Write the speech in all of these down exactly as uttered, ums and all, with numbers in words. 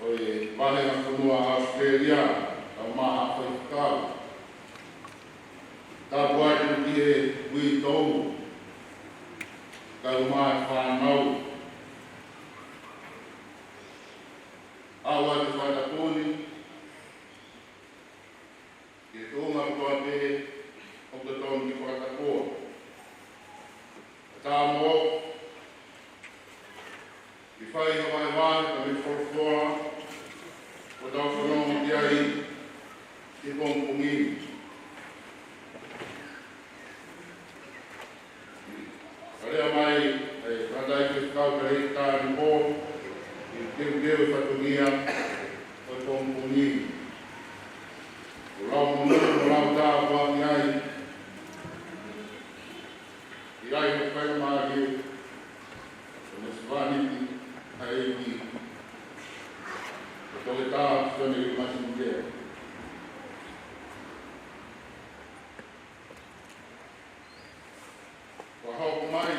ʻo e vahefonua ʻAositelēlia, kau mai ha faifekau. Tapu atu ki he uitou, kau mai fānau. ʻOatu e fakatapu ni ki he tuʻunga kotoa pē ʻoku totonu ke fakatapu. Ka tā mo ke fai ha vahevahe pe folofola ʻo tau fanongo ki ai he pongipongi ni. Ka lea mai e tangataʻeiki Faifekau Talitha Nipo, ʻi he teuteu e fatongia ʻo e pongipongi ni. ʻO lau monū, ʻo lau tāpuaki ai, ʻi ai hono faingamālie, ʻo ne sivani ki ai ki he Toketā Sione Ilimasini Vea. Fakahoko mai e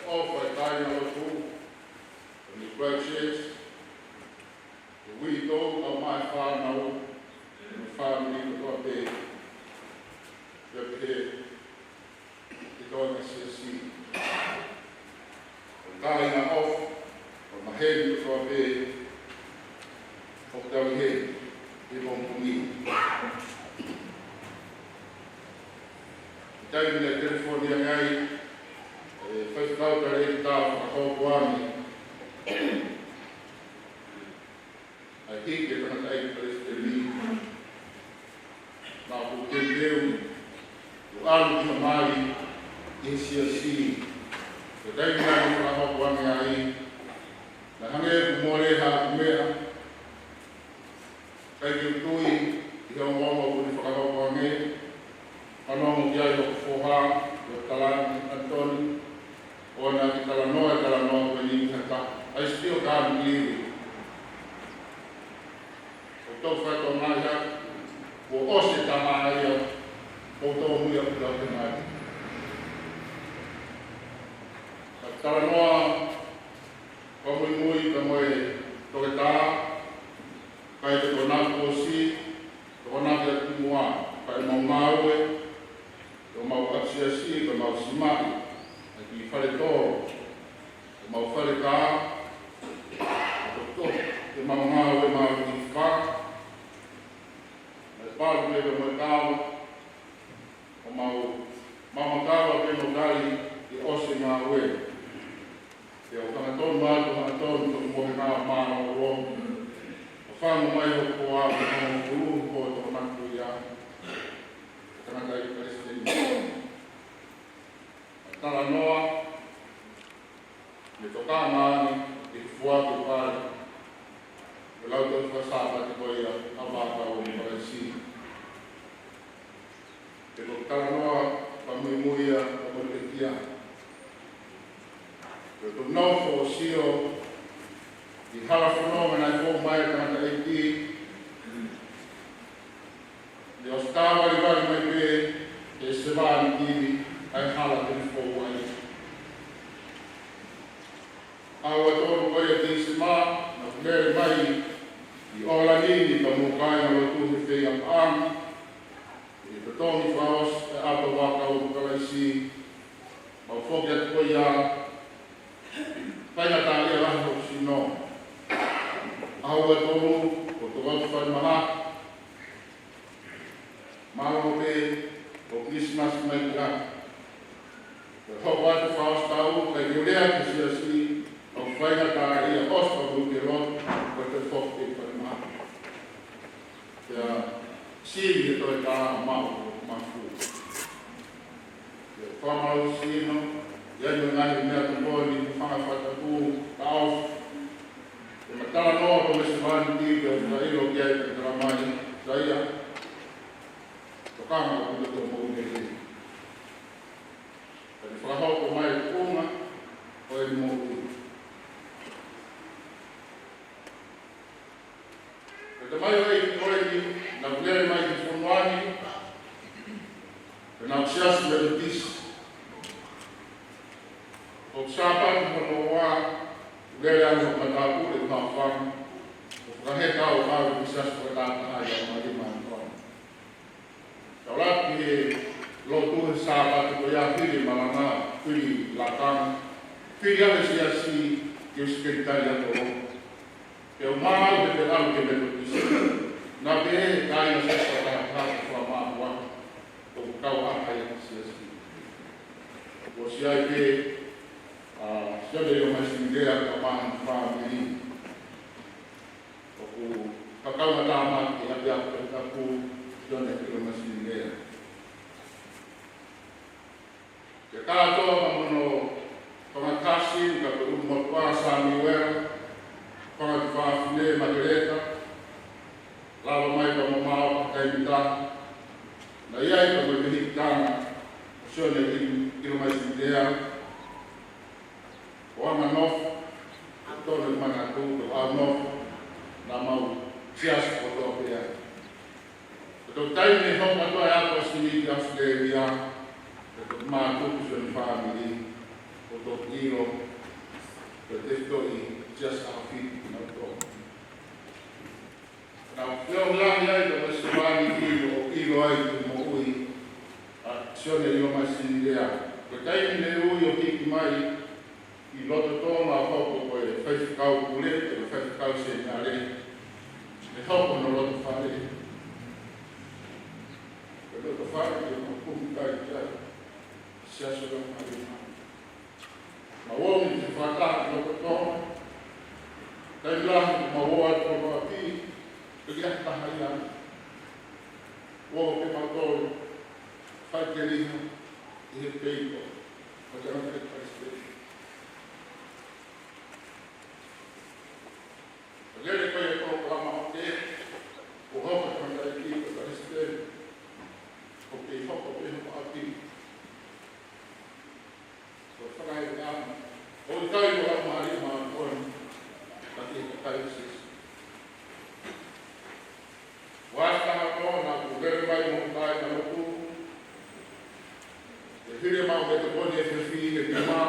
ʻofa ʻa e kāingalotu ʻo e New Christ Church, ʻa e uitou, kau mai fānau, mo e fāmili kotoa pē, pea pehē ki he toenga siasi. ʻOku kāinga ʻofa, ʻoku maheni kotoa pē ʻoku tau ʻi heni he pongipongi ni. ʻI he taimi naʻe telefoni ange ai e Faifekau Talitha, fakahoko ange ʻa e hiki e tangataʻeiki palesiteni, naʻá ku teuteu ʻo ʻalu ki ha mali ʻi he siasi. Ko e taimi naʻá ne fakahoko ange ai, naʻe hangē kuo mole haʻaku meʻa, ʻikai ke u tui ki he ongoongo kuó ne fakahoko ange. Fanongo ki ai hoku foha, ʻa Talani ʻAnitoni, ʻo na ki talanoa, talanoa ko eni ki ha taha. I still can't believe it. ʻOku ou fakatokangaʻi atu kuo ʻosi e taha ia, ʻoku ou tōmui ʻaupito atu ki he mali. Ka talanoa fakamuimui pea mo e toketā, kae tokonaki ʻosi, tokonaki atu muʻa, kae mau ngāue, ʻo mau ʻapi siasi, kae mau simaʻi ʻa e kiʻi fale tolo, ʻo mau fale kā, ʻo tokoto, ʻo mau ngāue mau kiʻi fā, mo e palu pē mo e kava, ʻo mau, mau makava pē mo tali ke ʻosi e ngāue. Pea ʻoku hangatonu atu, hangatonu, toki mohe ngā mālōlō. ʻO fānau mai hoku hoa, ʻo fānau mai hoku hoa, ʻo tokonaki ia. Tangataʻeiki palesiteni. ʻA e talanoa mo e tokanga ange ki he foaki e pale ʻo e Lautohi Faka-Sāpate ko ia ʻa Vaʻa Kau ʻo Kalaisi. Pea ko e talanoa fakamuimui ia, ka mo e pekia. Pea ko e nofo ʻo sio ki he hala fononga naʻe fou mai ai e tangataʻeiki, naʻe ʻosi tāvalivali mai pē ʻe he sevāniti ni ʻa e hala te ne fou ai. ʻAho ua tolu ko ia ʻo Tīsema, naʻá ku lele mai ʻi ʻOlani ni pea mo e kāingalotu he feiā paʻanga, ʻi he totongi fakaʻosi e ʻapi ʻo Vaʻa Kau ʻo Kalaisi, mau foki atu ko ia, faingataʻaʻia lahi hoku sino. ʻAho ua tolu, ko e tokoto fai maha, mālō pē, ko Kilisimasi mai ki ʻapi. Ko e hoko atu fakaʻosi taʻu, ʻikai ke u lea ki he siasi, ʻoku faingataʻaʻia ʻosi pea mo e lotu, ko e toe foki pē fai maha. Pea sivi e toe tā maʻu ʻo mafu. Pea fakamālō sino, ʻi ai mo e ngaahi meʻa tokoni, mo e fanga fakatapu, ka ʻosi. Pea ma talanoa ko e sevāniti, pea u fakaʻilo ki ai, pea talamai, Saia, tokanga ʻaupito ki hoʻo moʻui lelei. Pea ne fakahoko mai e tuʻunga ʻo ʻene moʻui. Pea talamai ʻe he ʻEiki ko eni, naʻá ku lele mai ki he fonua ni, pea naʻá ku siasi Metotisi. Ko e Sāpate hono ua, lele ange hoku matāpule ʻi Haʻafanga, ʻo Ka he kau ʻalu ki he siasi fakataha ʻi ʻAmalima ʻi Tonga. Kau ʻalu ki he lotu he Sāpate ko ia, fili malanga, fili lakanga, fili ʻa e siasi ki he sekelitali ʻa e kolo. Ke u maʻu he pē ʻalu ki he Metotisi. Naʻe pehē ʻe he kāinga siasi fakataha ko Fuamāhua, ʻoku kau ʻalu ia ki he siasi. Kuo ʻosi ʻi ai pē ʻa Sione ʻIlomasini Lea kae ʻumaʻā hono fāmili. ʻOku fakakaukau ʻa e tama ki he ʻapiako Tohi Tapu, Sione ʻIlomasini Lea. Ke kātoa mo hono fanga kāsini, ka ko e ʻulumotuʻa Samiuela, fanga tuofāfine Makeleta, lava mai pea mo Maoka Kaimita. Naʻe ʻi ai pea mo e mehikitanga ʻo Sione ʻIl-, ʻIlomasini Lea, ʻo ʻAmanofo, ʻo Tone Manatu, ʻo ʻAmanofo, naʻa mau siasi kotoa pē ai. Ko e toki taimi ne hoko atu ai ʻa Sione ki ʻAositelēlia, ko e toki mātuku Sione fāmili, ʻo toki ʻilo, ko e tefitoʻi siasi ʻAhofitu kinautolu. Naʻa ku feohi lahi ai ka ko e sevāniti ʻo ʻilo ai ki he moʻui ʻa Sione ʻIlomasini Lea. Ko e taimi ne ui ʻo hiki mai ʻi loto Tonga ʻo hoko ko e faifekau pule, ko e faifekau seminale, ne hoko hono loto fale. Ko e loto fale ke mau kumi kai ki ai, Siasi ʻo Tonga ʻi Tonga. Mau ō mai ki he fakataha ʻi loto Tonga. Taimi lahi mau ō atu ki hono ʻapi, pea ʻikai ha taha ia. ʻOku ō pē mautolu, fai keliha ʻi he peito, mo e tangataʻeiki palesiteni. Lele ko ia ko Lama ʻo ke, ʻo hoko ko e tangataʻeiki palesiteni, ʻo ke hoko pē hono ʻapi. Ko e fakaʻilonga, ʻoku ʻikai ko e laumālie māʻoniʻoni, ka ko e kakai ʻo Sīsū. Ua asa ha kona ku lele mai mo kai na lotu. Ke hili mau me te koni e fifi ke kima.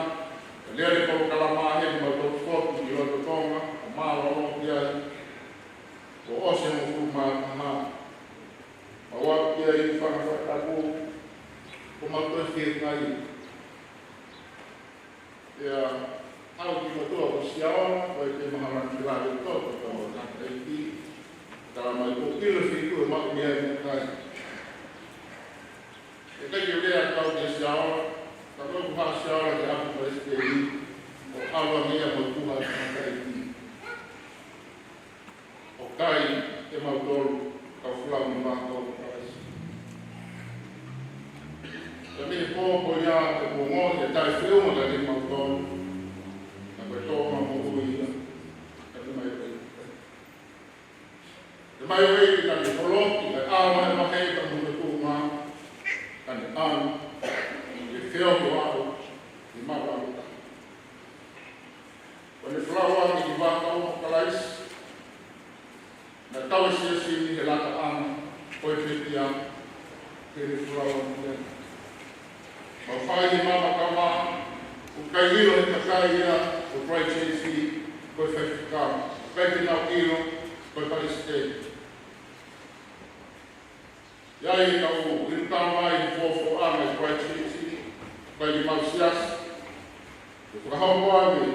Ke lele ko kalama he mau tō fotu ki loto Tonga, ʻo mālōlō ki ai. Kuo ʻosi mo ku mā mā. Mau ʻalu ki ai fanga fakatapu, ko mau toe fie kai. Pea ʻalu ki motuʻa ko Siaola, ko e te mahalo ni ke lave toto ka mo tangataʻeiki. Tala mai ko ʻilo fitu e maʻu mei ai mo kai. ʻE kai ke lea kau ki Siaola, ka ko e kuha Siaola ke ʻapi palesiteni, ʻo ʻalu ange ia mo e kuha tangataʻeiki. ʻO kai ʻe mautolu, kau folau mo e vākau ʻo Kalaisi. Ka mei he pō ko ia ʻe pongo ʻe taʻefeʻunga ka ke mautolu, ka ko e tō ma moʻui ia, ka ke mai ʻo ʻEiki. Ke mai ʻo ʻEiki ka ke holoki, ka ʻā mai ʻo ʻEiki ka mo e tō ma, ka ne ʻā, ke feohi ʻo aʻu, ke mau ʻalu taha. Ko ʻene folau ange ki he vākau ʻo Kalaisi, naʻe tau e siasi ni he lata ʻana, ko e pekia, ke ne folau ange ki ai. Mau fai he mama kama, ʻoku ʻikai ʻilo he kakai ia ʻo Christchurch, ko e faifekau. ʻOku ʻikai te nau ʻilo, ko e palesiteni. ʻI ai e kau ʻilo tau mai he fōfōʻanga ʻi Christchurch, ʻoku ʻikai ke mau siasi. Ke fakahoko ange,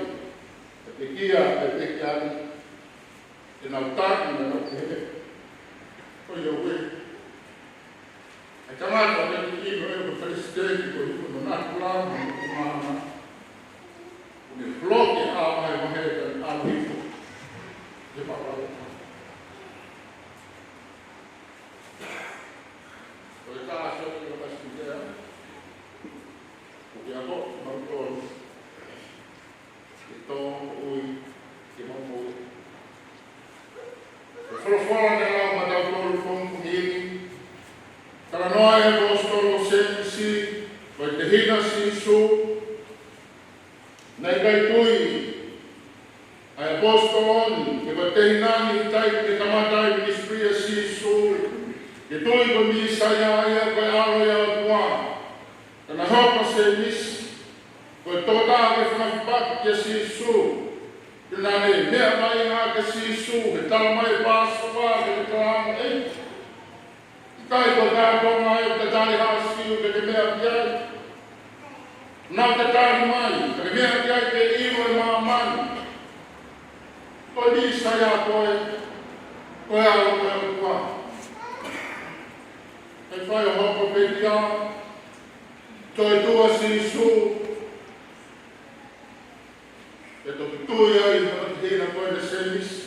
e pekia, e pekia ni, ke nau taki, mo nau pehē. Ko ia ue. E tangata, ʻe ki ino e ko palesiteni, ko ino nā kula, mo nā kula. Ko ne holoki ʻa e vahe vahe ka ne ʻalu hifo. He papa. Ko e tā Sione ʻIlomasini Lea, ʻoku ke ako, mau tō, ke tō, ui, ke mau moʻui. Ko e folofola ne lau maʻatautolu he pongipongi ni, talanoa e ʻaposetolo ʻo Sēmisi, ko e tehina ʻo Sīsū, naʻe ʻikai tui ʻa e ʻaposetolo ni, he ko e tehina ni ʻi he taimi ne kamata ai e minisituli ʻa Sīsū, ke tui ko e Mīsaia ia ko e ʻAlo ia ʻo e ʻOtua. Ka naʻe hoko ʻa Sēmisi, ko e tokotaha ke fakafiefia kia Sīsū. Naʻe meʻa mai ange kia Sīsū, he talamai ʻe he Pāsova, ke te kalanga ē. ʻIkai ko e kātoanga ē ʻoku te tali haʻa Siu ke te meʻa ki ai. Naʻa te tali mai, ke te meʻa ki ai ke ʻilo ʻe māmani ko e Mīsaia koe, ko e ʻAlo ʻo e ʻOtua. ʻE fai ʻo hoko pē ia, toe tuʻu ʻa Sīsū, ʻe toki tui ai ʻa e tahina ko ē naʻe Sēmisi.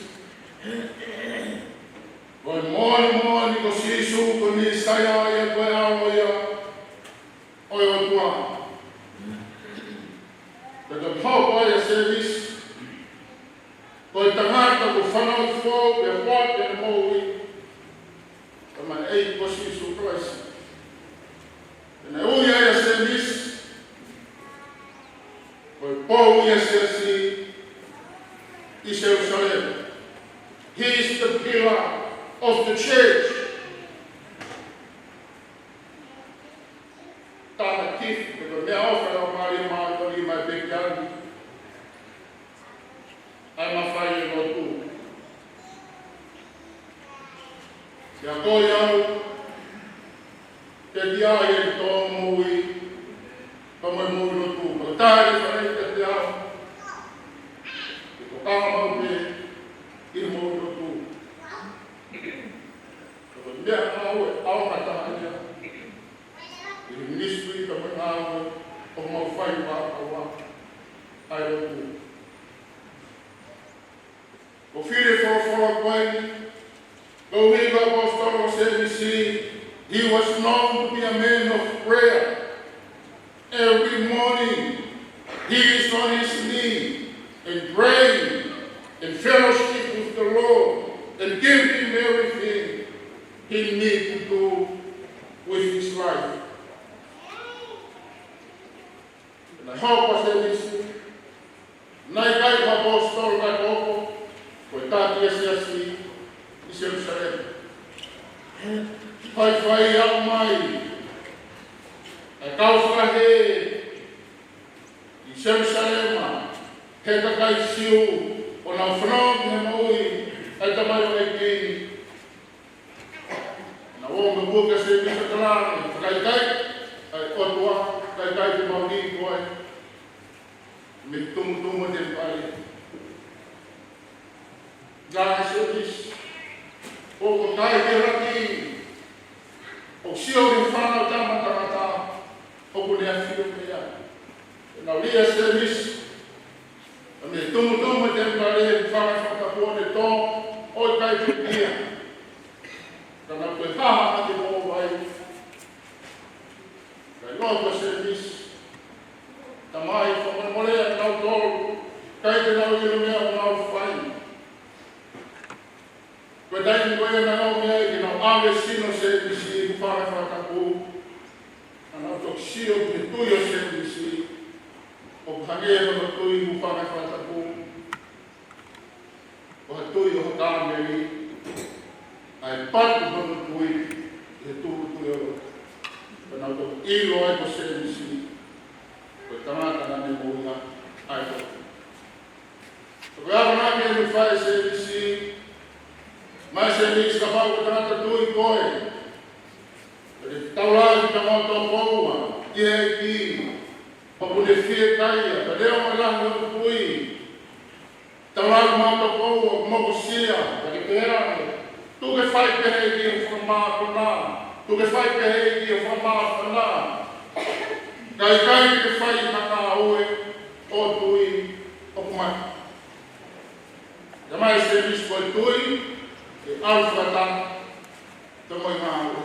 Ko e moʻoni moʻoni ko Sīsū ko e Mīsaia ia, ko e ʻAlo ia ʻo e ʻOtua. Pea toki hoko ai ʻa Sēmisi ko e tangata kuo fanauʻi foʻou pea ʻoatu ʻene moʻui. Ka mai ʻEiki ko Sīsū Kalaisi. Pea naʻe ui ai ʻa Sēmisi ko e pou ia ʻo e siasi ʻi Selūsalema. He is the pillar of the church. Tāna kifi, ko e meʻaʻofa ʻo e Laumālie Māʻoniʻoni maʻa e pekiani. ʻA e mafai ʻo e lotu. Pea ko ia au, te tia ai ʻeku tō moʻui, pea mo e moʻui lotu. Ko e tali fale te tia au. Ke ko kama mau pē ʻi he moʻui lotu. Ko e meʻa ʻaʻau ʻe ʻaonga taha ia ʻi he ministry ka mo e ngāue ʻoku mau fai ʻi he ʻaho ni, ʻa e lotu. Ko e fili folofola ko eni, ko e ʻuhinga ʻa e ʻaposetolo ko Sēmisi, he was known to be a man of prayer. Every morning, he is on his knee and praying and fellowship with the Lord and give him everything he need to do with his life. Naʻe hoko ʻa Sēmisi, naʻe ʻikai ko ha ʻaposetolo ka ko e taki ʻa e siasi ʻi Selūsalema. Faifai ʻa e ʻomai ʻa e kau fakahē ʻi Selūsalema, he kakai Siu, ʻo nau fanongo ki he moʻui ʻa e tamaioʻeiki ni. Naʻe ʻomai ʻe Sēmisi ʻa e kalanga, fakaʻikaiʻi ʻa e ʻOtua, ʻikaiʻi te mau lī koe mei he tumutumu ʻo e temipale. Naʻe Sēmisi, ʻoku ʻikai ke laki, ʻoku sio ki he Fanautama ʻa Tangata, ʻoku ne ʻafio pē ia. Naʻe lī ʻa Sēmisi mei he tumutumu ʻo e temipale, fanga fakatapu ʻo ne tō, ʻo ʻikai ke pia. Ka naʻe toe haʻu ʻa e moʻui vai. Kae lotu ʻa Sēmisi, Tamai, fakamolemole ʻa kinautolu, ʻikai te nau ʻilo meʻa ʻoku nau fai. Ko e taimi ko ia naʻe ʻomi ai ke nau ʻave sino ʻo Sēmisi ʻi he fanga fakatapu. Ka nau toki sio ki he tui ʻo Sēmisi, ʻoku hangē ko e tui ʻi he fanga fakatapu, ko e tui ʻo ha kāmeli, ʻa e patu hono tui ʻi he tūʻulutui ʻo e lotu. Ka nau toki ʻilo ai ko Sēmisi ko e tangata naʻa ne moʻui ʻaki ʻa e lotu. Ko e akonaki eni naʻe fai ʻe Sēmisi, mai Sēmisi kapau ko e tangata tui koe, pea te ke taulaki pea mo tokoua ki he ʻEiki, ʻoku ne fiekaia, pea neongo e lahi hoʻo tui, taulaki mo tokoua, mokosia, pea ke pehē ange, tuku ke fai pehē ʻe he ʻEiki hoʻo fakamākona, tuku ke fai pehē ʻe he ʻEiki hoʻo fakamāfana. Ka ʻikai ke fai ha ngāue ʻo e tui, ʻoku mate. Ka mai Sēmisi ko e tui, ʻe ʻalu fakataha pea mo e ngāue.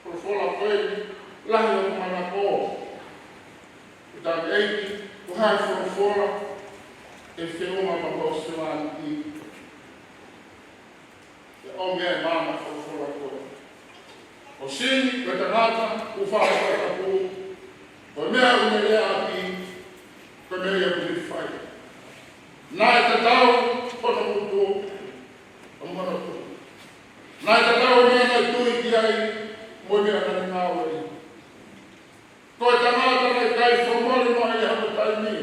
Folofola ko eni, lahi hoku manako. Ko e tali ʻEiki, ko e hā e folofola ʻe feʻunga mo hoʻo sevāniti? ʻE ʻomi ʻe he maama folofola ko ē. ʻOsi ni, ko e tangata ʻoku fai fakatapu, ko e meʻa ʻoku ne lea ʻaki, ko e meʻa ia ʻoku ne fai. Naʻe tatau hono ngutu, ʻo hono tui. Naʻe tatau e meʻa naʻe tui ki ai, mo e meʻa naʻa ne ngāue ai. Ko e tangata naʻe ʻikai fakamolemole ʻi ha taimi.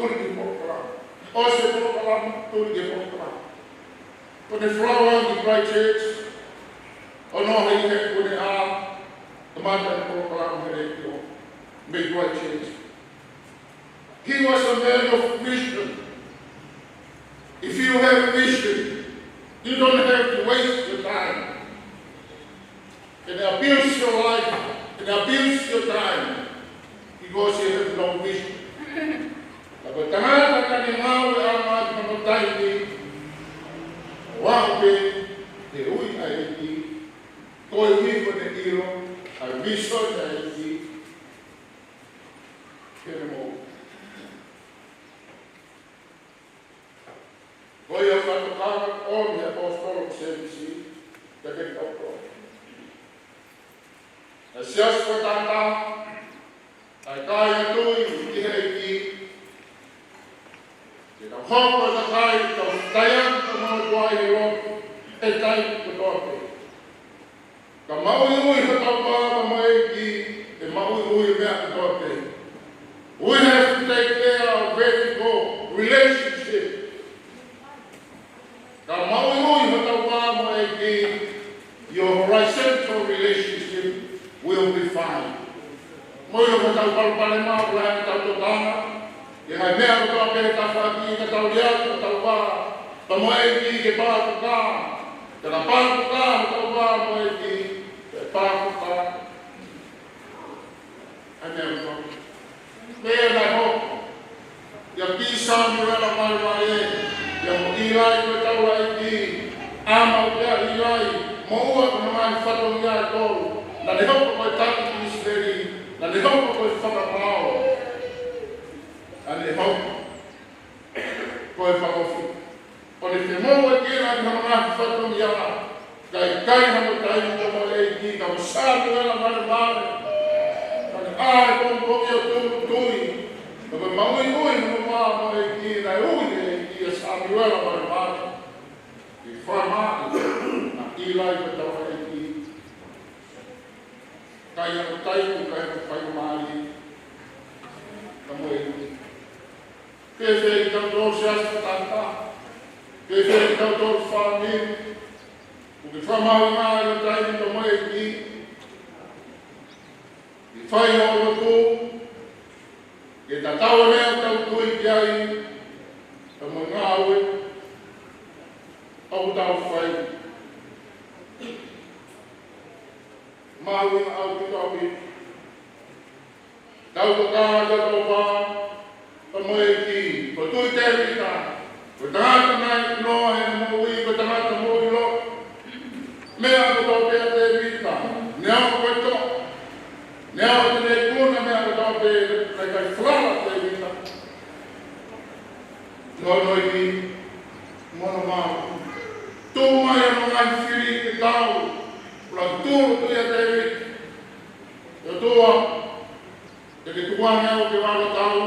tuli ki he polokalama. ʻOsi e polokalama, tuli ki he polokalama. Ko ʻene folofola ki Christchurch, ʻo noho ʻi he kuonga, kamata e polokalama he letiō mei Christchurch. He was a man of vision. If you have a vision, you don't have to waste your time and abuse your life and abuse your time because you have no vision. Ka ko e tangata naʻa ne ngāueʻanga ʻaki hono taimi, ʻo aʻu pē he ui ʻa e ʻEiki, koeʻuhi ko ʻene ʻilo ʻa e visone ʻa e ʻEiki ki heʻene moʻui. Ko ia ʻoku fakatokanga ʻo e ʻaposetolo ko Sēmisi, ka ke tau ko. ʻA e siasi ko Tata, ʻa e kāinga tui ki he ʻEiki, ke tau hoko ko e kakai tau taiaki ko e mau tuai he lotu, ʻi he taimi kotoa pē. Ka maʻuiʻui hotau vā mo e ʻEiki, ʻe maʻuiʻui e meʻa kotoa pē. We have to take care of vertical relationship. Ka maʻuiʻui hotau vā mo e ʻEiki, your horizontal relationship will be fine. Mo ia hotau palopalema, ʻoku lahi hotau tokanga, ʻi he ngaahi meʻa kotoa pē ʻi he tafaʻaki, ka tau liʻaki hotau vā mo e ʻEiki ke pākoka. Ka pākoka hotau vā mo e ʻEiki, ke pākoka ʻa e meʻa kotoa. Meʻa naʻe hoko ʻia Sāmiuela Valevale, ʻia mo ʻIlai ko e taulaʻeiki, ʻa e mau pea ʻIlai, mo ua ko hono ngaahi fatongia ʻe tolu. Naʻa ne hoko ko e taki ʻi ʻIsileli, naʻa ne hoko ko e fakamaau, naʻa ne hoko ko e fakaofo. ʻO ne femoʻuekina ʻi hono ngaahi fatongia, ka ʻikai hano taimi mo e ʻEiki, ka ko Sāmiuela Valevale. Ka ne ʻā he pongipongi ʻo tūʻulutui, ka ko e maʻuiʻui hono vā mo e ʻEiki, naʻe ui ʻe he ʻEiki ʻa Sāmiuela Valevale. Ke fakamaʻu ʻa ʻIlai ko e taulaʻeiki. Ka ʻi ai hano taimi, ka ʻi ai hano faingamālie, ka mo e ʻEiki. Fēfē kitautolu siasi Tata? Fēfē kitautolu fāmili? ʻOku ke fakamaʻu ʻi he ngaahi taimi ka mo e ʻEiki ke fai hoʻo lotu, ke tatau e meʻa ʻoku tau tui ki ai, ka mo e ngāue ʻoku tau fai. Maʻu ʻi he ʻaho ko eni, tau tokanga ki hotau vā ka mo e ʻEiki. Ko e tuʻi Tēvita, ko e tangata naʻe ʻiloa heʻene moʻui ko e tangata moʻui lotu. Meʻa kotoa pē ʻa Tēvita, neongo ko e toʻa, neongo te ne ikuna meʻa kotoa pē, naʻe ʻikai falala ʻa Tēvita ki hono ʻEiki mo hono mālohi. Tuʻu mai hono ngaahi fili ke tau, ʻo laka tūʻulutui ʻa Tēvita. ʻE ʻOtua, te ke tuku ange au ke u ʻalu ʻo tau,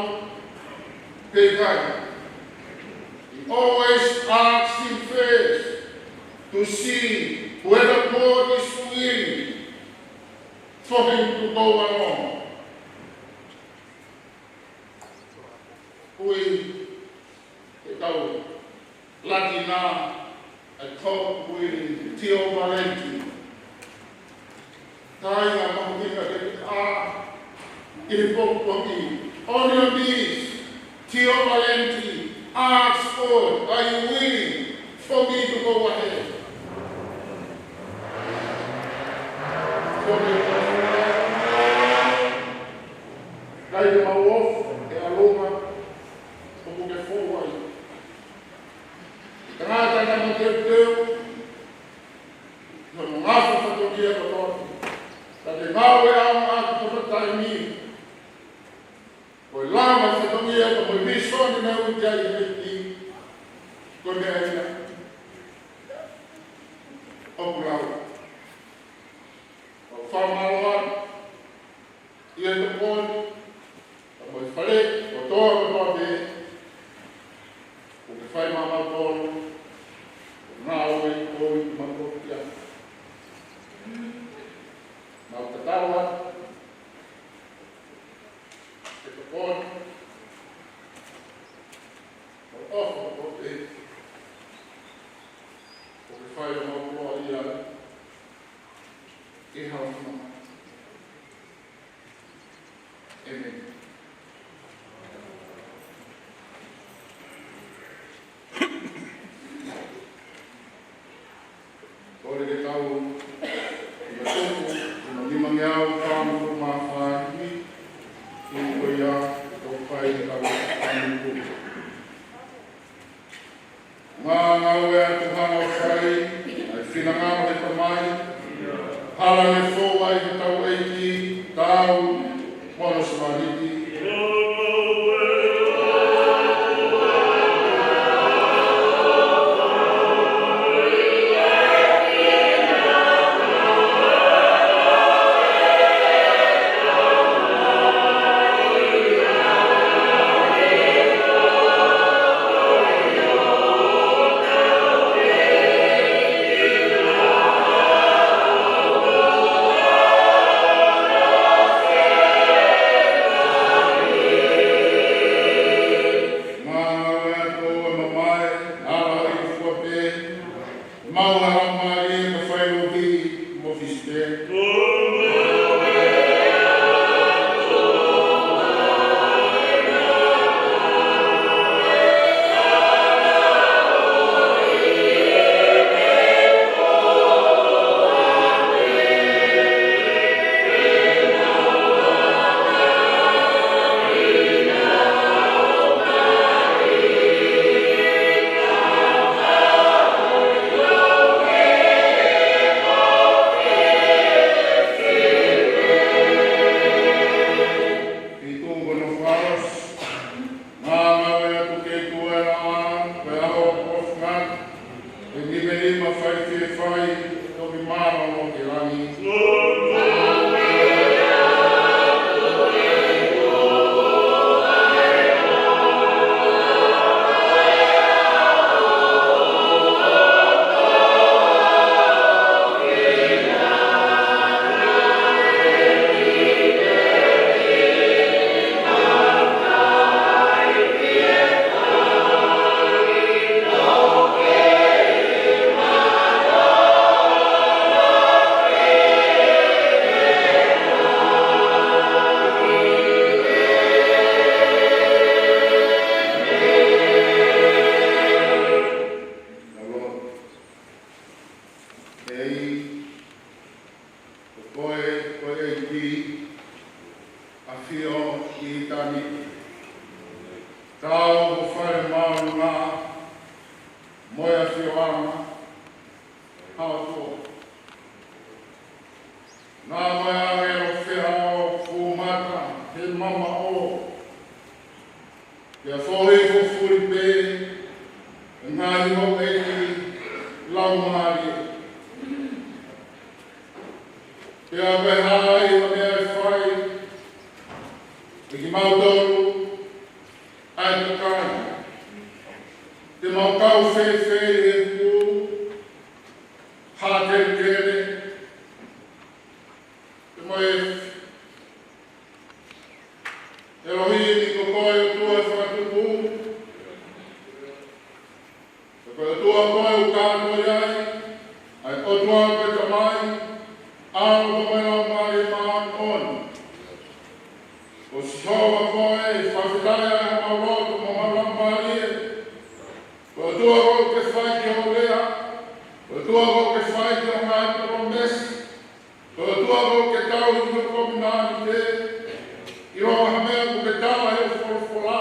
pe ʻikai. He always asks him first to see whether God is willing for him to go along. Ui, ʻe tau Latina, ʻa e God willing, Dio volenti. Kāinga mahuʻinga ke ʻā ʻi he pongipongi, on your knees, Dio volenti, ask God, are you willing for me to go ahead? Kai te mau ofi e ʻalunga ʻoku ke fou ai. Tangata naʻe mateuteu ʻi hono ngafa fatongia kotoa, ka te ngāueʻanga ʻaki hono taimi, ko e langa fatongia ka mo e visone naʻe ui ki ai ʻe he ʻEiki, ko e meʻa ia ʻoku lau. ʻOku fakamālō atu ʻi he tokoni, ka mo e fale kotoa kotoa pē, ʻoku ke fai maʻamautolu, ʻo ngāue koeʻuhi ko kimautolu ia. Mau tatau atu ʻi he tokoni, ʻĒmeni. Kole ke tau ʻi he tuku, ʻi he nimangeau fāngofulu mā fā, ʻi he ko ia, ʻoku fai ʻetau fāngofulu. Ngāue atu hanga ʻo fai ʻa e finangalo ʻo e Tamai, hala ne fou ai hotau ʻEiki, taau mo hono sevāniti. Ngāue atu ʻa e mamae, hala ʻi he fua pē, maʻu ha laumālie ka fai lohi mo fisi pē. Ngāue atu ki he ʻOtua ʻa e laʻā, ko e ʻaho ʻo e ʻofa, ʻa e nimenima fai fie fai, toki mālōlō ki langi. Ko koe, ko e ʻEiki, ʻafio ʻi ʻitāniti. Taau ho fale māʻolunga, mo e ʻafioʻanga, ʻa e ʻOtua. Naʻa mo e ʻāngelo fehao fuʻu mata he mamaʻo. Pea foʻi fufuli pē, ngaahi houʻeiki laumālie. Pea ko e hā ʻa e meʻa ʻe fai ʻe kimautolu ʻa e kakai? Te mau kau fēfē ʻi he pū hā kelekele? Te mau ʻe ʻElohimi, ko koe ʻOtua ʻo e fakatupu. Ko e ʻOtua koe ʻoku kātoi ai ʻa e ʻOtua ko e Tamai, ʻAlo pea mo e Laumālie Māʻoniʻoni. Ko Sihova koe, fakafetaʻi ʻa homau loto mo homau laumālie. Ko e ʻOtua koe ʻoku ke fai ki hoʻo lea. Ko e ʻOtua koe ʻoku ke fai ki hoʻo ngaahi palōmesi. Ko e ʻOtua koe ʻoku ke tauhi ho kovinānite, ʻiloa ha meʻa ʻoku ke tala he folofola,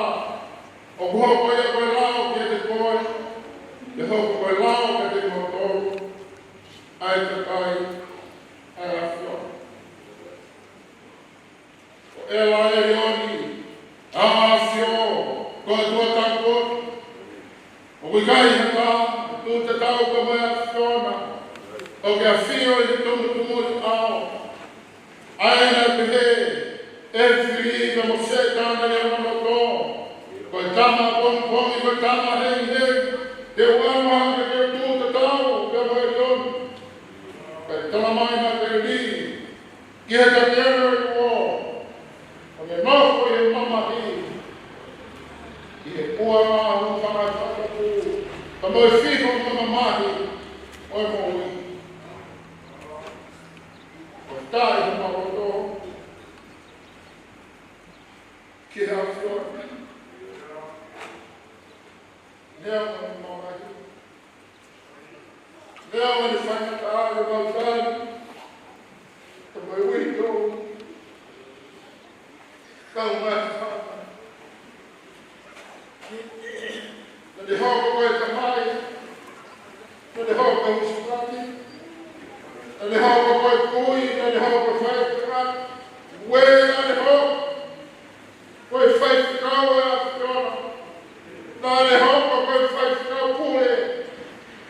ʻoku hoko ia ko e lao kiate koe, pea hoko ko e lao kiate kimoutolu, ʻa e kakai ʻa e ʻAfiona. Ko ʻEla ʻElioni, ʻa e ʻAfio, ko e ʻOtua Tāupotu. ʻOku ʻikai ha taha ʻe tuʻu tatau pea mo e ʻAfiona, ʻoku ke ʻafio ʻi he tumutumu ʻo e ʻao. ʻA ia naʻe pehē ʻe he fili pea mo Sētane ʻi hono loto, ko e tama pongipongi, ko e tama hengihengi, te u ʻalu hake ke u tuʻu tatau pea mo ʻElioni. Kae talamai naʻa ke lī ki he takele ʻo e uō, ʻo ne nofo ʻi he mamahi, ʻi he puanga ʻo e hūfanga ʻo e fakatupu, pea mo e fiho ʻo e mamahi ʻo e moʻui. Ko e taʻe homau loto, Ke hafua. Lea mo mamahi. Lea mo ni fanga ta ai mau tali. Ka mai wito. Kau mai fanga. Naʻe hoko ko e tamai. Naʻe hoko ko e husepāniti. Naʻe hoko ko e kui, naʻe hoko ko e faifekau. Ue, naʻe hoko ko e faifekau ʻa e ʻAfiona. Naʻe hoko ko e faifekau pule.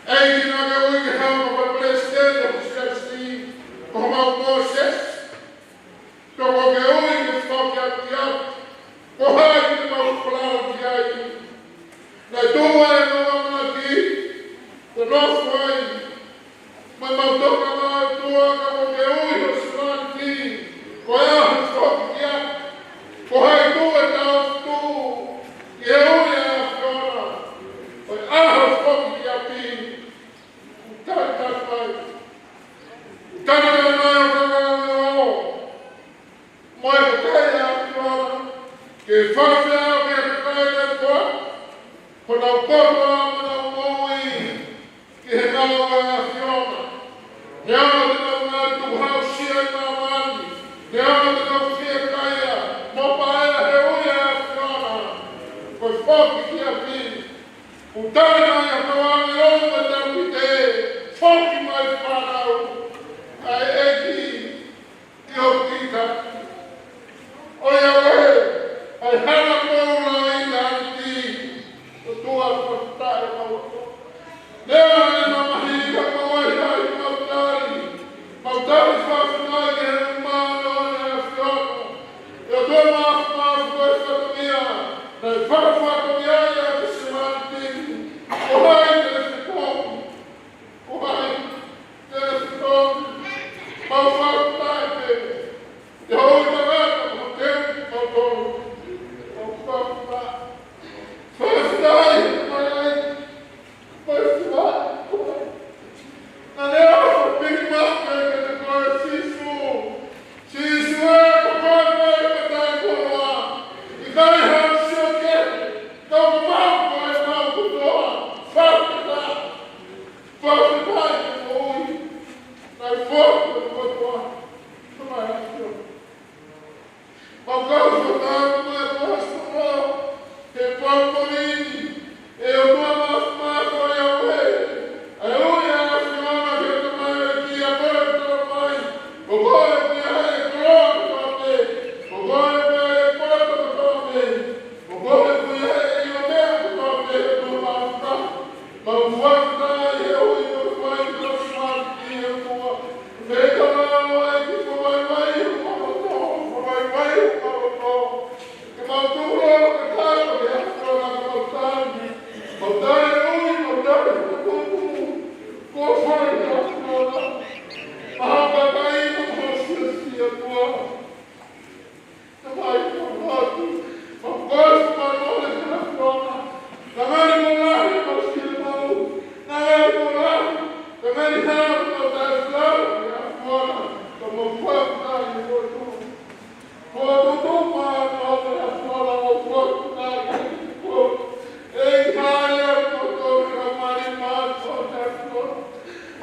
ʻEiki naʻa ke ui ke hoko ko e palesiteni ʻo e siasi. Ko homau Mōsese. Ka ʻoku ke ui ke foki atu ki ai. Ko hai te mau falala ki ai. Naʻe tuʻu ai ʻemau ʻamanaki. Ko e nofo ai. Mo ʻemau tokanga ʻOtua ka ʻoku ke ui ho husepāniti. Ko e ʻaho foki ki ai. Ko hai tuʻu ʻe tau tuʻu. Ke ui ʻa e ʻAfiona. Ko e ʻaho foki ki ai. Talitali mai. Talitali mai ʻo ka ngāue ʻo. Mo e kakai ʻa e ʻAfiona. Ke fafea ke kakai ʻa e ʻAfiona. Ko nau kotoa mo nau moʻui. Ke he ngāue ʻa e ʻAfiona. He ʻaho te nau ngāue tukuhausia ʻi māmani. He ʻaho te nau fiekaia. Mo paea he ui ʻa e ʻAfiona. Ko e foki ki ai. ʻOku tali mai ʻa e kau ʻāngelo mo e taukite, foki mai fānau ʻa e ʻEiki ki hoku kita. ʻOiauē, ʻa e hala koula ʻi he ʻAniti, ʻOtua fakataʻe mau. Lea ʻa e mamahi ka mau ai ai mau tali, mau tali fakafetaʻi ki he ʻumāʻona ʻo e ʻAfiona. ʻE ʻOtua māfimafi ko e fatongia, naʻe fakafatongia ai ʻa Kesisemani. Ko hai te ne fetongi? Ko hai te ne fetongi? Mau fakafetaʻi pē. Te hou i tangata, mau teu, mau tolu. Mau fakafetaʻi. Fakafetaʻi, mai ai. Ko e fua, ko e. Naʻa ne ʻofa piki maʻu pē kiate koe Sīsū. Sīsū ē, ko koe pē ʻoku matai koloa. ʻIkai ha sio kehe, kau mau ko e mau kotoa. Fakafetaʻi. Fakafetaʻi ko e moʻui. Naʻe foaki ko e kotoa. Tamai ʻAfiona. Mau kau fakataha mo e ʻaposetolo he pongipongi ni, ʻe ʻOtua māfimafi ʻoiauē, ʻa e ui ʻa e ʻAfiona ki he Tamai ʻEiki ʻa koe ʻoku tala mai, ko koe ʻoku ʻi ai ʻa e koloa kotoa pē, ko koe ʻoku ʻi ai ʻa e poto kotoa pē, ko koe ʻoku ʻi ai ʻa e ʻilo meʻa kotoa pē, ʻOtua māfimafi. Mau fakafetaʻi he ui ʻoku fai ʻe Kesisemani ʻOtua. Fekau ʻa e ʻEiki, fakavaivai homau loto, fakavaivai homau loto. Ke mau tuʻu ʻo ka tau ke ʻAfiona ke mau tali. Mau tali ui, mau tali fakatupu. Ko fai ʻe ʻAfiona. Mau kakai, mau siasi ʻOtua. Tamai, mau atu, mau kole, mau kole ki he ʻAfiona. Tangani mau lahi, mau sili mau. Tangani mau lahi, tangani hau, mau taʻefilahi ki he ʻAfiona. Ka mau fakafetaʻi ʻOtua. Mau tutu mau ki he ʻAfiona, mau fakafetaʻi ʻEiki. ʻEiki, hāʻele ʻa e motuʻa ki he mali mātuʻa ʻo e ʻAfiona.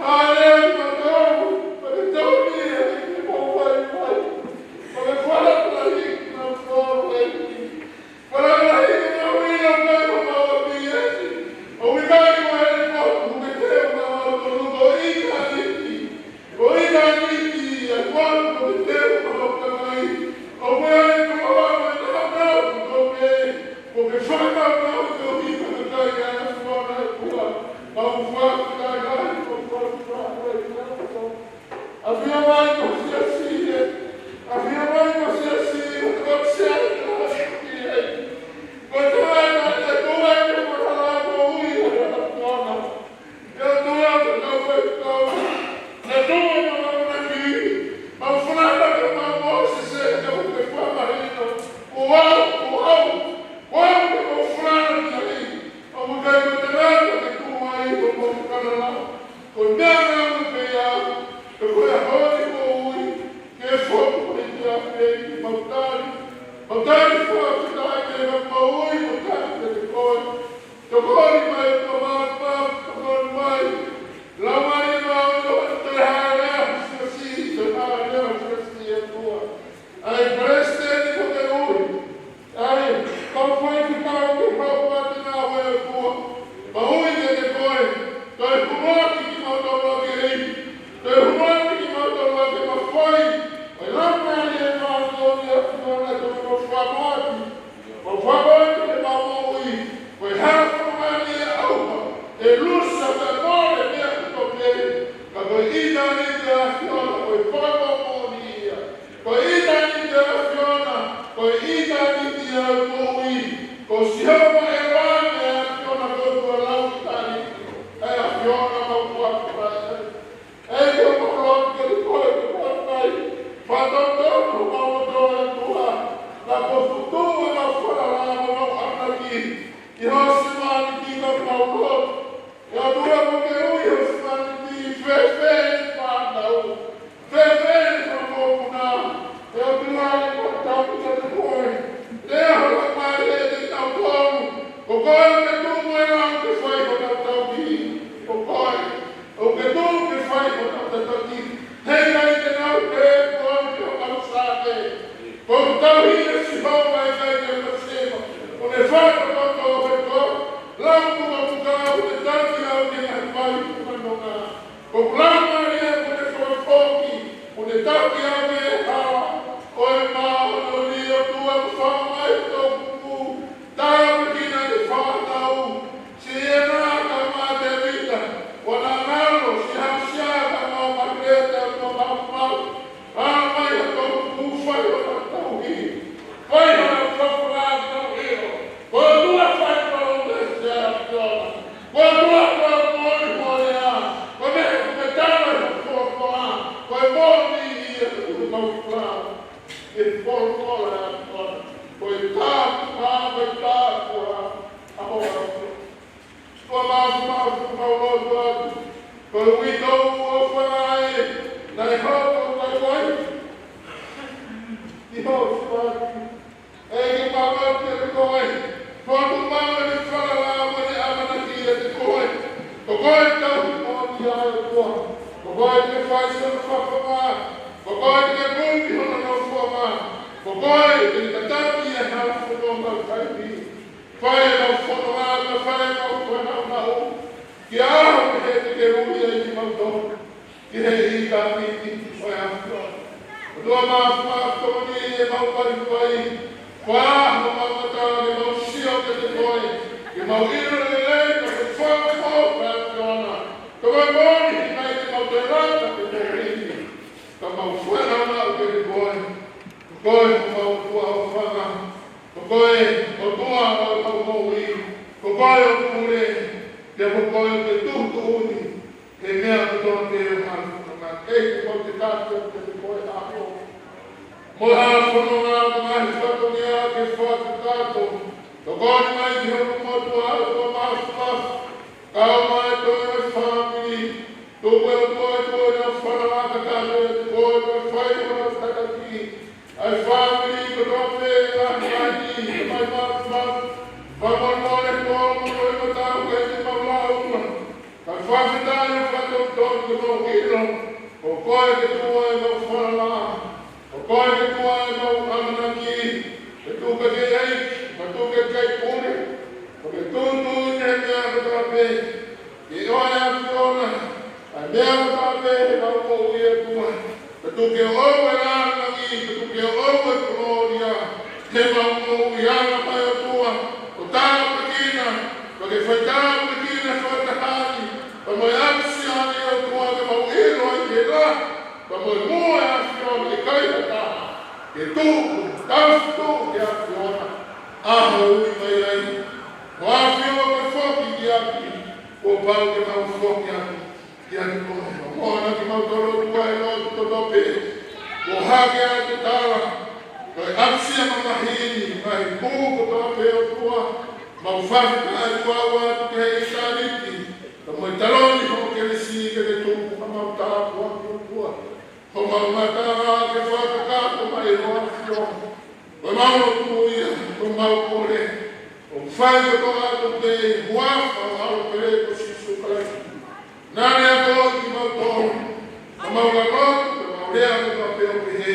Hāʻele ʻa e motuʻa, pea ke tauhi ʻEiki mau vaivai. Pea ke fakalahi ki he mau vaivai. Fakalahi ki he mau ʻilo, ki he mau ʻapi ʻEiki. ʻOku ʻikai ko e potu, ʻoku ke teu mau ʻapi ʻo ʻitāniti. ʻO ʻitāniti, ʻa e potu ʻoku ke teu mau kakai. ʻOku ʻi ai e koloa mo e nāunau kotoa pē. ʻOku ke fakamaau kotoa pē ʻa e kakai ʻa e ʻAfiona ʻOtua. Mau fakafetaʻi, mau fakafetaʻi. ʻAfio mai ki ho siasi ē. ʻAfio mai ki ho siasi ē. Ko e siasi ē. Ko e tala ē, ko e tala ē, ko e tala ē, ko e tala ē. ʻE ʻOtua, ko e kau faifekau. Naʻe tuʻu ʻemau ʻamanaki. Mau falala ki he ʻOtua ʻo Mōsese, ʻoku ke fakamahino. Ko au, ko au, ko au te mau falala ki ai. ʻOku ʻikai ko e tangata ke tuʻu ai, ko e mau falala. Ko e meʻa ngāue pē ia, ko e ʻaho ni ko ui, ke foki mai ki he ʻAfiona, mau tali, mau tali fakafetaʻi. ui mo tanu kiate koe. Tokoni mai ʻOtua Māfimafi, tokoni mai. Lau mai ʻEmau ʻOtua, toe hāʻele ʻa e siasi, toe hāʻele ʻa e siasi ʻOtua. ʻA e palesiteni ko e ui. ʻA e kau faifekau ke mau mate na ʻOtua. Mau ui kiate koe. Toe hū mai kimautolu ʻo ke ʻi. Toe hū mai kimautolu ʻo ke mafai. ʻOi lama ʻi he māfimafi ʻa e ʻOtua, toe mau fakamoʻoni. Mau fakamoʻoni ke mau moʻui. Ko e hā fononga ni ʻe ʻauha, ʻe lusa, ʻe mole, meʻa kotoa pē. Ka ko e ʻitāniti ʻa e ʻAfiona, ko e fakamoʻoni ia. Ko e ʻitāniti ʻa e ʻAfiona, ko e ʻitāniti ʻa e moʻui. Ko Sihova ʻEvani ʻa e ʻAfiona, ko e ʻOtua lau ʻitāniti. ʻA e ʻAfiona mau fakamoʻoni. ʻEiki, ʻoku mau lotu kiate koe, ke mau ʻai. Fakatotonu homau loto ʻOtua. Naʻa kuo fokotuʻu ʻemau falala mo ʻemau ʻamanaki ʻi ho simaniti, ka mau lotu, ʻe ʻOtua, ʻoku ke ui ho simaniti, fēfē ʻene fānau, fēfē ʻene fanga mokopuna, ʻe ʻOtua, ʻoku mau tauhi kiate koe. Lea ho Laumālie kiate kinautolu. Ko koe ʻoku ke tuʻu mo e lau ke fai hotau tauhi. Ko koe ʻoku ke tuʻu ke fai hotau tataki. He ʻikai te nau pē, ko koe ʻoku ke hotau sāme. Ko e tauhi ʻa Sihova, ʻikai te nau sema. ʻOku ne fakatokoto ʻa e tō. Lau pukapuka, ʻoku ne taki au ki he ngaahi fai ʻoku fanonga. Ko e Laumālie ʻoku ne fakafoki, ʻoku ne taki au ki he hala ʻo e māʻoniʻoni. ʻOtua, ʻoku fakaʻamu mai ʻa e toʻukupu. Tāpuekina ʻene fānau. Siʻi ʻena ka mate vita, ʻoua naʻa ngalo, siʻi Hausia ka mau mate vita, ʻoku mau mau. ʻA mai ha toʻukupu, fai hotau tauhi. Fai hotau fakafofonga, tau ʻilo. Ko e ʻOtua fai palōmesi ʻa e ʻAfiona. Ko e ʻOtua ko e moʻui moʻui ā. Ko e meʻa ʻoku ke tala ʻi ho folofola. Ko e moʻoni ia ʻoku mau folofola. ʻE folofola ʻa e ʻAfiona. Ko e tāpuaki, ko e tāpuaki ʻa ho ʻAfio. ʻOtua Māfimafi, mau lotu atu. Ko e uitou ʻo e fanga ē, naʻe hoko mai ai ʻi ho siʻi ʻAfio. ʻEiki, mau lotu kiate koe. Fotu mai ʻene falala mo ʻene ʻamanaki kiate koe. Ko koe tauhi moʻoni ʻa e ʻOtua. Ko koe te ke fai siʻono fakafofonga. Ko koe te ke kumi hono nofo mai. Ko koe te ke tataki ʻa e hala fononga ʻo e taimi ni. Fai ʻemau fononga, fai ʻemau fānau maʻu. Ki he ʻaho pehē te ke ui ai kimautolu ki he ʻitāniti ʻo e ʻAfiona. ʻOtua Māfimafi, tokoni ʻemau vaivai. Fā homau mata ke mau sio kiate koe, ke mau ʻilo lelei, ke mau fakafoki ʻa e ʻAfiona. Ka ʻoku moʻoni he ʻikai te mau toe lata ki he moʻui ni. Ka mau fanongo kiate koe. Ko koe homau ʻOtua ʻoku fakaʻamu. Ko koe ʻOtua ʻo ʻemau moʻui. Ko koe ʻoku pule. Pea ko koe ʻoku ke tuʻutuʻuni he meʻa kotoa pē ʻo e hala fononga. ʻEiki, mau te kātaki atu kiate koe he ʻaho ni. Mo e hala fononga, mo e ngaahi fatongia ke fakakakato. Tokoni mai ki hono motuʻa, ʻOtua Māfimafi. Kau mai ʻa e toe fāmili. Tuku ʻe ʻOtua ʻa e toe fānau, ka ʻoku ʻikai te ke toe fai hono tataki. ʻA e fāmili kotoa pē ʻa e ngaahi ʻapi, ʻa e ngaahi māfimafi. Fakamolemole ʻOtua, mo e toe matau ke te mau lau ua. Ka fakafetaʻi ʻo fakatotonu ke mau ʻilo, ko koe ke tuʻu ai ʻemau falala. Ko koe ke tuʻu ai ʻemau ʻamanaki. Ke tuku ke ʻai, ke tuku ke kai pule. Ko ke tuʻutuʻuni he meʻa kotoa pē. Ke ʻoua ʻe ʻAfiona, ʻa e meʻa kotoa pē heʻemau moʻui ʻOtua. Ka tuku ke ʻoʻou e lāngilangi, ka tuku ke ʻoʻou e kolōlia. Heʻemau moʻui ʻana mai ʻOtua, ʻo tāpuekina, ʻo ke fai tāpuekina fakataha ai, pea mo e ʻapisiani ʻOtua ke mau ʻilo ai ke la, pea mo e moʻui ʻa e ʻAfiona ʻikai ha taha ke tuku, tafoki ʻa e ʻAfiona. ʻAho ui mai ai, ʻo ʻAfio ke foki ki ʻapi, kuo pau ke mau foki atu kiate koe. Mo ana kimautolu ʻOtua ʻi he lotu kotoa pē. Kuo hake ʻa e tala, ko e ʻapisia mamahi ni, mai pū kotoa pē ʻOtua. Mau fakafetaʻi ʻOtua atu ki he ʻitāniti. Ka mo e taloni ho kelesi ke ke tuku ʻa mau tāpuaki ʻOtua. Homau mata ke fakakakato mai ho ʻAfio. Ko ʻemau lotu ia, ko ʻemau kole. ʻOku fai kotoa ʻaki ʻi he huafa ʻo ho ʻAlo pele ko Sīsū Kalaisi. Naʻa ne akoʻi kimautolu, ka mau lava atu, ka mau lea mo ka peo pehē.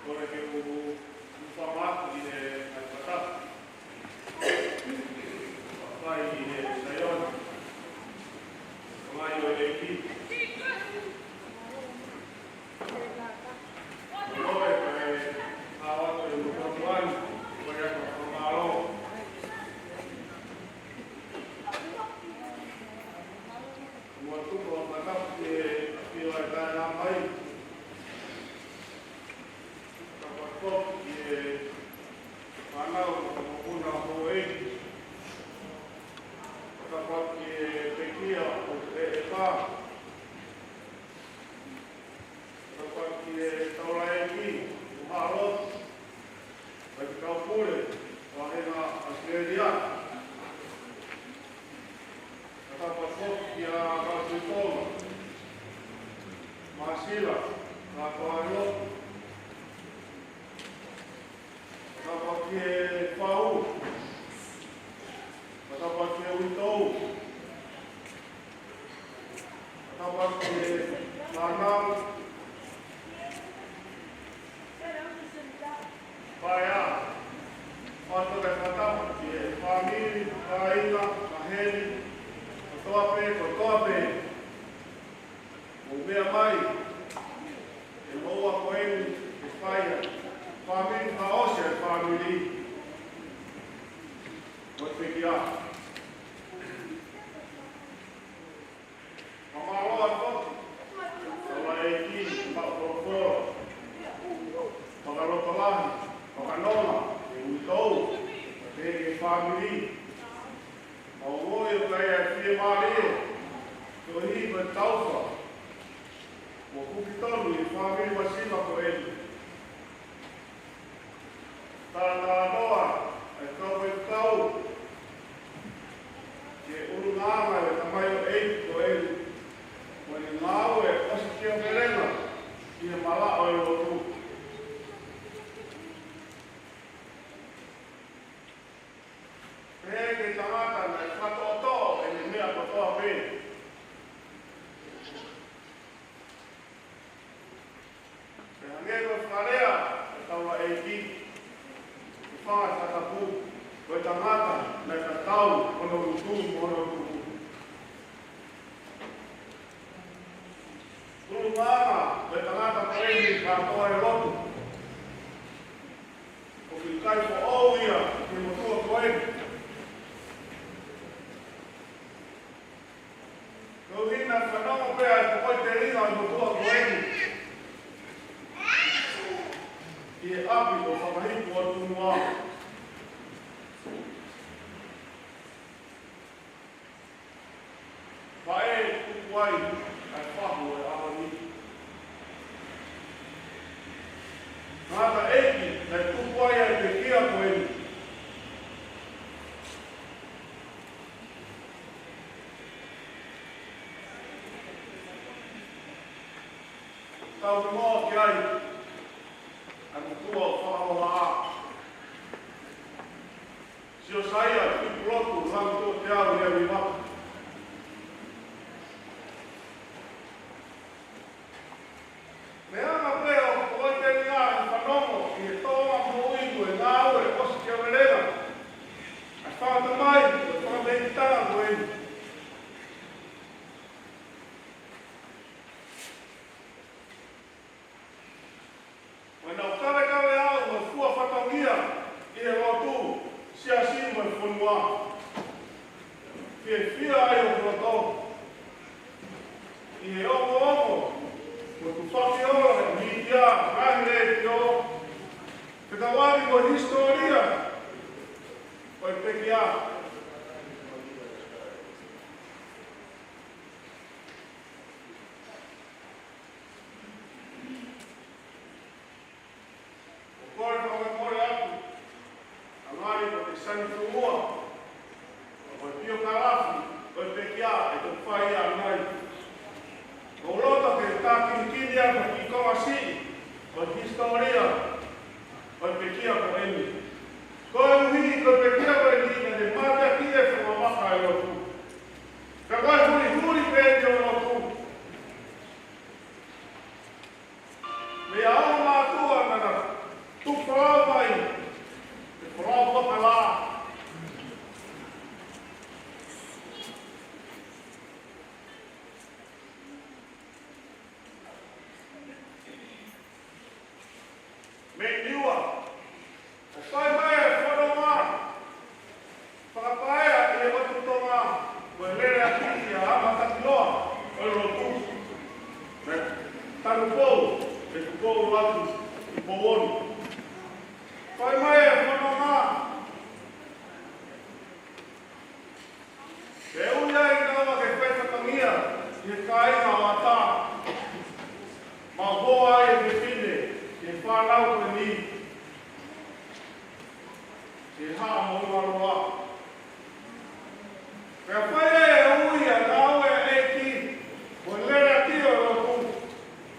Kole ke u, u fakaʻamu ʻi he ngaahi fakatātā. Fai ʻi he Saione. Mai ʻo e ʻEiki. Kole ke u ʻalu atu ʻi he motuʻa tuai, ko ia ko e fakamālō. Mo tuku ʻa e fakatapu ki he ʻafio ʻa e taʻengata mai. Fakatapu ki he fānau ʻo e mokopuna ʻo e. Fakatapu ki he pekia ʻo e ʻEpa. Fakatapu ki he taulaʻeiki, ʻo Halo, ʻa e kau pule, ʻo e ngaahi ʻAositelēlia. Fakatapu kia Kau Sui Tonga, Māsila, kātoa e lotu. Fakatapu ki he fau. Fakatapu ki he uitou. Fakatapu ki he fānau. Paea. Fakatapu ki he fāmili, kāinga, maheni, kotoa pē, kotoa pē. Mou meʻa mai, ʻi he houa ko eni, ke fai ʻa e fāmili fakaʻosi ʻa e fāmili. Mo e pekia. Fakamālō atu. Taulaʻeiki, fakafolofola. Fakalotolahi, fakanonga, ʻe uitou, pea ki he fāmili. Mau ongoʻi ʻoku ʻi ai e fiemālie, koeʻuhi ko e taufa kuo puke tonu ʻi he fāmili masiva ko eni. Talatalanoa e kau faifekau ki he ʻulungaanga ʻo e tamaioʻeiki ko eni, mo ʻene ngāue ʻosikiafelenga ʻi he malaʻe ʻo e lotu. Pehē ki he tangata naʻe fakatoʻotoʻo ʻene meʻa kotoa pē. Pea hangē ko e fakalea ʻa e taulaʻeiki, ʻi he fanga fakatapu, ko e tangata naʻe tatau hono ngutu mo hono tuʻu. ʻUlungaanga ʻo e tangata ko eni kātoa e lotu. ʻOku ʻikai foʻou ia ki he motuʻa ko eni. Koeʻuhi naʻe fanongo pē ʻa e tokoni telinga ʻo e motuʻa ko eni ki he ʻapi ʻo Fakahiku ʻo Tunuʻa. Pea ʻe tuku ai ʻa e fahu ʻo e ʻaho ni. Ngata ʻEiki, naʻe tuku ai ʻa e pekia ko eni. Tau mo ki ai, ʻa e motuʻa ʻo Fakaʻoha. Siosaia Tuʻipulotu Langi Tuʻoteau Leaʻivaka. Meʻa pē ʻo Mo ʻenau kavekave au mo e fua fatongia ʻi he lotu, siasi mo e fonua. Fiefia ai ʻoku loto ʻi he ongoongo mo e tufaki ola ʻa e mītia, ngaahi letiō, fekauʻaki mo e hisitōlia ʻo e pekia. ʻOku ou kole fakamolemole atu, ʻa ngali ko e sani tuʻua, ko e piokalafi ʻo e pekia ʻe toki fai ʻa ngali. ʻOku ou loto ke takiekina ʻa e kiʻi konga siʻi ʻo e hisitōlia ʻo e pekia ko eni. Koeʻuhi ko e pekia ko eni naʻe mateakiʻi e fonua maka ʻi lotu. Ka ko e hulihuli pē ʻi lotu. Meʻa ʻo mātuʻa naʻa na tuku folau mai, ʻe folau papa la. Mei Niua, ʻo fai mai e fononga fakapaea ʻi he ʻOtu Tonga, ko e lele ʻaki ʻa e anga takiloa ʻo e lotu. Mei Tanupou, mei Tupou atu ki Pouonu. Fai mai e fononga, pea ui ai kinaua ke fai fatongia ʻi he kāinga ʻo ʻAta. Mau hoa ai e fefine, ʻi he fānau ko eni, ʻi he Haʻa Moʻungaloa. Pea fai ai e ui ʻa e ngāue ʻa e ʻEiki, mo e lele ʻaki ʻo e lotu.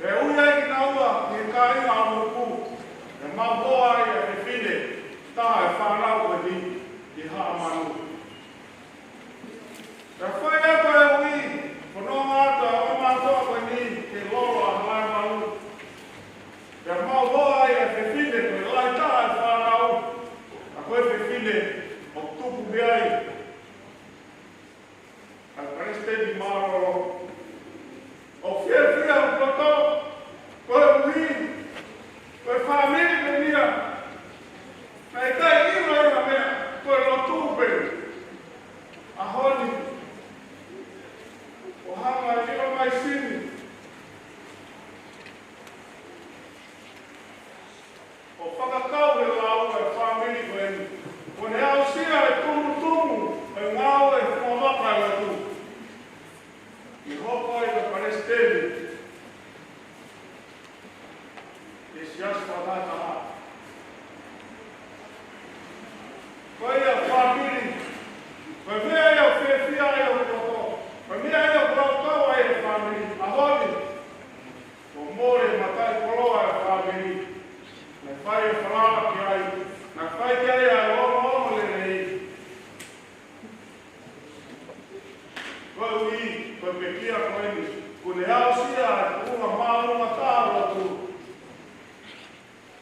Pea ui ai kinaua ʻi he kāinga ʻo Moku, pea mau hoa ai e fefine, taha e fānau ko eni, ʻi he Haʻa Manu. Pea fai atu e ui, fononga atu ʻa e ongo mātuʻa ko eni ki he lolo ʻa Halaevalu. Pea mau hoa ai e fefine ko e lahi taha e fānau, ʻa ko e fefine ʻoku tupu mei ai ʻa e Palesiteni Mālōlō. ʻOku fiefia ʻoku loto, koeʻuhi ko e fāmili ko eni ia, naʻe ʻikai ʻilo ia ha meʻa, ko e lotu pē. ʻAho ni, ʻo hanga ʻe ʻIlo Maisini ʻo fakakau he lau e fāmili ko eni, kuo ne aʻusia e tumutumu e ngāue e fonua maka ʻi lotu. ʻI he hoko ai ko e palesiteni ʻi he siasi fakataha. Ko ia fāmili, ko e meʻa ia ʻoku fiefia ai ʻoku loto, ko e meʻa ia ʻoku laukau ai e fāmili, ʻaho ni. Kuo mole e mataʻikoloa e fāmili. Naʻe fai e falala ki ai. Naʻe fai ki ai ʻa e ongoongo lelei. Koeʻuhi, ko e pekia ko eni, kuo ne aʻusia e tuʻunga māʻolunga taha ʻo e lotu.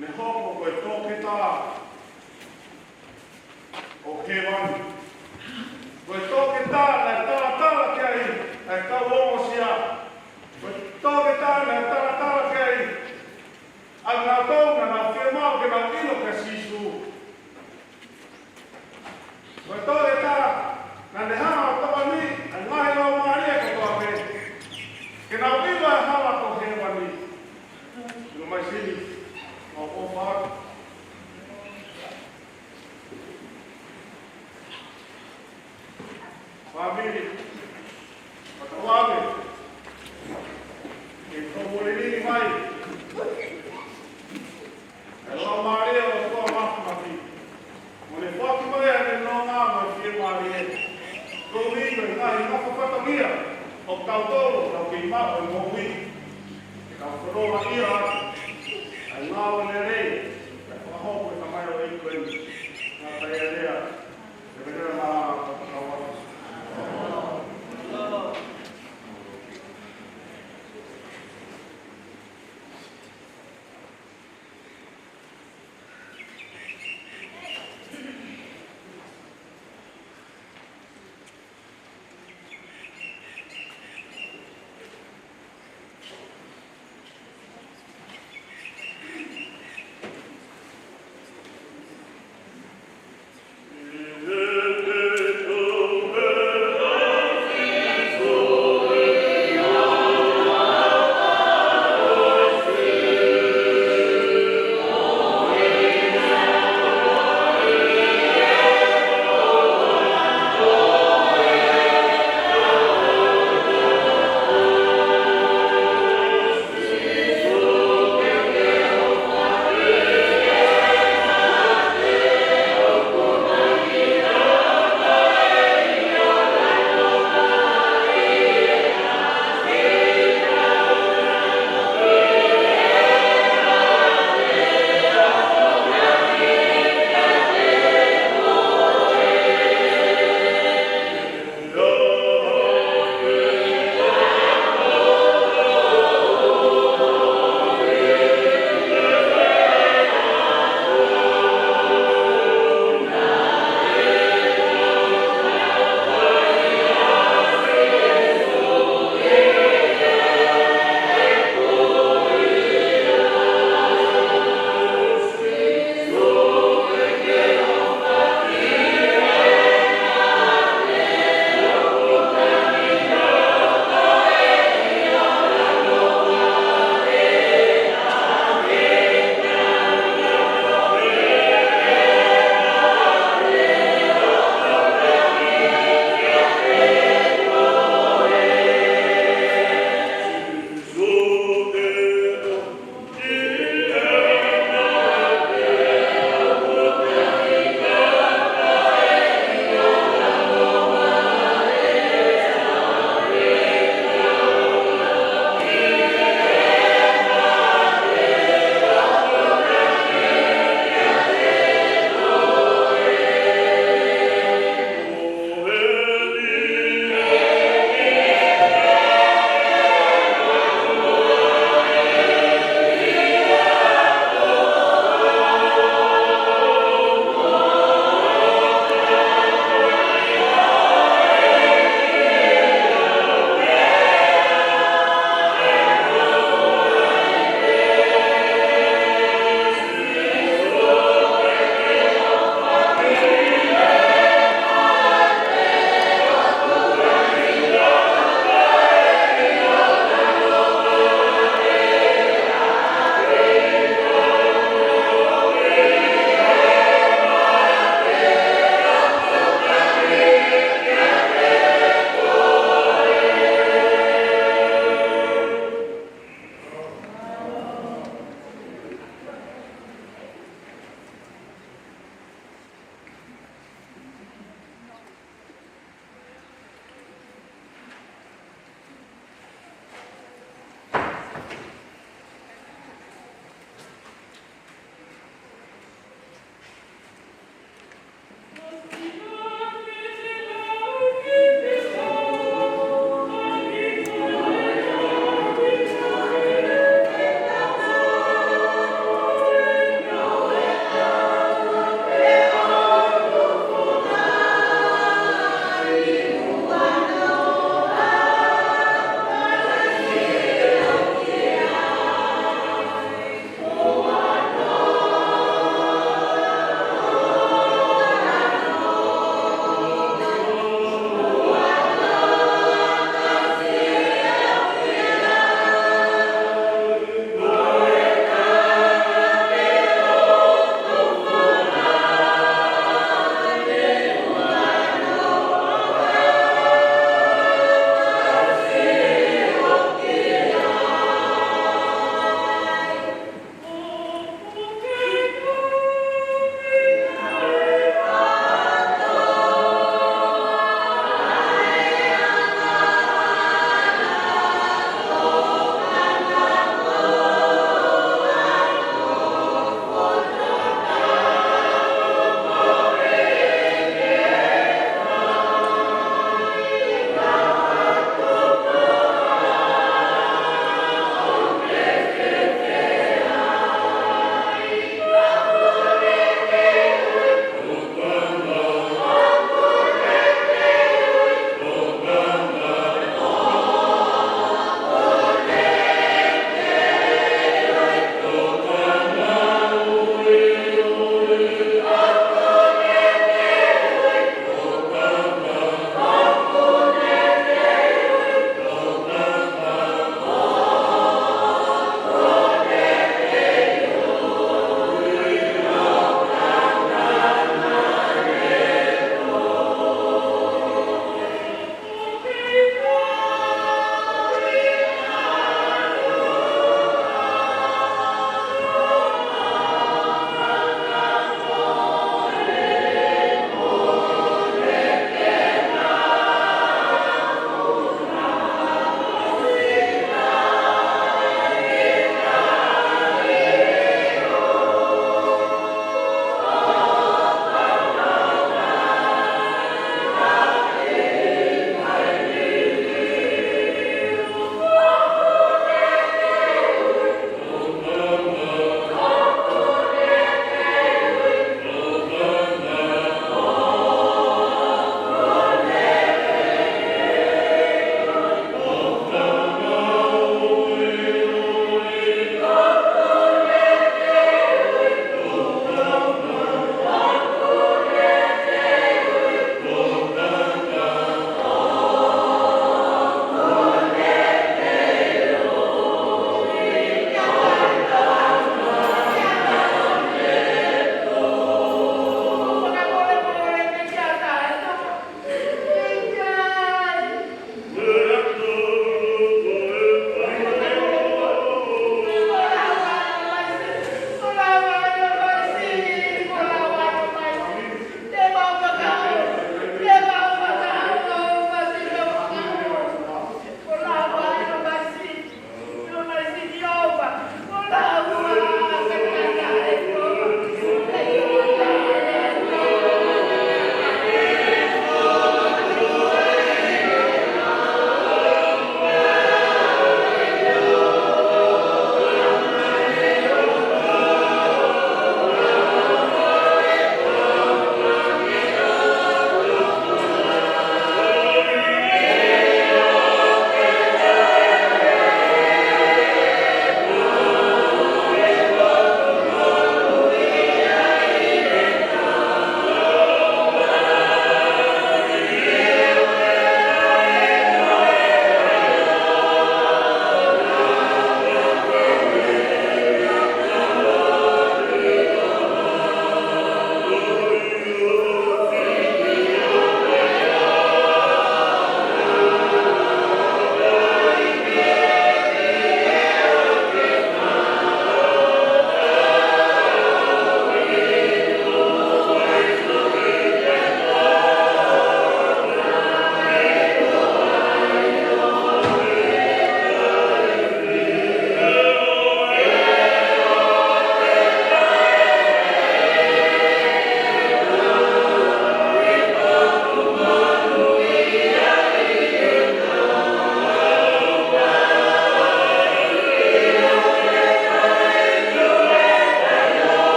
Ne hoko ko e toketā ʻo hēvani. Ko e toketā naʻe talatala ki ai ʻa e kau ongosia. Ko e toketā naʻe talatala ki ai ʻa kinautolu naʻa nau fiemaʻu ke nau ʻilo kia Sīsū. Ko e toketā naʻa ne hanga ʻo tokoniʻi ʻa e ngaahi laumālie kotoa pē ke nau ʻilo e hala ko hēvani. ʻIlo Maisini, mau ʻofa atu. Fāmili, fakatauange ke tau molelili mai ʻa e Laumālie ʻo e ʻOtua Māfimafi, mo ne foaki mai ʻa e nonga mo e fiemālie. Koeʻuhi ko e ngaahi ngāue fatongia ʻoku tau tolo, tau kei maʻu e moʻui, ke tau folofola ia ʻa e ngāue lelei, ke fakahoko e tamaioʻeiki ko eni. Ngata ia lea, e lea mā, fakatauange.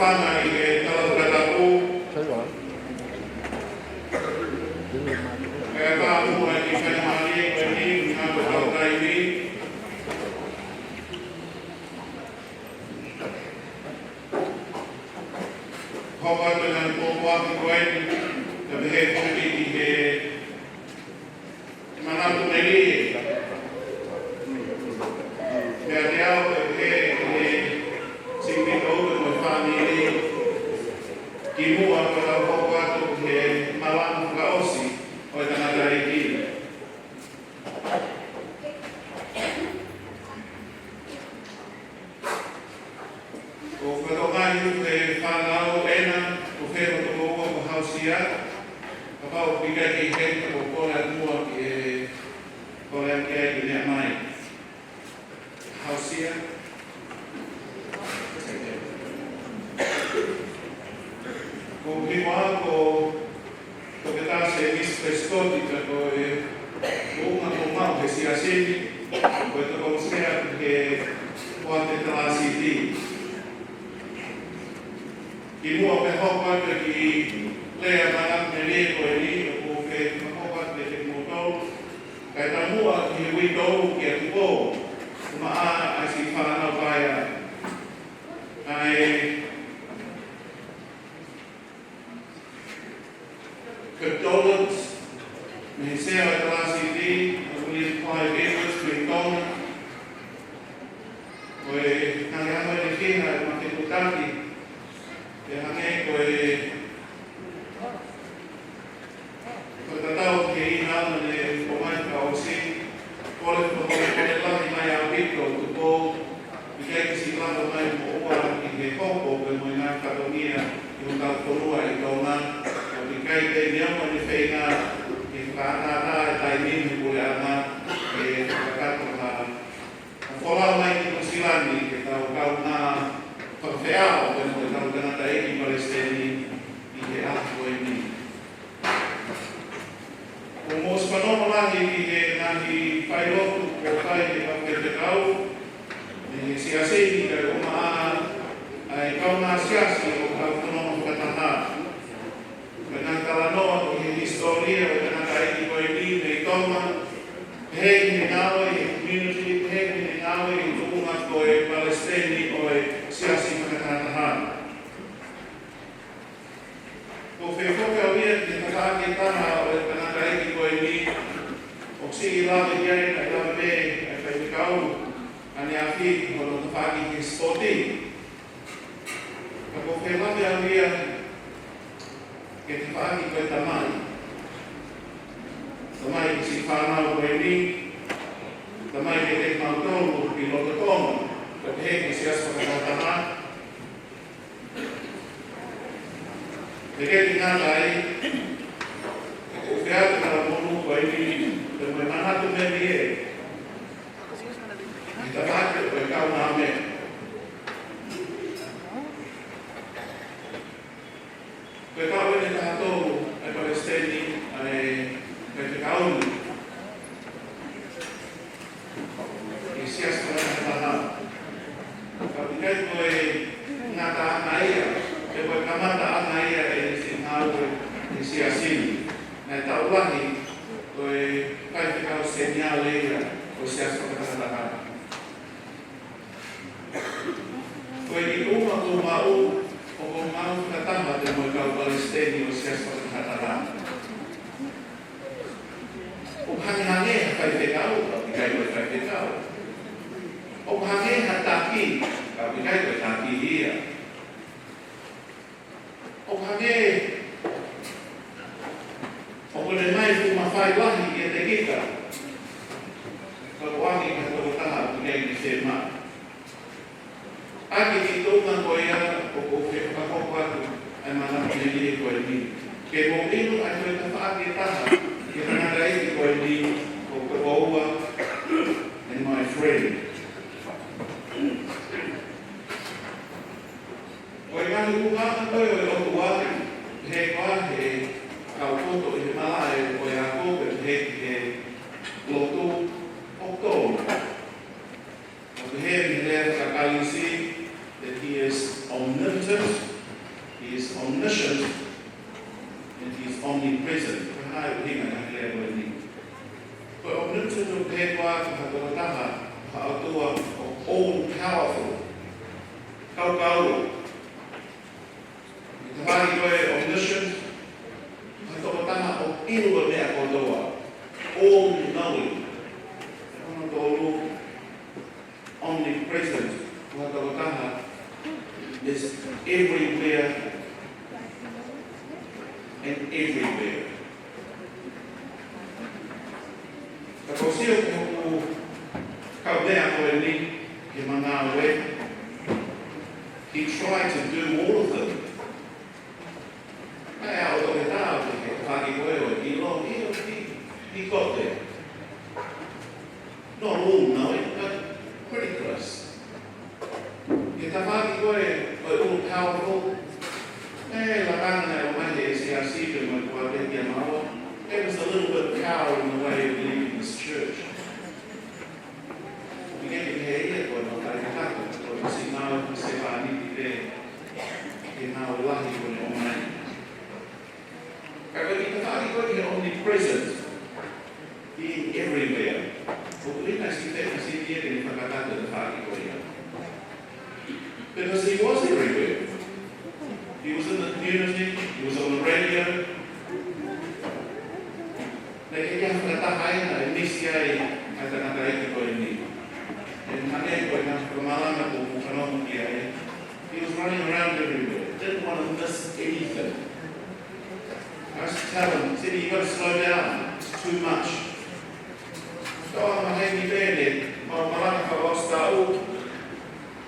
Ana i ke tala fakatapu. Tell you what. Kae ʻatā muʻa e kiʻi faingamālie ko eni, ʻi he ngaahi ʻaho taimi. Hoko atu e ngaahi pōpoaki ko eni, kae pehē foki ki he manatu melie. Pea te u pehē ki he Singapore mo e fāmili, kimuʻa pea tau hoko atu ki he malanga fakaʻosi ʻo e tangataʻeiki. ʻOku fakatokangaʻi ʻe he fānau ena, ko fē hoto tokoua kuo hausia, kapau ʻoku ʻikai ke ʻi heni, ʻoku ou kole atu muʻa ki he kole atu ki ai ke meʻa mai. Hausia. Ko e hingoa ko Toketā Sēmisi Pilisikoti, ka ko e tuʻunga kuo maʻu he siasi ni, ko e tokoni sea he Poate Talāsiti. Kimuʻa pea hoko atu e kiʻi lea manatu melie ko eni, ʻoku ou fie fakahoko atu kiate kimoutolu, kae taumuʻa ki he uitou kia Tupou, ʻumaʻā ʻa e siʻi fānau paea. ʻA e condolence mei he Sea ʻo e Talāsiti, ʻa William Clive Edwards, mei Tonga. Ko e ngaahi ʻaho ʻe fiha ʻe maketu taki, ʻe hangē ko e fakatatau ki he ʻinasi naʻe ʻomai fakaʻosi, kole, kole, kole lahi mai ʻaupito Tupou, ʻikai ke siʻi lava mai moʻua ʻi he hopo pea mo e ngaahi fatongia ʻi hotau fonua ʻi Tonga, ʻoku ʻikai ke ne ʻomai e feinga ke fakaʻataʻatā e taimi ni he puleʻanga, ke fakakakato ha folau mai ki Nuʻusila ni ke tau kaungā fakafeʻao pea mo ʻetau tangataʻeiki Palesiteni ʻi he ʻaho ko eni. ʻOku mou fanongo lahi ki he ngaahi failotu kuo fai ʻe he kau faifekau mei he siasi ni kae ʻumaʻā ʻa e kaungā siasi ʻoku tau fononga fakataha. Ko e ngaahi talanoa ki he hisitōlia ʻo e tangataʻeiki ko eni mei Tonga, pehē ki he ngāue ʻi he community, pehē ki he ngāue ʻi he tuʻunga ko e Palesiteni ʻo e Siasi Fakatahataha. ʻOku ou fie foki au ia ki he tafaʻaki ʻe taha ʻo e tangataʻeiki ko eni, ʻoku siʻi lave ki ai, kae lave pē ʻa e faifekau ʻaneafi, ko hono tafaʻaki ki he sipoti. Ka ʻoku ou fie lave au ia ki he tafaʻaki ko e tamai. Tamai ki he siʻi fānau ko eni, tamai kiate kimautolu ʻi loto Tonga, kae pehē ki he Siasi Fakatahataha. He ʻikai ke ngata ai, ʻoku ou fie ʻoatu e talamonū ko eni, pea mo e manatu melie, ʻi he tafaʻaki ko e kaungāmeʻa. Ko e kau ʻe taha tolu ʻa e Palesiteni ʻa e faifekau ni ʻi he Siasi Fakatahataha. Ka ʻoku ʻikai ko e ngataʻanga ia, pe ko e kamataʻanga ia ʻene siʻi ngāue ʻi he siasi ni. Naʻe taʻu lahi ko e faifekau seniale ia ʻo e Siasi Fakatahataha. Ko e ʻi ʻuma kuo maʻu, ʻoku maʻu fakataha pea mo e kau Palesiteni ʻo e Siasi Fakatahataha. ʻOku hangehangē ha faifekau, ka ʻoku ʻikai ko e faifekau. ʻOku hangē ha taki, ka ʻoku ʻikai ko e taki ia. ʻOku hangē ʻoku ne ʻomai fuʻu mafai lahi kiate kita, ka ʻoku ʻikai ke tau taha ʻoku ʻikai ke ne fiemaʻu. ʻAki ki he tuʻunga ko ia, ʻoku ou fie fakahoko atu ʻa e manatu melie ko eni. Ke mou ʻilo ʻa e toe tafaʻaki ʻe taha ki he tangataʻeiki ko eni, ko Kokoua and my friend. Ko e ngaahi ʻulungaanga ko ē ʻo e ʻOtua, he ko e hā e kau poto ʻi he malaʻe ʻo e ako, pea pehē ki he lotu, ʻoku tolu. Pea pehē ʻi he lea faka-Kalisi, that he is omnipotent, He is omniscient and he is omnipresent. Ko e hā e ʻuhinga ʻo e lea ko eni? Ko e omnipotent ʻoku pehē ko ha tokotaha, ha ʻOtua ʻoku all powerful. Kaukau. Ko e tafaʻaki ko e omniscient, ko e tokotaha ʻoku ʻilo e meʻa kotoa. All knowing. Ko hono tolu, omnipresent, ko e tokotaha is everywhere and everywhere. Ka ko e sio ki hoku kau meʻa ko eni, ki he ngāue, he tried to do all of them. Naʻe ʻalu ʻo toki tau ki he tafaʻaki ko ē ʻo e ʻilo, he, he, he got there. Not all knowing, but pretty close. Ki he tafaʻaki ko ē ʻo e all powerful, ʻe, lakanga naʻe ʻomai ʻe he siasi pea mo e kuata kia maua. There was a little bit of power in the way of leading this church. ʻOku ʻikai ke pehē ia ko e maʻu taʻekakato, ko e ʻosi ngāue ko e sevāniti pē, ke ngāue lahi ko ʻene ʻomai. Ka ko e tafaʻaki ko ē ki he omnipresent, being everywhere. ʻOku ʻi ai e siʻi, siʻi meʻa ke ne fakakakato e tafaʻaki ko ia. Because he was everywhere. He was in the community, he was on the radio. Naʻe ʻikai ke ʻi ai ha taha ia naʻe misi ai ʻa e tangataʻeiki ko eni. And hangē ko e ngaahi fakamalanga kuo mou fanongo ki ai, he was running around everywhere. Didn't want to miss anything. I used to tell him, Tini, you got to slow down. It's too much. Toʻa maheni pē ʻene maʻu malanga fakaʻosi taʻu,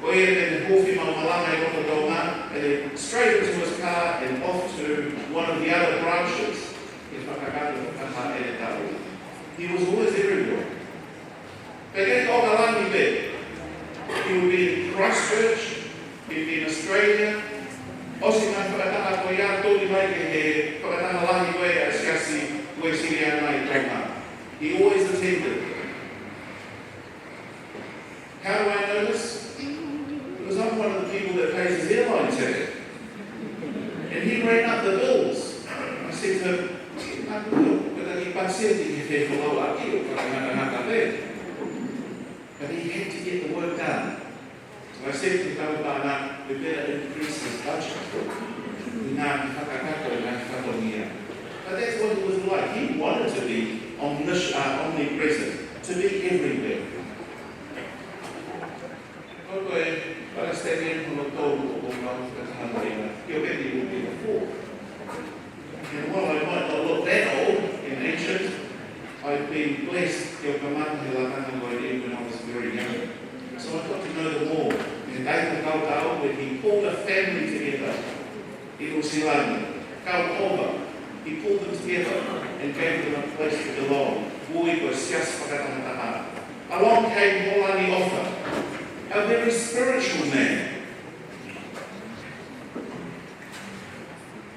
ko ia ʻene huufi maʻu malanga ʻi loto Tonga, and then straight into his car and off to one of the other branches. He fakakakato fakataha ʻene taʻu. He was always everywhere. Pea ʻikai ko ʻAokalani pē. He would be in Christchurch, he'd be in Australia. ʻOsi ngaahi fakataha ko ia, tuli mai ki he fakataha lahi ko ē ʻa e Siasi Uēsiliana ʻi Tonga. He always attended. How do I know this? Because I'm one of the people that pays his airline ticket. And he ran up the bills. I said to him, "Uncle Bill, ko e taki pāseti ke fai e follow-up, ʻikai ko e fakangatangata pē." But he had to get the work done. So I said to Taupaʻanga, "We better increase his budget." He ngaahi fakakakato, ngaahi fatongia. But that's what he was like. He wanted to be omnis-, uh, omnipresent, to be everywhere. Ko e Palesiteni hono tolu ʻo e ngāue fakataha mo ia, he ʻoku ʻi ai e upi na fō. And while I might not look that old and ancient, I've been blessed to have come up with Lakanga Moereʻi when I was very young. So I got to know them all. And David Kautau, when he pulled a family together in Usilani, Kautova, he pulled them together and gave them a place to belong. Ui ko e Siasi Fakatahataha. Along came Hōlani ʻOfa, a very spiritual man.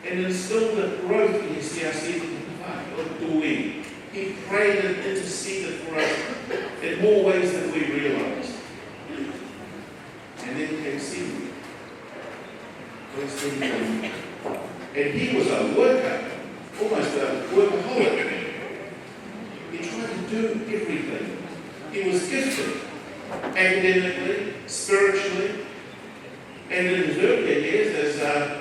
And instilled the growth in his siasi, ʻo tui. He prayed and interceded for us in more ways than we realized. And then came Stephen. Praise the Lord. And he was a worker, almost a workaholic. He tried to do everything. He was gifted academically, spiritually, and in his earlier years, as, uh,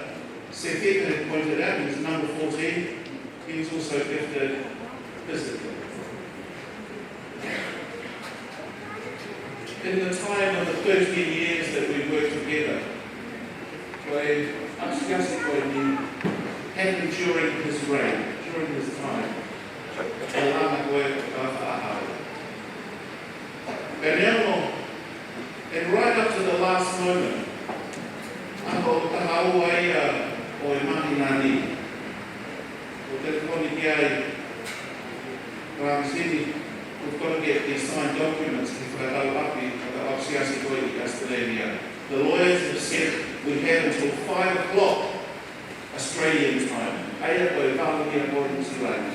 Sefika had pointed out, he was number fourteen, he was also gifted physically. In the time of the thirteen years that we worked together, ko e ʻapiako ko eni happened during his reign, during his time. Ko e langa ko ē ʻo Taufaʻahau. Pea neongo, and right up to the last moment, ʻaho taha ua ia ʻo e māhina ni, ʻo telefoni ki ai, Rāmisini, we've got to get these signed documents ki he fakatau ʻapi, fakatau ʻapi siasi ko ē ʻi Australia. The lawyers have said we have until five o'clock Australian time. ʻA ia ko e valu ia ko ē New Zealand.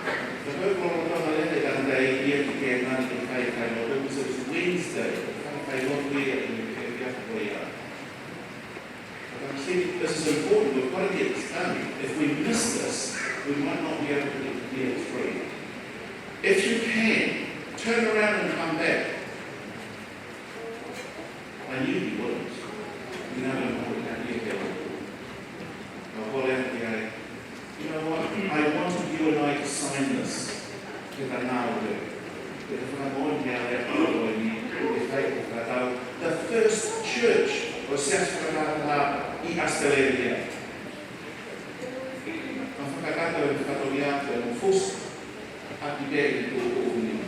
Ka ko e koloa ʻo Tonga lele ka nda e ia ki ke ngani ke fai failotu, so it's Wednesday, fai failotu ia ʻi he efiafi ko ia. Ka ko e This is important. We've got to get this done. If we miss this, we might not be able to get the deal through. If you can, turn around and come back. I knew you wouldn't. You know, I don't know what that year held. I'll hold out the eye. You know what? I wanted you and I to sign this. Ke ta ngāue. Ke ta whakamoe ki a lea pālo ni, ke fai ko kata. The first church ʻo Siasi Fakataha ʻi Australia. Ma fakakata e fatongia ko e mo fusi ʻaki pē ʻi ko ko ni.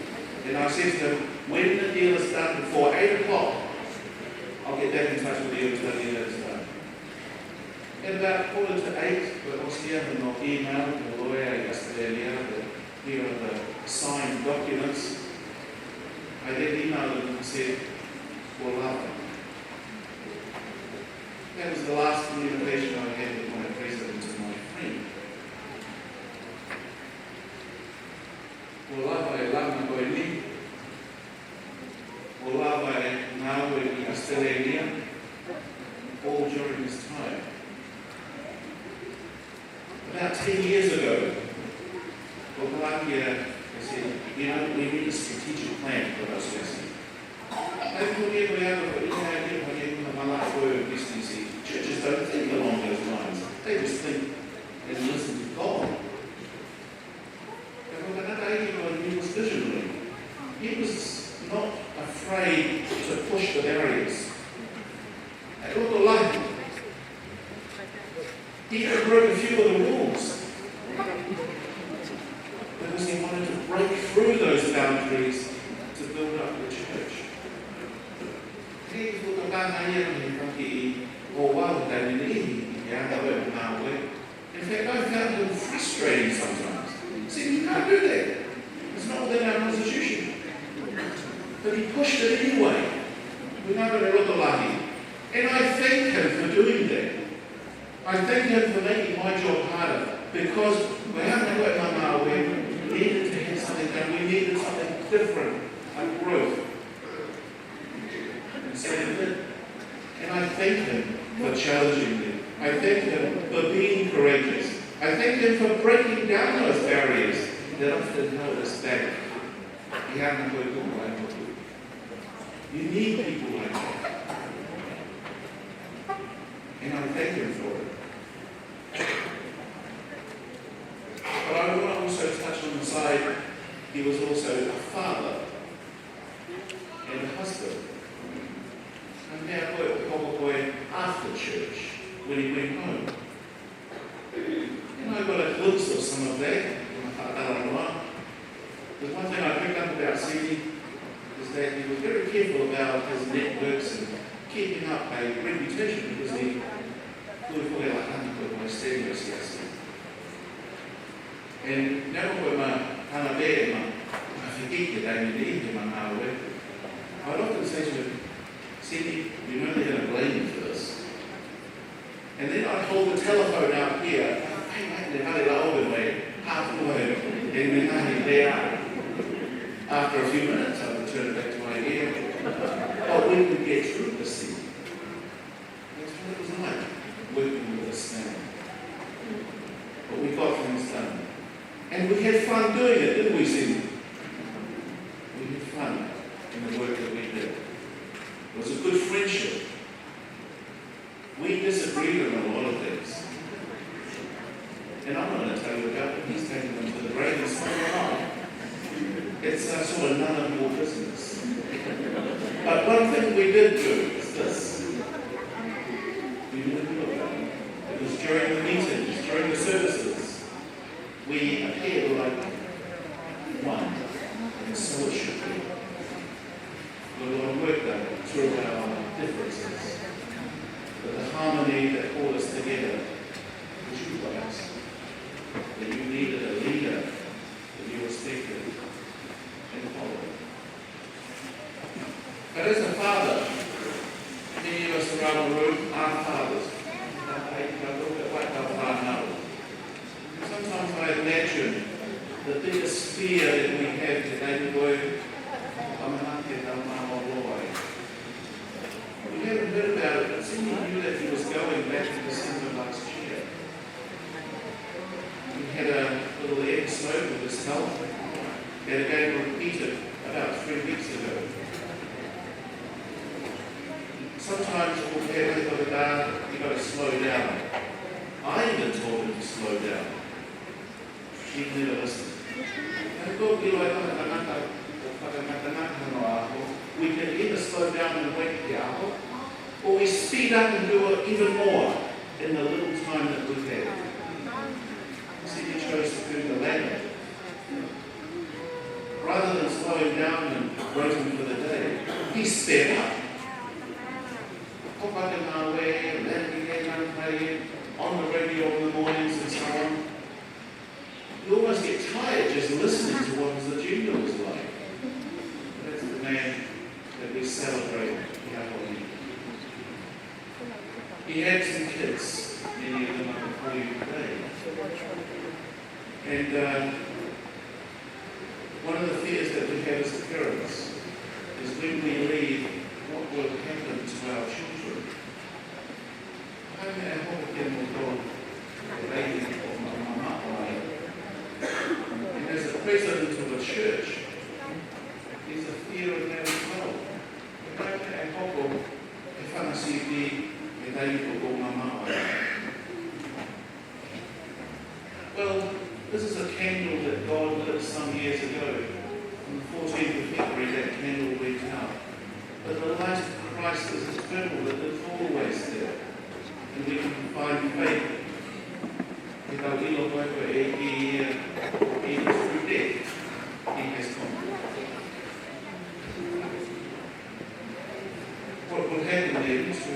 And I said to them, "When the deal is done before eight o'clock, I'll get back in touch with you and tell you that it's done." And about quarter to eight, we ʻosi ia hono email ki he lawyer ʻi Australia that here are the signed documents. I then emailed him and said, "We'll love it." That was the last communication I had with my president and my friend. Ua lava e langa ko eni, ua lava e ngāue ʻi Australia, all during this time. About ten years ago, ko Palakia, I said, "You know, we need a strategic plan for those Wesleyan." Ai ko ia ko ia ko ia ia ko ia ko ia ko ia business. Churches don't think along those lines. They just think and listen to God. Ka ko Tanaka Aiki, he was visionary. He was not afraid to push the barriers. He loto lahi. He even broke a few of the rules because he wanted to break through those boundaries to build up the church. He loto lahi ia he taki o wau taimi ni, he anga o e ngāue. In fact, I found him frustrating sometimes. He said, "You can't do that. It's not within our constitution." But he pushed it anyway. We know it a lot lahi. And I thank him for doing that. I thank him for making my job harder because we have to work on our way. We needed to have something done. We needed something different, a growth. And so he did. And I thank him for challenging me. I thank him for being courageous. I thank him for breaking down those barriers that often held us back. He had no good way. You need people like that. And I thank him for it. But I want to also touch on the side, he was also a father and a husband. And now we're probably after church when he went home. And I got a glimpse of some of that in the Whakatalanoa. There's one thing I picked up about Sini is that he was very careful about his networks and keeping up a reputation because he flew for a hundred with my stereo C S C. And never were my hana there, my, my forget that they need him, my hardware. I'd often say to him, "Sini, you know they're going to blame you for this." And then I'd hold the telephone out here. Hey, mate, they've had it all the way. Half the way. And then I there. After a few minutes, I would turn it back to my ear. But we could get through the scene. That's what it was like working with this family. But we got things done. And we had fun doing it, didn't we, Cindy? We had fun in the work that we did. It was a good friendship. We disagreed on a lot of things. And I'm not going to tell you about it. He's taking them to the grave and so am I. It's uh, sort of none of your business. But one thing we did do is this. We did do it. It was during the meetings, during the services, we appeared like one, and so it should be. We want to work that through our differences, but the harmony that brought us together was you guys, that you needed a leader that you respected and followed. But as a father, many of us around the room are fathers. Sometimes I imagine the biggest fear that we have today, we go, "Whakamana ke tau mālōlō ai." We haven't heard about it, but Cindy knew that he was going back to the Sometimes we'll hear people that, "You gotta slow down." I even told him to slow down. He never listened. Ka ko e ʻilo ʻa e fakangatangata, ʻo fakangatangata hono ʻaho, we can either slow down and wait ki he ʻaho, or we speed up and do it even more in the little time that we have. See, he chose to do the latter. Rather than slowing down and waiting for the day, he sped up. Ko e faʻahinga ngāue, lele ki he ngāue, on the radio in the mornings and so on. You almost get tired just listening to what his agenda was like. That's the man that we celebrate here. He had some kids, many of them are before you today. And, uh, one of the fears that we have as parents is when we leave, what will happen to our children? How many hope again will go the lady of my mama? And as a president of a church, there's a fear of that as well. He ʻikai ke ʻi ai ha hopo he fanga sipi, he taimi ko ē ʻoku mamaʻo ai. Well, this is a candle that God lit some years ago. On the fourteenth of February, that candle went out. But the light of Christ is eternal, it is always there. And we can find faith without ʻilo ko e ʻEiki ia, even through death, he has conquered. What will happen then to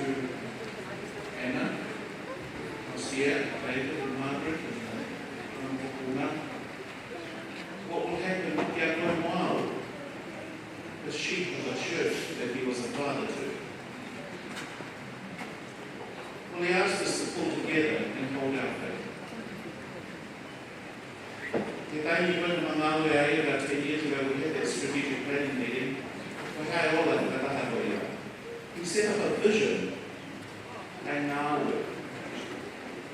Anna, Hosea, David, and Margaret, and the, and the, what will happen to Yakob Wild, the sheep of the church that he was a father to? Well, he asked us to pull together and hold our faith. He taimi ko ē naʻá ma ngāue ai, about ten years ago, we had that strategic planning meeting. Ko e hā e ola ʻa e taha ko ia? He set up a vision, a ngāue.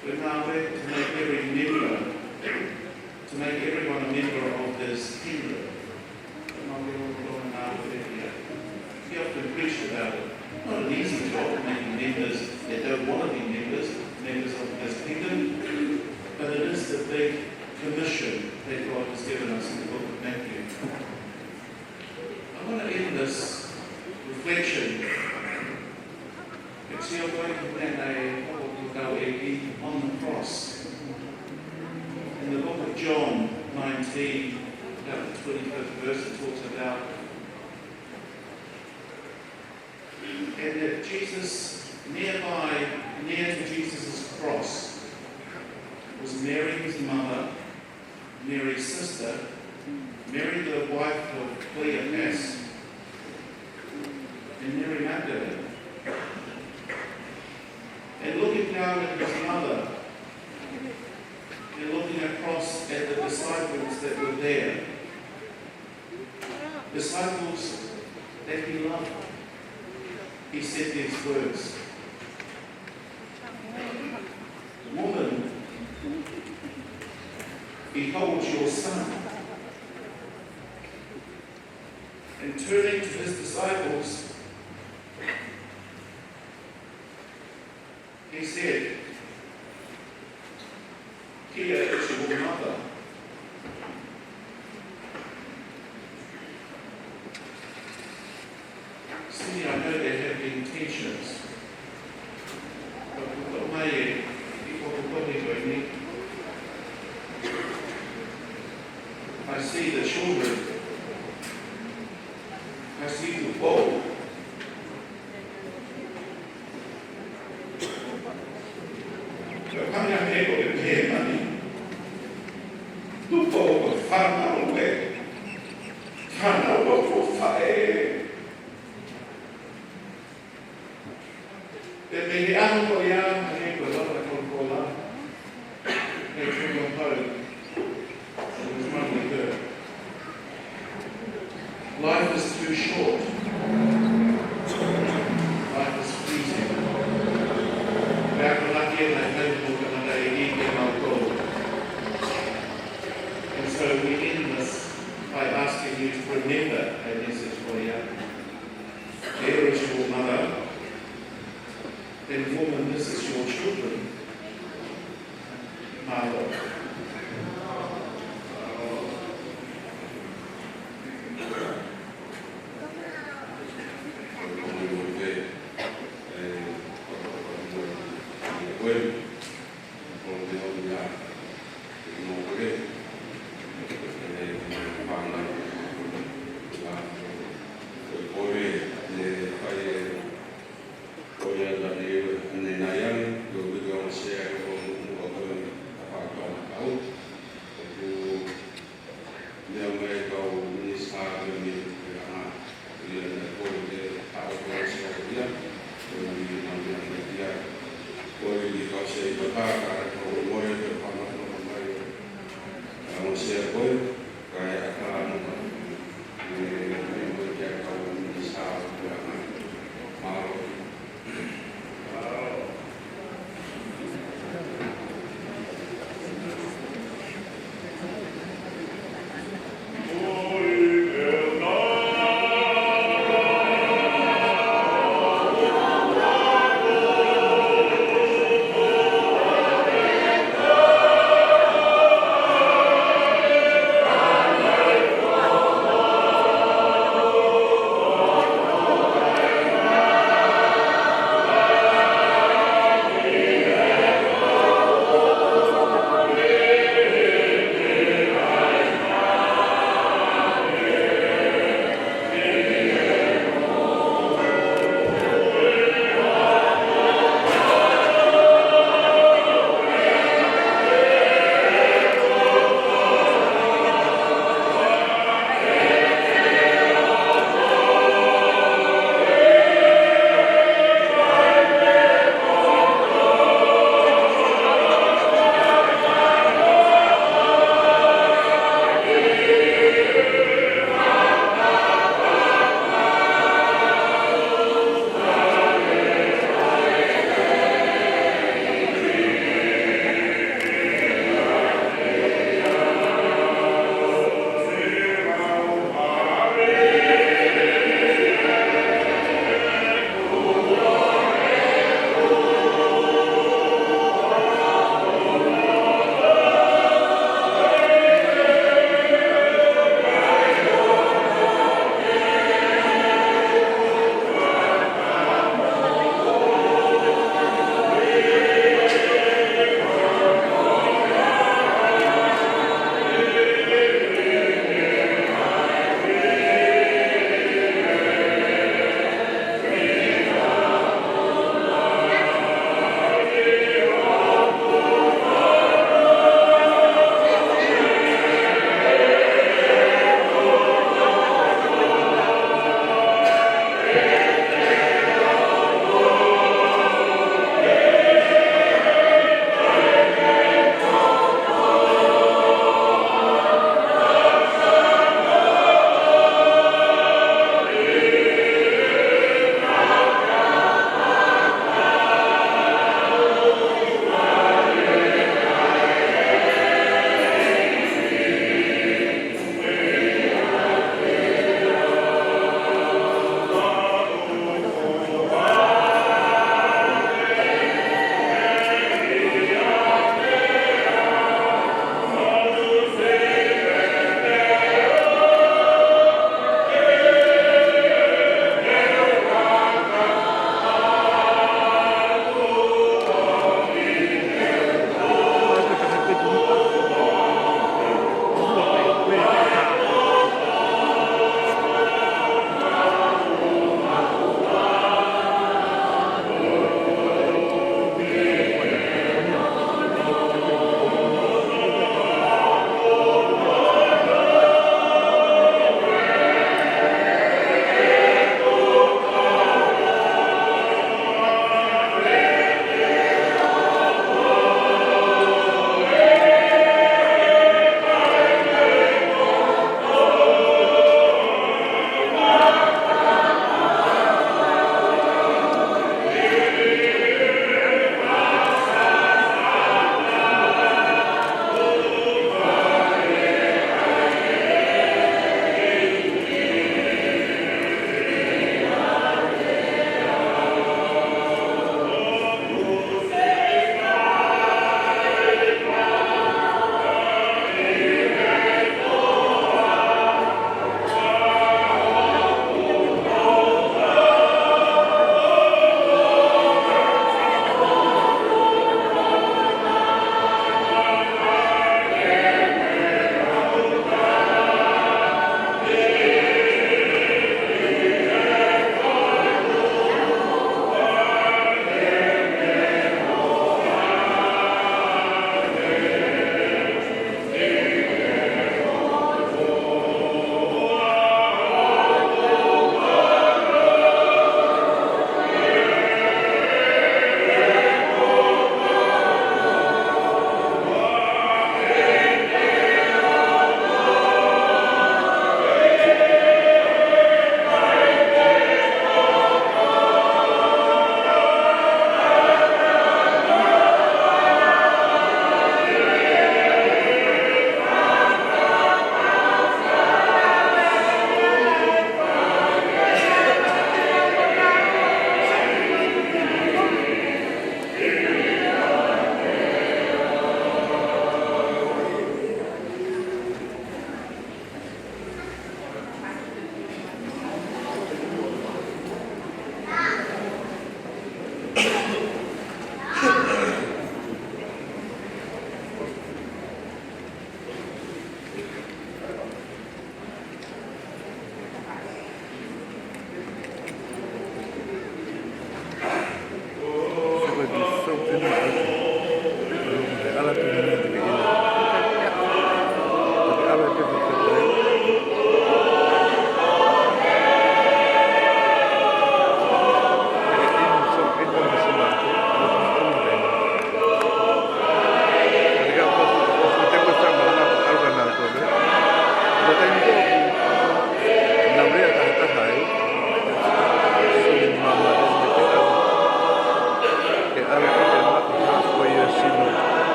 A ngāue to make every member, to make everyone a member of this kingdom. He often preached about it. Not an easy job, making members that don't want to be members, members of this kingdom. But it is the big commission that God has given us in the book of Matthew. I want to end this reflection. It's your way of when I on the cross. In the book of John nineteen, about the twenty-fifth verse, it talks about, and that Jesus, nearby, near to Jesus' cross, was Mary, his mother, Mary's sister, Mary the wife of Cleopas, and Mary Magdalene. And looking down at his mother, and looking across at the disciples that were there, disciples that he loved, he said these words, "Woman, behold your son." And turning to his disciples, he said, "Here is your mother." See, I know there have been tensions, but we've got my, I see the children. I see the boat. Ka hanga he ko e pehē mai, tupu ʻo fānau ē, fānau ʻo ko faʻē. Pea mei he ʻaho ko ia, he ko e lava ko kola, he ko e hau. Life is too short. Life is fleeting. Pea ko e laki e nai kai mo ka nai i ke mau kou. And so we end this by asking you to remember a message for you. Here is your mother.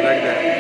Like that.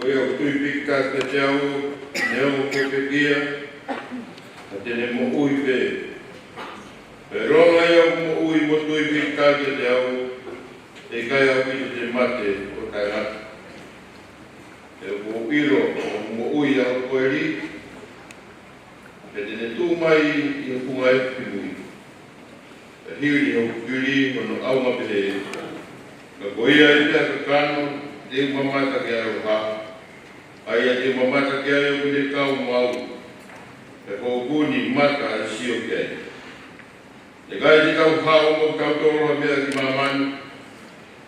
Ko ia ʻoku tui pīkitai kiate au, neongo kuo pekia, ka te ne moʻui pē. Pea ʻilonga ia ʻoku moʻui mo tui pīkitai kiate au, ʻe ʻikai ʻaupito te ne mate ʻo taʻengata. He ʻoku ou ʻilo ʻoku moʻui ʻa hoku koeli, pea te ne tuʻu mai ʻi he funga efu kimui. Pea hili hoku fili hono ʻaonga pehē, ka ko ia ai pē ʻa e kakano, te u mamata ki ai ʻo hao. ʻA ia te u mamata ki ai ʻoku ne kau maʻau, pea ko hoku ʻuuni mata ʻe sio ki ai. ʻE ʻikai te tau haʻu mo tautolu ha meʻa ki māmani,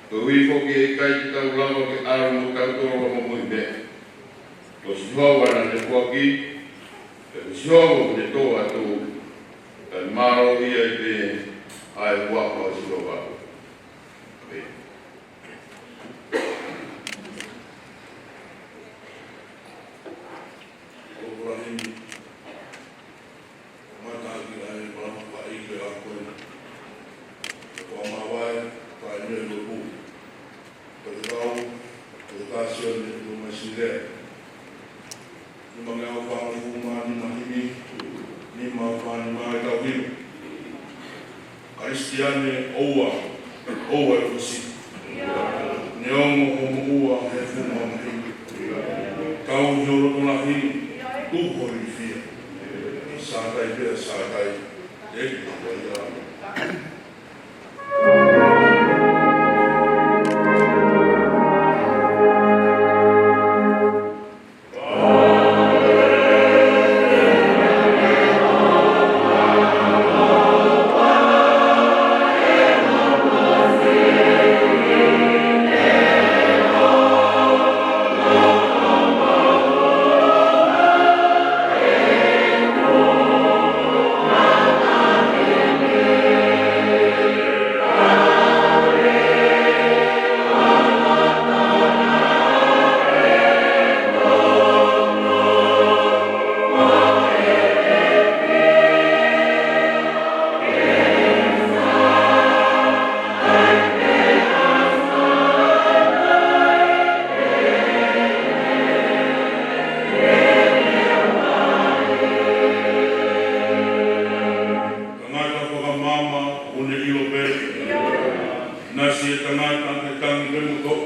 koeʻuhi foki ʻe ʻikai te tau lava ke ʻalu mo tautolu ha momoʻi meʻa. Ko Sihova naʻa ne foaki, pea ko Sihova ʻoku ne tō atu, kae mālō ia ai pē ʻa e huafa ʻo Sihova. ʻĒmeni. Ko e ʻuhinga, mata ki ai, ko e ʻuhinga ʻi he ako. Ko e māvae, ko e ʻuhinga ʻo e lotu. Ko e tau, ko e tau sio ne tu mai sile. Nima ngeau fāngofulu mā nima himi, nima fā nima ʻetau himi. Kalisitiane, ʻoua, ʻoua ʻe fusi. Neongo hoʻomo ʻuha he funga mahino. Kau ʻi ho loto lahi, tuʻu ho ilifia. Sātai pea sātai, te ki hawa ia. Tangata fakamaama, ʻoku ne ʻilo pē. Nasi e tangata ke tangi pē mo toʻo.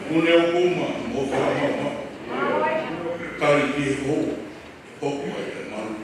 ʻOku ne ʻuhuma mo fakamaama. Tali ki he hou, hoko ai e malu.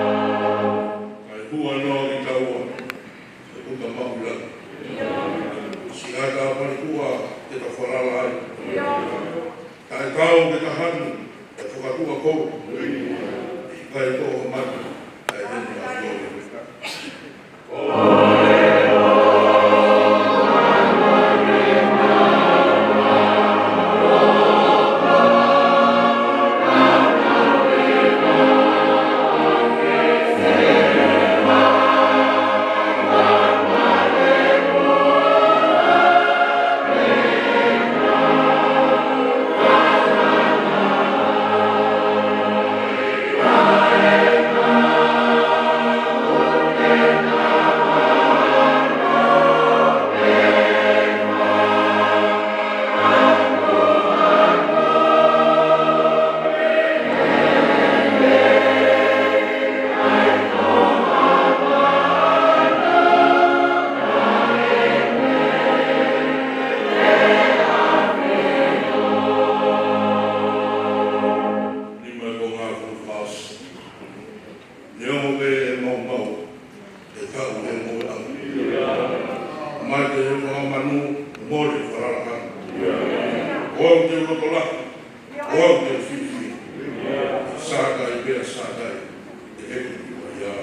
Kae hua noa ki taua, ʻe puta maʻu laki. Siʻata pali hua te ta falala ai. Taʻe kau ke ta hanu, ʻe fakatuʻa kou. ʻIkai ko manu, ʻa e heni a fiore. Nima ko ngā fulu fas. Neongo pē ʻe maumau, Kau he moe au. Mai te he whakamanu, mole whalalakana. Ko au te u loto lahi, ko au te u fifi. Sākai pea sākai, te he kuki wa ia.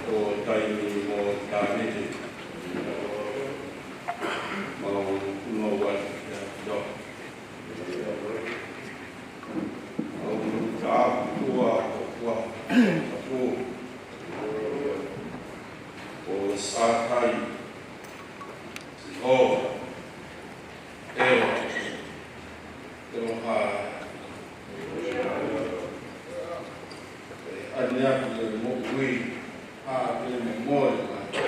Ko e taimi mo e tānaki. Mau noa atu ki he ʻaho. Mau tā kua, kua, kua. Ko Sātai. Sihova. ʻEloa. ʻEloha. ʻAneafi ʻo e moʻui. ʻA e moʻui mo e moʻui.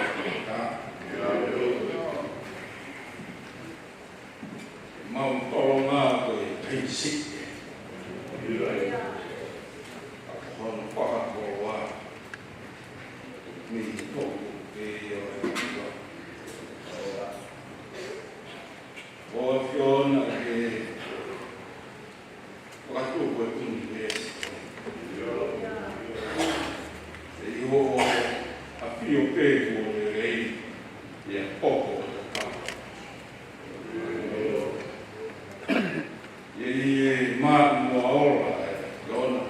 Mau tolonga ko e kaisike. ʻA ko hono fakakoloa. Mei he toʻu pē ia ʻo e ʻOtua. ʻO ʻAfiona ke fakatupu e ʻunivēsi. ʻI hoʻo ʻafio pē kuo lelei, ʻi he poko ʻo e tau. ʻI he maʻimoa ola ʻa e ʻAfiona.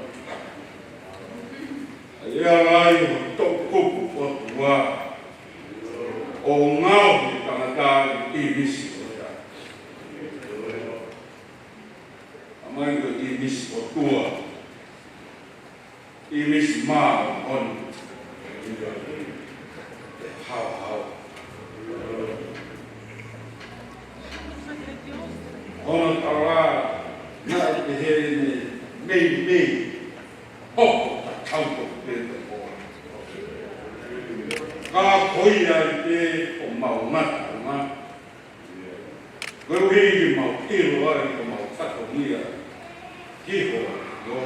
ʻA ia ʻoku ʻi ai ho toʻukupu ʻOtua. ʻO ngaohi e tangata ʻi he ʻīmisi ʻo e ʻAfiona. ʻA mai ko e ʻīmisi ʻOtua. ʻImisi māʻoniʻoni. ʻE haohaoa. Hono tala, naʻe pehē ni meimei hoko tatau ko pē te koa. Ka ko ia ai pē ʻoku mau ngata, ngata. Koeʻuhi ke mau ʻilo ai ko mau fatongia ki he ʻOtua.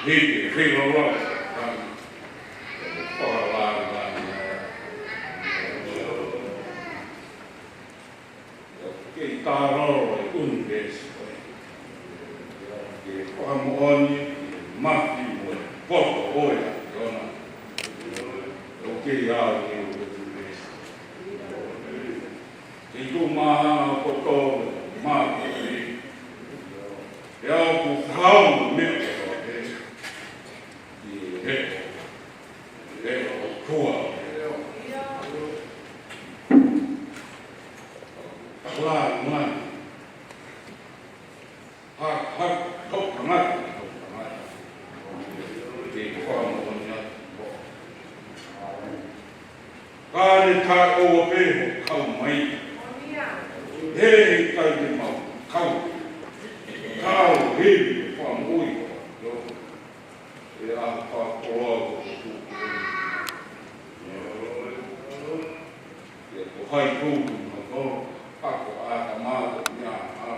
Hiki, hilo loa, tani. Fakalāngilangi. Ke talo e ʻunivēsi. Ke fakamoʻoni, ke mafi mo e poto ʻo e ʻAfiona. ʻOku kei ʻaonga e ʻunivēsi. Ke tuʻu mahalo kotoa mo mākoni. Pea ʻoku hau mo meʻa kotoa pē. ʻI he, he ʻOtua. Kala mai. Ha, ha, tau tangata, tau tangata. Ke fakamoʻoni atu. Ka ne taʻoa pē ho kau mai. He ʻikai te mau kau. Kau he fakamoʻui. ʻE ʻa fakakoloa ko e tuku. ʻIa ko hai kou tu ma ko, ako ʻa ka mata mea ʻa.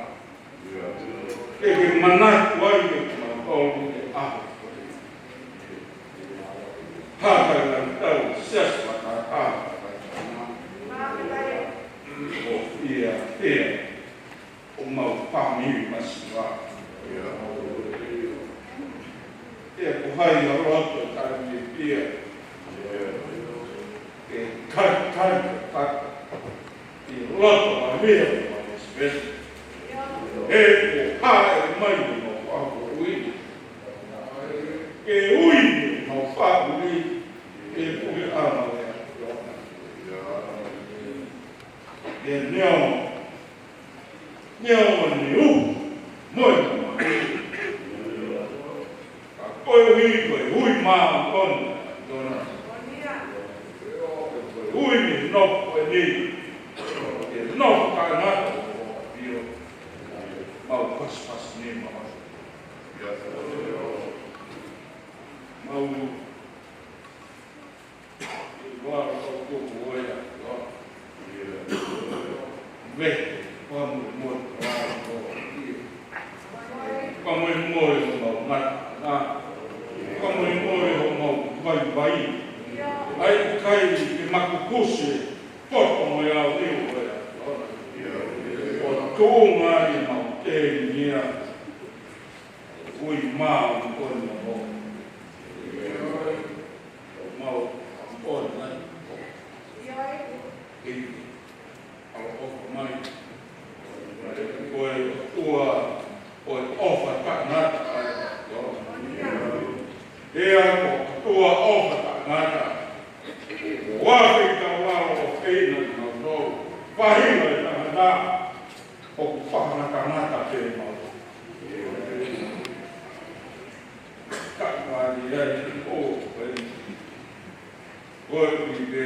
Ke ke manatu ai ke ke manatu ke ʻa. Haka na tau sias mata ʻa. ʻO ia, ia. ʻO mau fāmili masiva. Hai a loto taimi pia. Ke kai kai ke kaka. I loto a mea o Spesi. E ko hae mai no whako ui. Ke ui no whako ui. Ke pule ana lea. Ke neo. Neo ni u. Moe mai. Ka koe ui koe ui mā on. Dona. Koe ui ni no koe ni. Ke no ka na. Pio. Mau pas pas ni mau. Mau. Ua o tuku oe a. Ve. Ua mo mo. Ua mo mo mo mau mata. Ua mo mo mo mau vai vai. Ai kai ke maku kuse. Poto mo ia o iu oe a. O tuʻunga i mau te nia. Ui mau ko ni mau. Mau, ʻo nai. ʻIo. ʻAloʻofa mai. Ko e ʻOtua, ko e ʻofa taʻengata. ʻIo ko e ʻOtua ʻofa taʻengata. ʻOku ʻafeitaulalo ʻofeina ʻi mau tō. Faʻahinga e tangata. ʻOku fakangatangata pē mau. Ka ʻoku ʻi ai ʻo pē. Ko e ʻuhi pē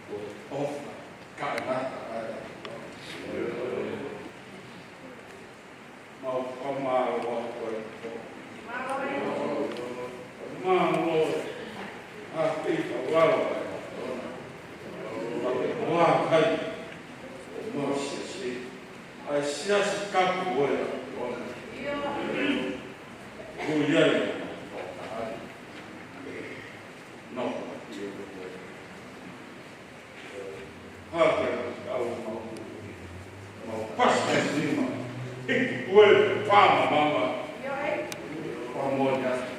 ko e ʻofa taʻengata ai. Mau fakamālō atu ai. Mālō. ʻAfeitaulalo ai. Pake hoa kai. Mau siasi. ʻA e siasi kapu ʻo e ʻOtua. Ko ia ia. Nofo ʻi he ʻOtua. Hake au mau. Mau pasipasi nima. Hiki kue pama mama. Pamoni atu.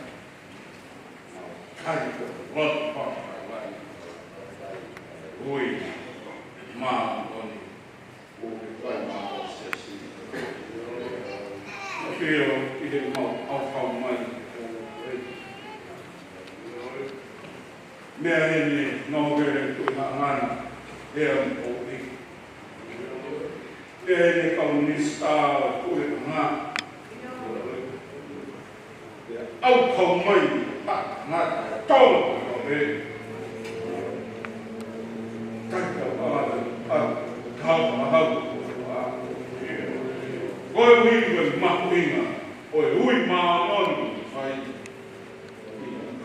Mau kai ko loto pama kai. Ui. Mau oni. Pio, ʻi he mau, au kau mai. Meʻa eni, no vele tu na ngana, e am o i. Meʻa eni kau minisitā, tu e ngana. ʻAu kau mai, ha, ngata, tau, kau mai. Kai kau mai, ha, kau mai, ha. Ko e ui, ko e mahuʻinga, ko e ui māʻoniʻoni, fai.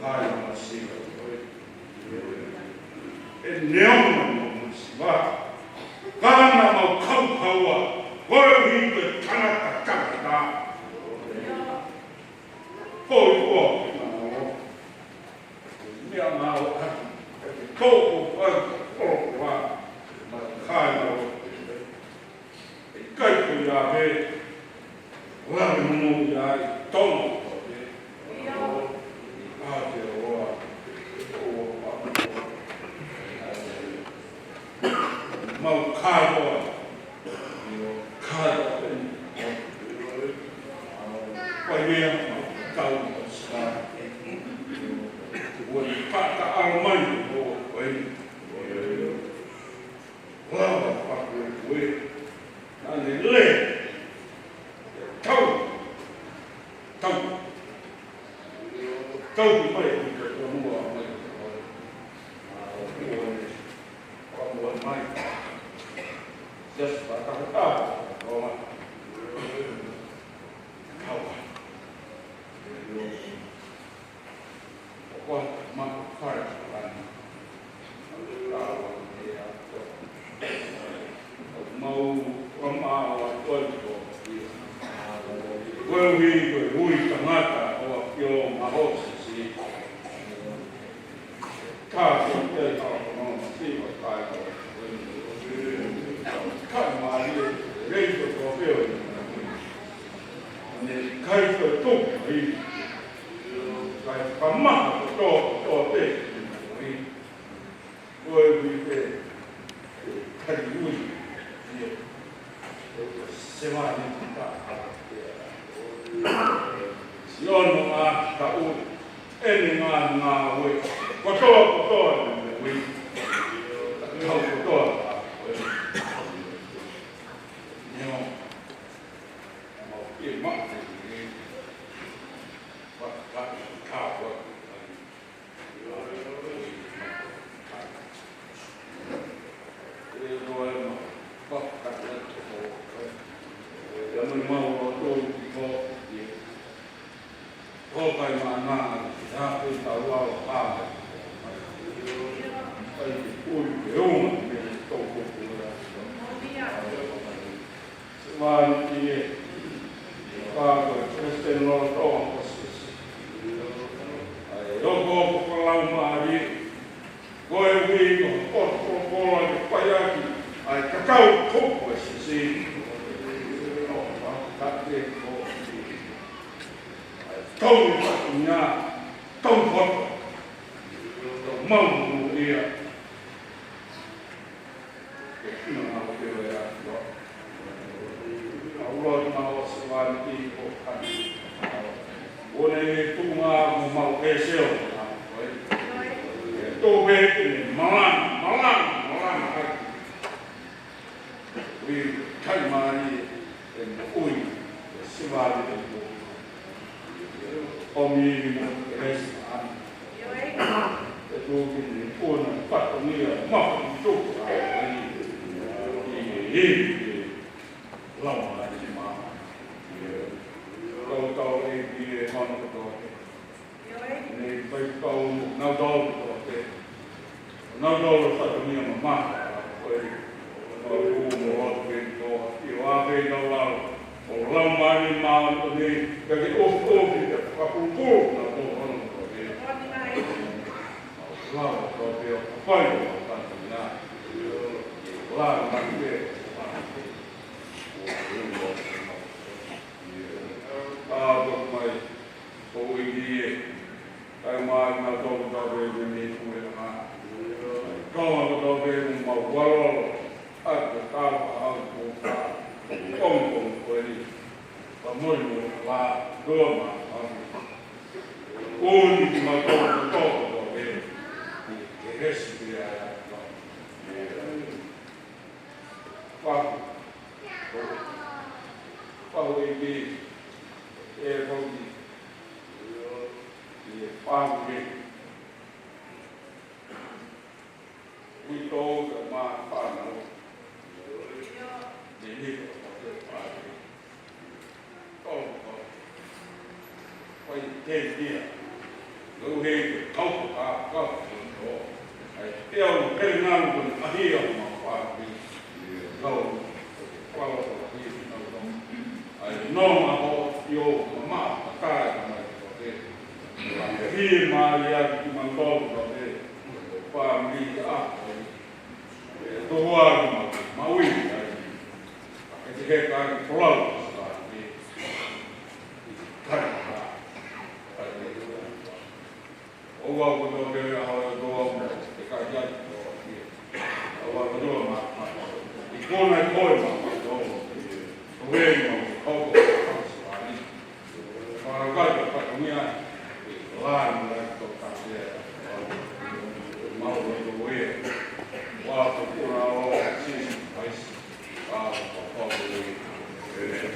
Kai masiva, ko e. ʻE neongo mo masiva. Ka naʻa mau kaukaua, ko e ui, ko e tangata, tangata. Ko e ua, meʻa mau ʻaki, ʻe ke tō ko ai, ko ko a, ma kai mau. ʻE kai ko ia pē, lave momo ia i tono ko pē. ʻA te roa, ko ua pa. Mau kai roa. Kai pē. Pai mea, kau sa. Ua ni pata au mai, o, oi. Lava paku e kue. Nane le. Tau. Tau. Tau mai, tau mua mai. Kaua. Kaua, ma, fai, fai. Kaua, ia, kaua. Mau, kaua, ma, kaua, kaua. Koe ui, koe ui, tangata, ʻo a kio, ma, ho, si, si. Ka, ko, te, ka, ko, no, si, ko, ka, ko. Ka, ma, lie, rei, ko, ko, peo, ne, kai, ko, to, ai. Ka, Ka maha kotoa kotoa pē ʻi he moʻui. Ko e ui pē, ʻe kai ui. ʻIo. Sevāniti ka. Siʻono ngaahi taʻu, ʻene ngaahi ngāue, kotoa kotoa ʻene moʻui. Kau kotoa. ʻIo. Mau ke maʻu te ne. Fakakaʻi ka wa. Vāniti ē, ka ko e Palesiteni Lolotonga ʻo e Siasi. ʻA e oko oko fakalaumālie, ko e ui ko e poto polokola ke fai ʻaki ʻa e kakau kupu ʻo e Siasi. ʻO fakakake ko ʻa e tau faʻahinga, tau poto, tau mau ia. ʻE tuki ni ʻona fatongia maha i tuku a i i i i lau mai ni mā. Kau tau e ki e hono kotoa ke. Nei pai kau nau tau kotoa ke. Nau tau fatongia mamaha. Ko e mau kū mo atu pē kotoa. ʻIo a pē nau lau. ʻO lau mai ni mā ʻo nei, ka ke ʻofi ʻofi, ka ka pulupulu, na tō hono ko e. Lau ko e o ka pai o ka na. Lau mai pē, lau mai pē. Ka tō mai, ko ui ni e. Kai mai na tō ko tō pē me me kule ha. Tō ko tō pē mo mau walo. ʻA ka tau a au ko ka. Kong kong ko ni. Ka mori mo la. Tō ma. Ko ni ki ma tō ko tō ko tō pē. Ke hesi pē a. Pahu. Pahu e me. E pahu ni. E pahu ni. Ui tō ka mā whānau. Ne ni ko te pahu. Tau ka. Wai te nia. Nau he te tau ka ka ka. Ai te au te ngāu ko ni ahi au ma whānau. Tau. Wala ko ni nau tau. Ai no ma ho i o ma ma ka ka mai ko te. Ai hi ma ia ki ma tau ko te. Whānau a. Tō wā ma ma ui ai. Ke te he ka ki folau sa ni. Kai ka. ʻO wau ko tō ke a hau e tō wau mo e ka ia ki tō ki. ʻO wau ko tō ma ma. I kona e koe ma ma tō. Ko wei ma ko ko sa ni. Whakakai ka whakamea, e lānga rai tō tātea, mau rai tō e, wā tō kura o Sīsū Kalaisi, ā, whakapau e, e,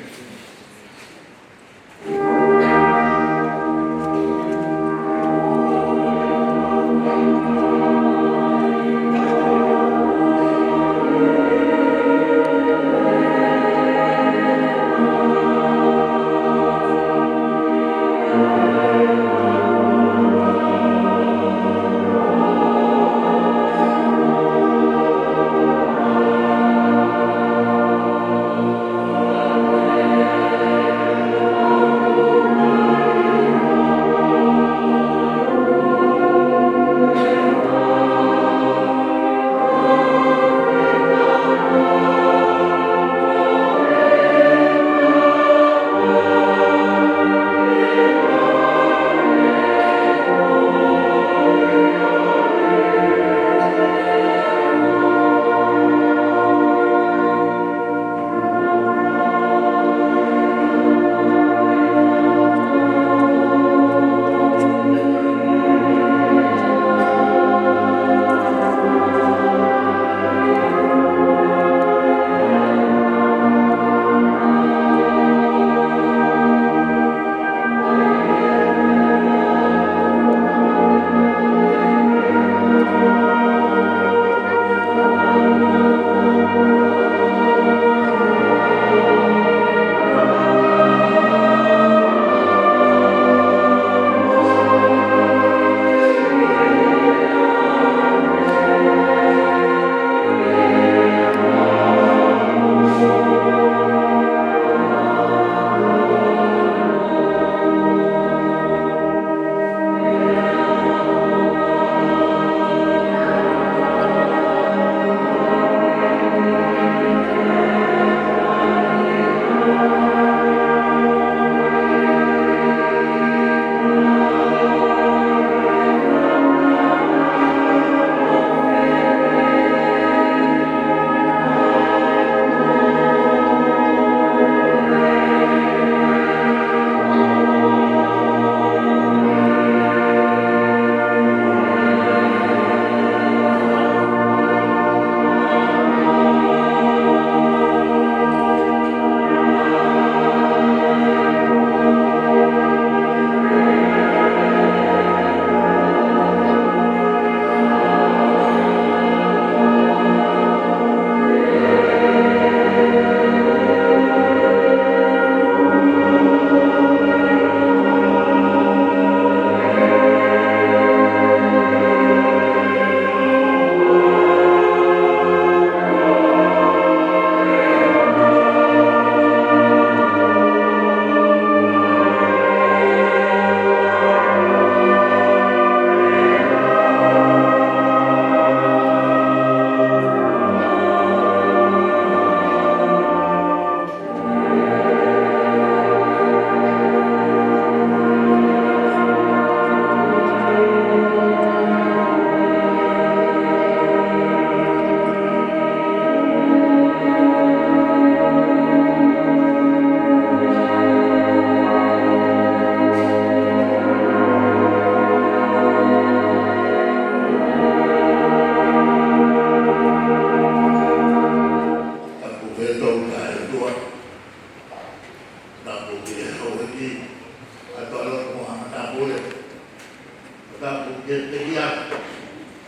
Tapu ke pekia,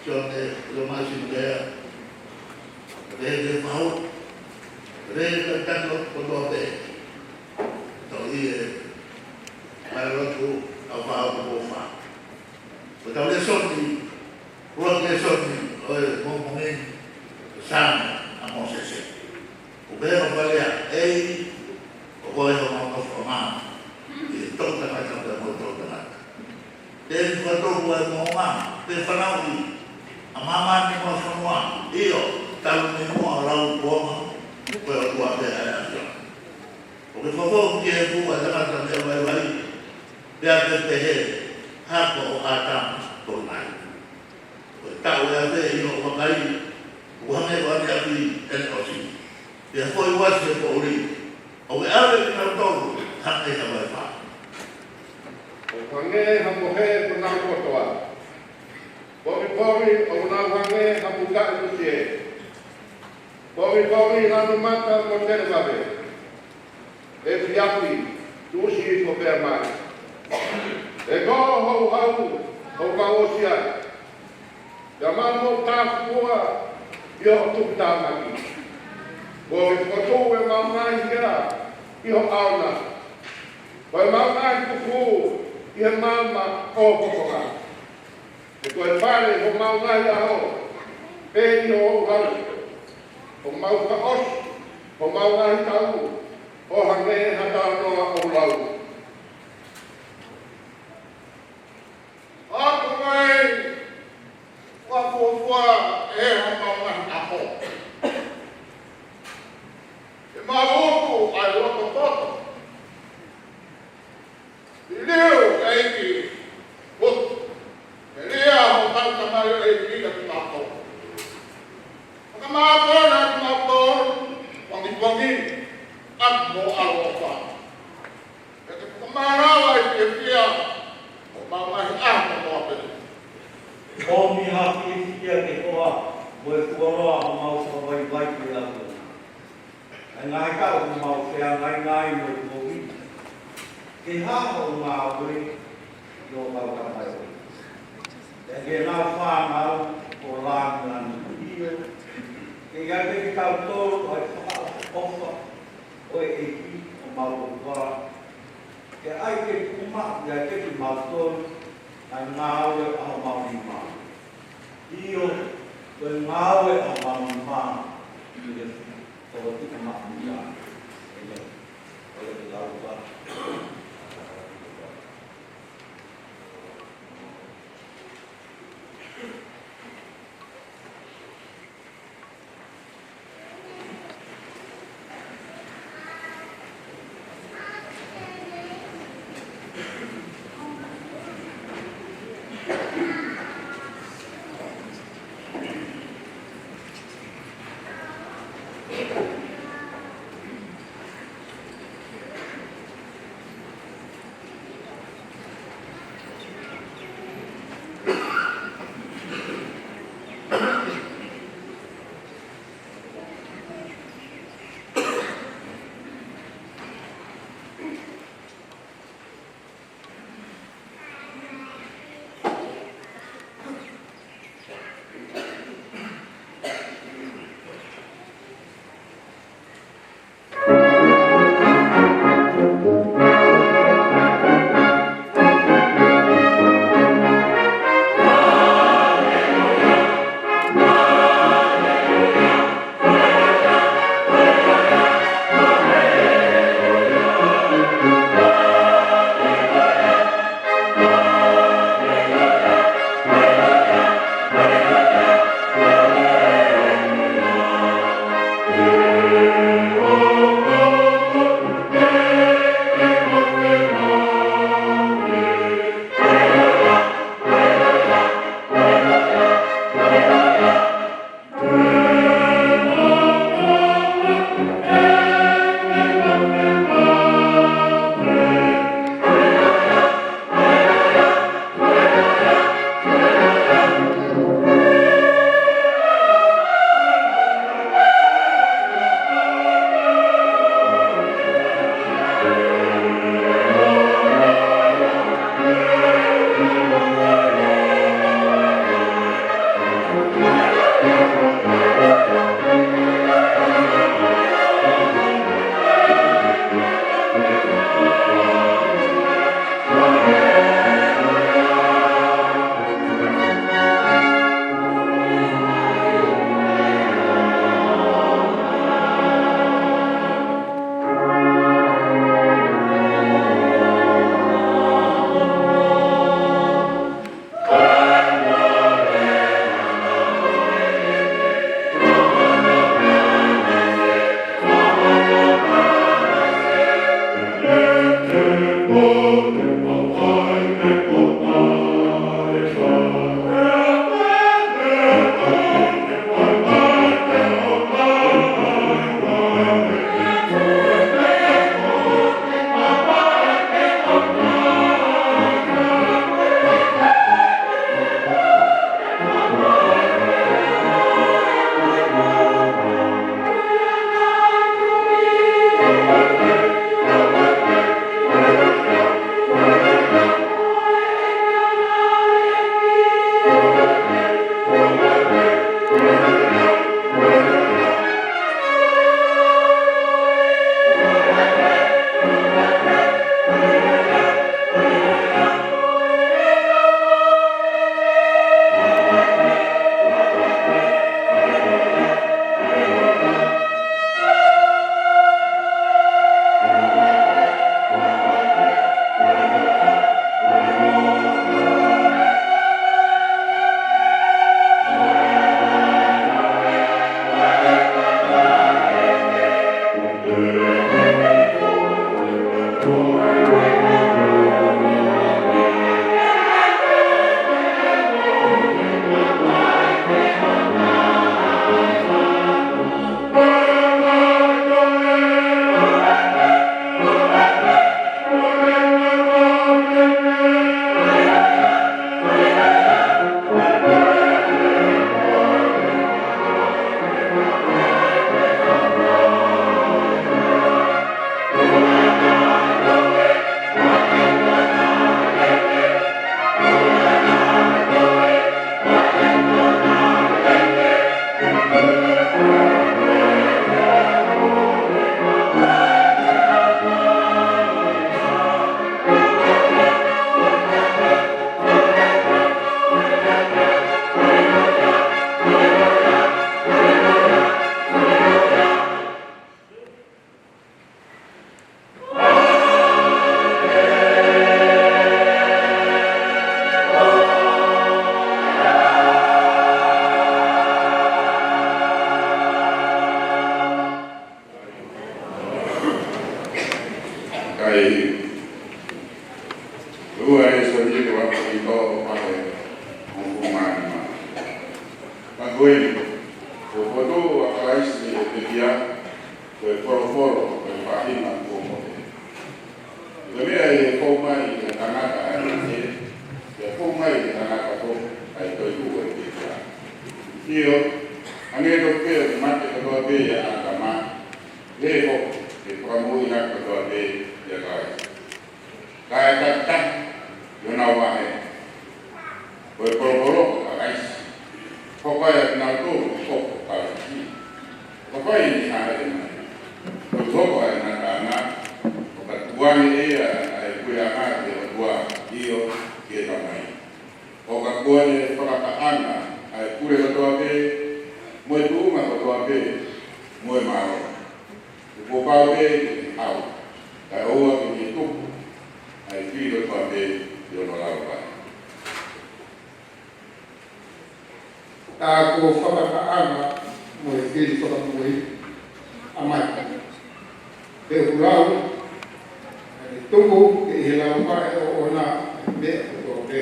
Sione Lomasi Lea, Lea Lefau, Lea Tatano kotoa pē. Tau ʻi he, ʻa e lotu ʻa e fā o ko fā. Ko tau lēsoni, ua lēsoni ʻo e moʻoni, Saame ʻa Mōsese. ʻO pehē ʻe he faleʻi, ʻEiki, ʻoku ʻi homau nofo ʻa māmani, ʻi he toʻutangata pea mo e toʻutangata. Te ne fakatō ʻa e moʻunga, pea fanauʻi ʻa māmani mo e fonua, ʻio, talu mei muʻa ʻo lau kuonga, ko e ʻOtua pē ʻa e ʻAfiona. ʻO ke fofo ki he pū ʻa e tangata mei he vaivai, pea ke pehē, Hako ʻo ʻĀtama ko e nai. Ko e taʻu ʻe afe ʻi hoʻo vakai, ʻoku hangē ko ʻene afi ʻene ʻosi. Pea foʻi uasi e poʻuli, ʻoku ʻave kinautolu hangē ha vaifā. ʻOku hangē ha mohe ko honau kotoa. Pongipongi ʻoku nau hangē ha pukaʻi kusie. Pongipongi lanu mata mo tele vave. Efiafi, tuʻusi hifo pea mai. ʻE ko houhau, ʻoku mau ʻosi ai. Pea mau moʻutāfua ʻi hoʻo tuputāmaki. Ko e fokotuʻu ʻemau ngaahi hia ʻi ho ʻao na. Ko ʻemau ngaahi tuku ʻi he maama ʻo ho fofonga. He ko e fale homau ngaahi ʻaho, pea ʻi ho houhau. ʻOku mau fakaʻosi homau ngaahi taʻu, ʻo hangē ha talanoa ʻoku lau. ʻOku mai, ʻoku fuofua ʻe homau ngaahi ʻaho. ʻE mau uku ʻa e loto toto. Liliu ʻEiki, ʻoku ʻelia ho tau tamai ʻEiki ka ki mātou. Ka mātou na ki mātou, pongipongi, ʻa mo ʻaloʻofa. Ke te fakamālō ai fiefia, ʻo mau ngaahi ʻaho mo pē. ʻOmi ha fiefia ke hoa, mo e fuoloa homau fakavaivai ke lau. ʻA e ngaahi taʻu ʻoku mau feangainga ai mo e kovi. Ke hā hoʻo ngāue ʻi homau tamaioʻeiki. Pea ke nau fānau ʻo lāngilangi ʻio. Ke ʻi ai pē kitautolu ʻa e fakaʻofoʻofa ʻo e ʻEiki homau ʻOtua. Ke ʻai ke tuʻumaʻu ʻiate kimautolu ʻa e ngāue ʻa homau nima. ʻIo, ko e ngāue ʻa homau nima. ʻIo, ko e tuʻumaʻu ia. ʻIo, ko e lau ua. Kae ua e soli ke waka i tō pahe mo kumani ma. Ka ko e, ko e fokotuʻu ʻa Kalaisi ʻi he pekia, ko e folofola, ko e faʻahinga kuo mohe. Ko e meʻa ʻi he fou mai ʻa e tangata ʻa e mate, ʻi he fou mai ʻa e tangata ko ē ʻa e toetuʻu ʻo e pekia. ʻIo, hangē tofu pē ʻoku mate kotoa pē ʻa ʻĀtama, ʻe hoko, ʻe fakamoʻui hake kotoa pē ʻia Kalaisi. Kae takitaha ʻi honau vahe, ko e polopolo ʻo Kalaisi. Hoko ai ʻa kinautolu ʻoku ʻo Kalaisi. Hoko ai ʻene hāʻele mai. Ko e hoko ai ʻa e ngataʻanga, ʻo ka tukuange ʻe ia ʻa e puleʻanga ki he ʻOtua, ʻio, ki he Tamai. ʻO ka kuo ne fakatahaʻanga ʻa e pule kotoa pē, mo e tuʻunga kotoa pē, mo e mālohi. Kuo pau pē ke ne hao, kae ʻoua ke ne tuku ʻa e fili kotoa pē ʻi hono lalo vahe. Tā kuo fakatahaʻanga mo e fili fakamoʻui ʻa mate. Pea ʻoku lau, ʻa e tuku ʻi he lalo vahe ʻoʻona ʻa e meʻa kotoa pē.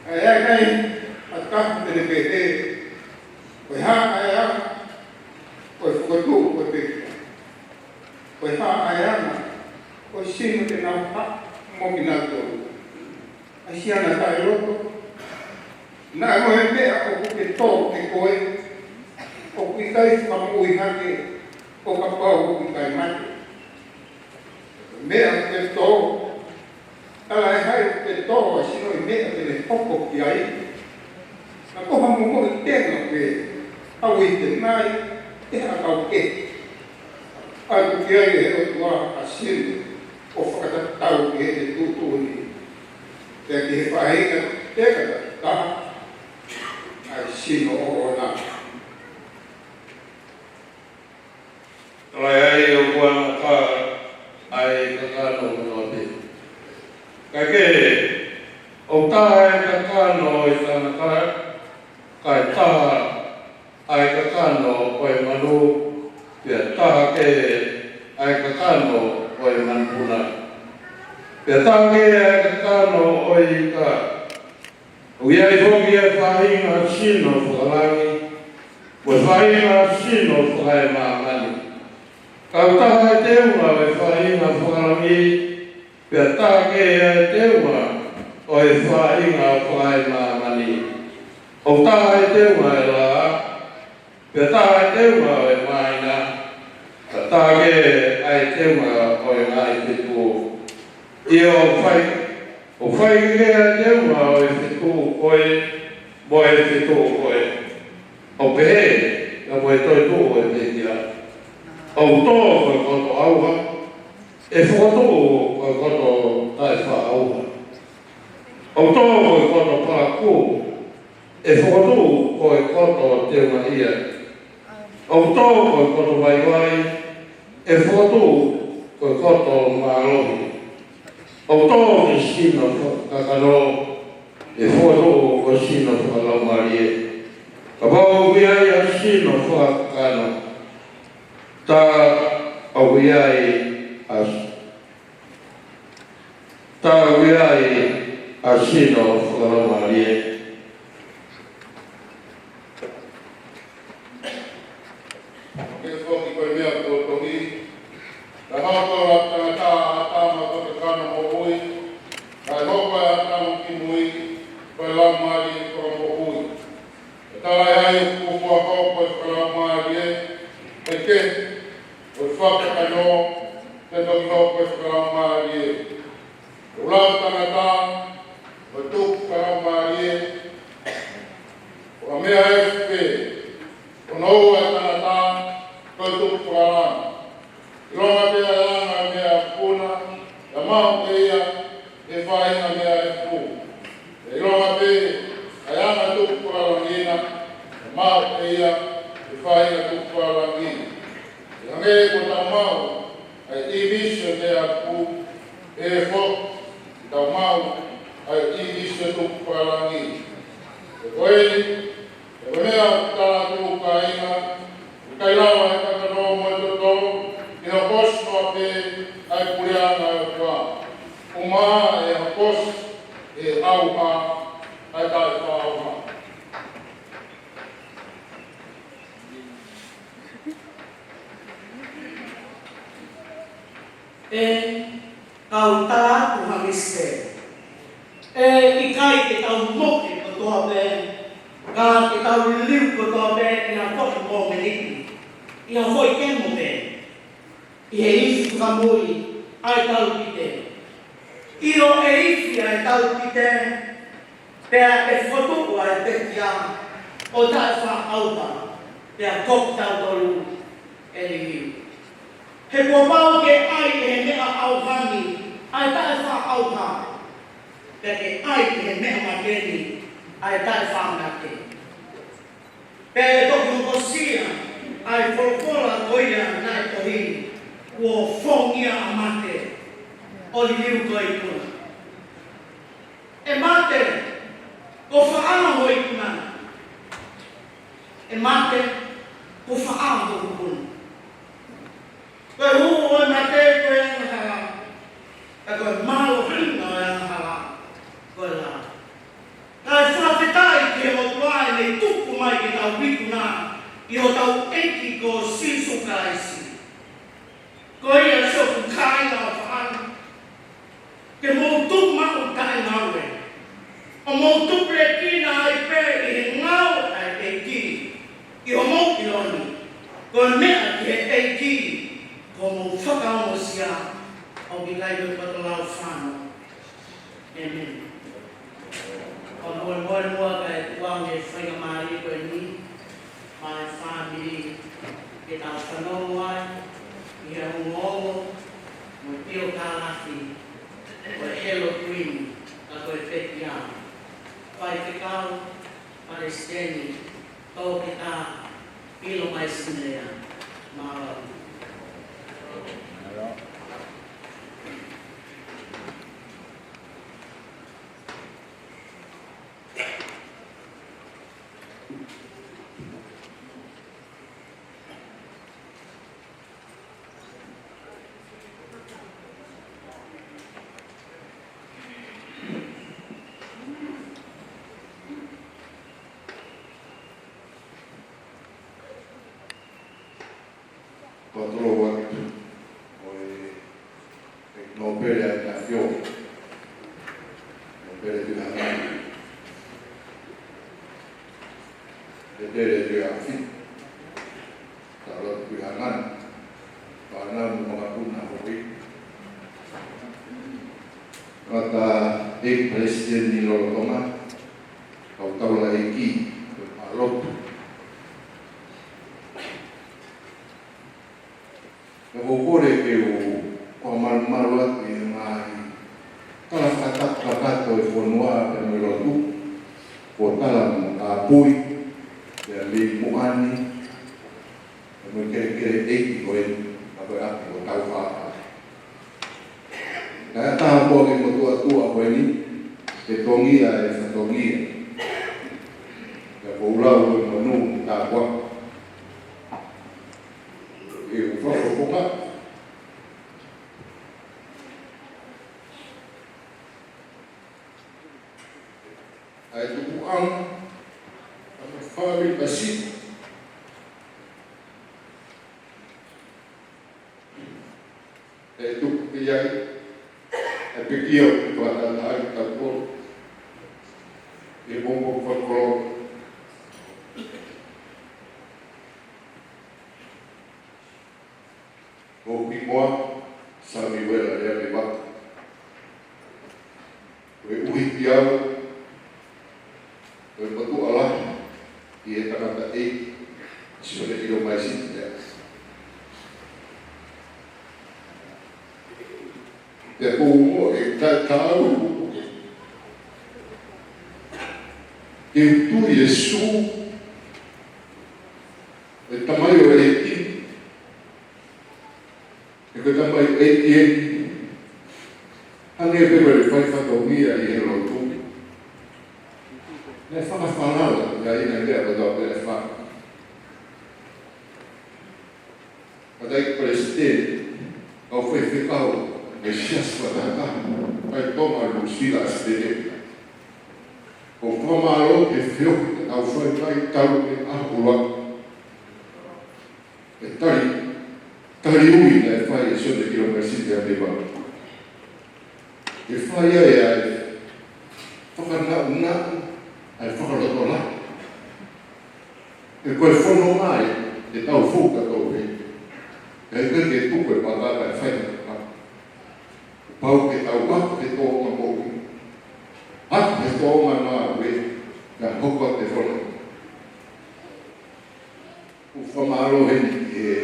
ʻA ia kai, ʻa taha te ne pehē, ko e hā ʻa e anga ʻo e fokotuʻu ʻo e pekia? Ko e hā ʻa e anga ʻo e sino te nau haʻu mo kinautolu? ʻAi siana taʻeloto. Naʻa mo e meʻa ʻoku ke tō ʻe koe, ʻoku ʻikai fakamoʻui hake, ʻo kapau ʻoku ʻikai mate. Meʻa ʻoku ke tō, talaʻehai ʻoku ke tō ʻa e sino ʻi he meʻa te ne hoko ki ai. Naʻa ko ha momoʻi tenga pē, ʻa ʻikai te nai, ʻe ha kau ke. ʻAtu ki ai ʻe he ʻOtua ʻa e sino, ʻo fakatatau ki heʻene tuʻutuʻuni. Pea ki he faʻahinga teka taha, ʻa e sino ʻoʻona. Talaʻehai ʻoku ʻangatā ʻa e kakano kotoa pē. Kae kehe, ʻoku taha ʻa e kakano ʻo e tangata, kae taha ʻa e kakano ʻo e manu, pea taha kehe ʻa e kakano ʻo e manupuna. Pea taha kehe ʻa e kakano ʻo e ika. ʻOku ʻi ai foki ʻa e faʻahinga sino fakalangi, mo e faʻahinga sino fakaemāmani. Ka ʻoku taha ʻa e teunga ʻo e faʻahinga fakalangi, pea taha kehe ʻa e teunga ʻo e faʻahinga fakaemāmani. ʻOku taha ʻa e teunga ʻo e laʻā, pea taha ʻa e teunga ʻo e māina, pea taha kehe ʻa e teunga ʻo e ngaahi fetuʻu. ʻIo, ʻoku fai, ʻoku fai kehe ʻa e teunga ʻo e fetuʻu ko ē mo e fetuʻu ko ē. ʻOku pehē, pea mo e toetuʻu ʻo e pekia. ʻOku tō ko e koto ʻauha, ʻe fokotuʻu ko e koto taʻefaʻaʻauha. ʻOku tō ko e koto palakū, ʻe fokotuʻu ko e koto teungaʻia. ʻOku tō ko e koto vaivai, ʻe fokotuʻu ko e koto mālohi. ʻOku tō ko e sino fakakakano, ʻe fokotuʻu ko e sino fakalaumālie. Kapau ʻoku ʻi ai ʻa e sino fakakakano, tā ʻoku ʻi ai ʻa e s-, tā ʻoku ʻi ai ʻa e sino fakalaumālie. Ke foki ko e meʻa kuo tohi, ka hoko ʻa e tangata ʻa ʻĀtama ko e kakano moʻui, kae hoko ʻa ʻĀtama ki mui, ko e laumālie fakamoʻui. ʻE tala ai ʻoku fuofua hoko e fakalaumālie, ʻe ke, ko e fakakakano, ke toki hoko e fakalaumālie. ʻUluaki tangata, ko e tupu fakalaumālie, ko e meʻa ʻe fē, ko hono ua tangata, ko e tupu fakalangi. ʻIlonga pē ʻa e anga ʻo e meʻa ʻoku puna, ʻe maʻu ʻe ia ʻa e faʻahinga meʻa ʻe fē. ʻIlonga pē ʻa e anga tupu fakalangi na, ʻe maʻu ʻe ia ʻa e faʻahinga tupu fakalangi. ʻI he hangē ko ʻetau maʻu ʻa e ʻīmisi ʻo e meʻa ʻoku puna, ʻe foki ke tau maʻu ʻa e ʻīmisi ʻo e tupu fakalangi. He ko eni, he ko e meʻa ʻoku tala atu, kāinga, ʻoku ʻikai lava ʻe he kakano mo e totolo ke hokosi noa pē ʻa e puleʻanga ʻo e ʻOtua. ʻOmai ʻe hokosi ʻe he ʻauha ʻa e taʻefaʻaʻauha. ʻE, kau tala atu ha misi pē. ʻE ʻikai ke tau moke kotoa pē, ka ke tau liliu kotoa pē ʻi ha foʻi mōmeniti, ʻi ha foʻi kemo pē, ʻi he ifi fakamui ʻa e taupite. ʻIo, ʻe ifi ʻa e taupite, pea ʻe fokotuʻu ʻa e pekia ʻo taʻefaʻaʻauha, pea ko kitautolu ʻe liliu. He kuo pau ke ʻai ʻe he meʻa ʻauha ni ʻa e taʻefaʻaʻauha, pea ke ʻai ʻe he meʻa mate ni ʻa e taʻefaʻamate. Pea ʻe toki hokosia ʻa e folofola ko ia naʻe tohi, kuo fongia ʻa mate, ʻo liliu ko e ikuna. ʻE mate, ko fē ho ikuna? ʻE mate, ko fē ho ikuna? Ko e hū ʻo e mate ko e angahala, ka ko e mālohinga ʻo e angahala ko e lao. Kae fakafetaʻi ki he ʻOtua ʻene tuku mai ke tau ikuna ʻi hotau ʻEiki ko Sīsū Kalaisi. Ko ia, siʻoku kāinga ʻofaʻanga, ke mou tuʻu maʻu taʻengaue, ʻo mou tupulekina ai pē ʻi he ngāue ʻa e ʻEiki ʻi homou ʻiloni. Ko e meʻa ki he ʻEiki, ko hoʻomou fakaongosia, ʻoku ʻikai ko e poto lau fano. ʻĒmeni. ʻOku ou molemole muʻa kae tuku ange e faingamālie ko eni maʻa e fāmili ke tau fanongo ai ʻi he ongoongo mo e piokālafi ʻo e Helo Kuini, ka ko e pekia. Faifekau Palesiteni Toketā Pilo Maisinea, mālō. Pele Tuʻi Hangani. Pele Tuʻi Afi. Talo Tuʻi Hangani. Fānau mo makapuna hopi. Kata e Palesiteni lolotonga. Kau taulaʻeiki, kau pālotu. Naʻá ku kole ke u fakamalumalu atu ʻi he ngaahi tala fakatapu kakato ʻo e fonua pea mo e lotu, ko e tala mo e kāpui, pea mei muʻa ni, pea mo e kelekele ʻeiki ko eni, ka ko e ʻapi ko Taufaʻafa. Kae ʻatā pē ke motuʻa tuʻa ko eni, ke tongia e fatongia. Pea ko e lau ko e monū mo e tāpuaki. ʻE u fakafofonga ʻa e tupuʻanga ʻa e fāmili Pasifiki. ʻE tuku ki ai ʻa e pekia ʻo e tuʻa tātāʻi taupolo. ʻE pongipongi fakakoloa. Ko Pimoa Samiuela Leamivaka. Koeʻuhi pē au, ko e motuʻa lahi ʻi he tangataʻeiki, Sione ʻIlomaisini Leamivaka. Pea ko u ongoʻi e taʻetaau ke u tui e Sū, e Tamai ʻo e ʻEiki, he ko e tamaioʻeiki eni, hangē pē ko e fai fatongia ʻi he lotu. Naʻe fakafalala ia ʻi he meʻa kotoa pē naʻe fai. Kata e Palesiteni, kau faifekau, mo e siasi fakataha, kae Tonga Lusila Sitele. Ko e fakamālō ke feohi ka tau fai mai talu mei he ʻaho ʻuluaki. E tali, tali ui naʻe fai ʻe Sione ʻIlomaisini Leamivaka. ʻE fai ai ʻa e fakanaʻunaʻu, ʻa e fakalotolahi. He ko e fononga ē, ʻe tau fou ka tau fei. ʻIkai ke tuku e paka kae fai ha paka. Pau ke tau ako he tōʻonga moʻui. Ako he tōʻonga ngāue, kae hoko atu e fononga. ʻOku fakamālō heni ki he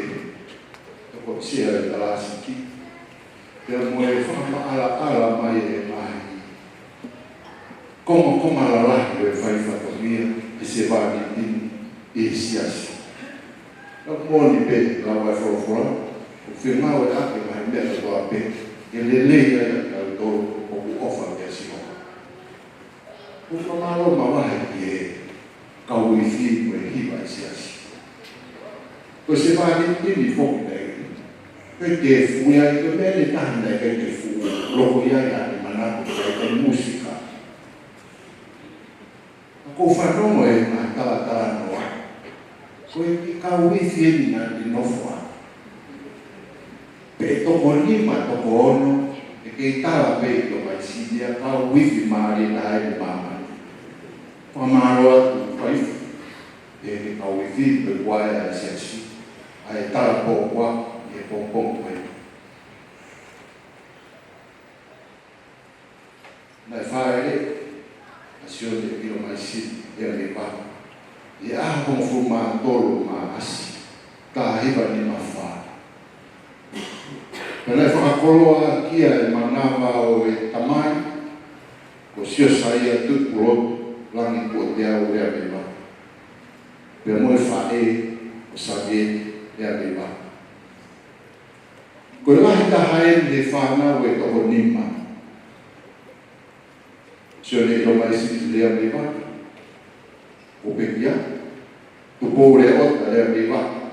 tokosiʻi ʻa e Talāsiki. Pea mo e fakamaʻalaʻala mai e ngaahi kongokonga lalahi ʻo e fai fatongia ʻi he sevāniti ni ʻi he siasi. Ka moʻoni pē lau ʻa e folofola, ʻoku fengāueʻaki e ngaahi meʻa kotoa pē, ke lelei ai ʻa kitautolu ʻoku ʻofa kia Sihova. ʻOku fakamālō makehe ki he kau uifi mo e hiva ʻi he siasi. Ko e sevāniti ni foki naʻe ʻikai ke fuʻu ʻi ai, ko e meʻa ʻe taha naʻe ʻikai ke fuʻu loko ʻi ai ʻa e manako ki ai, ko e mūsika. Ka ʻoku ou fanongo he ngaahi talatalanoa, ko e kiʻi kau uifi eni naʻe nofo ai. Pe toko nima, toko ono, ʻe kei tala pē ʻe ʻIlomaisini ʻa e kau uifi mālie taha ʻi māmani. Fakamālō atu fai, ʻe he kau uifi, pe kuo ʻi ai ʻa e siasi, ʻa e tala pōpoaki, ʻi he pongipongi ko ē. Naʻe fāʻeleʻi ʻa Sione ʻIlomaisini Leamivaka ʻi he ʻaho hongofulu mā tolu ʻo Maʻasi, taha hiva nima fā. Pea naʻe fakakoloa ʻaki ia ʻe he manava ʻo e tamai, ko Siosaia Tutupulotu Langikuoteau Leamivaka, pea mo e faʻē ko Savieli Leamivaka. Ko e lahi taha eni he fānau ʻe toko nima. Sione ʻIlomaisini Leamivaka, kuo pekia. Tupou Leota Leamivaka,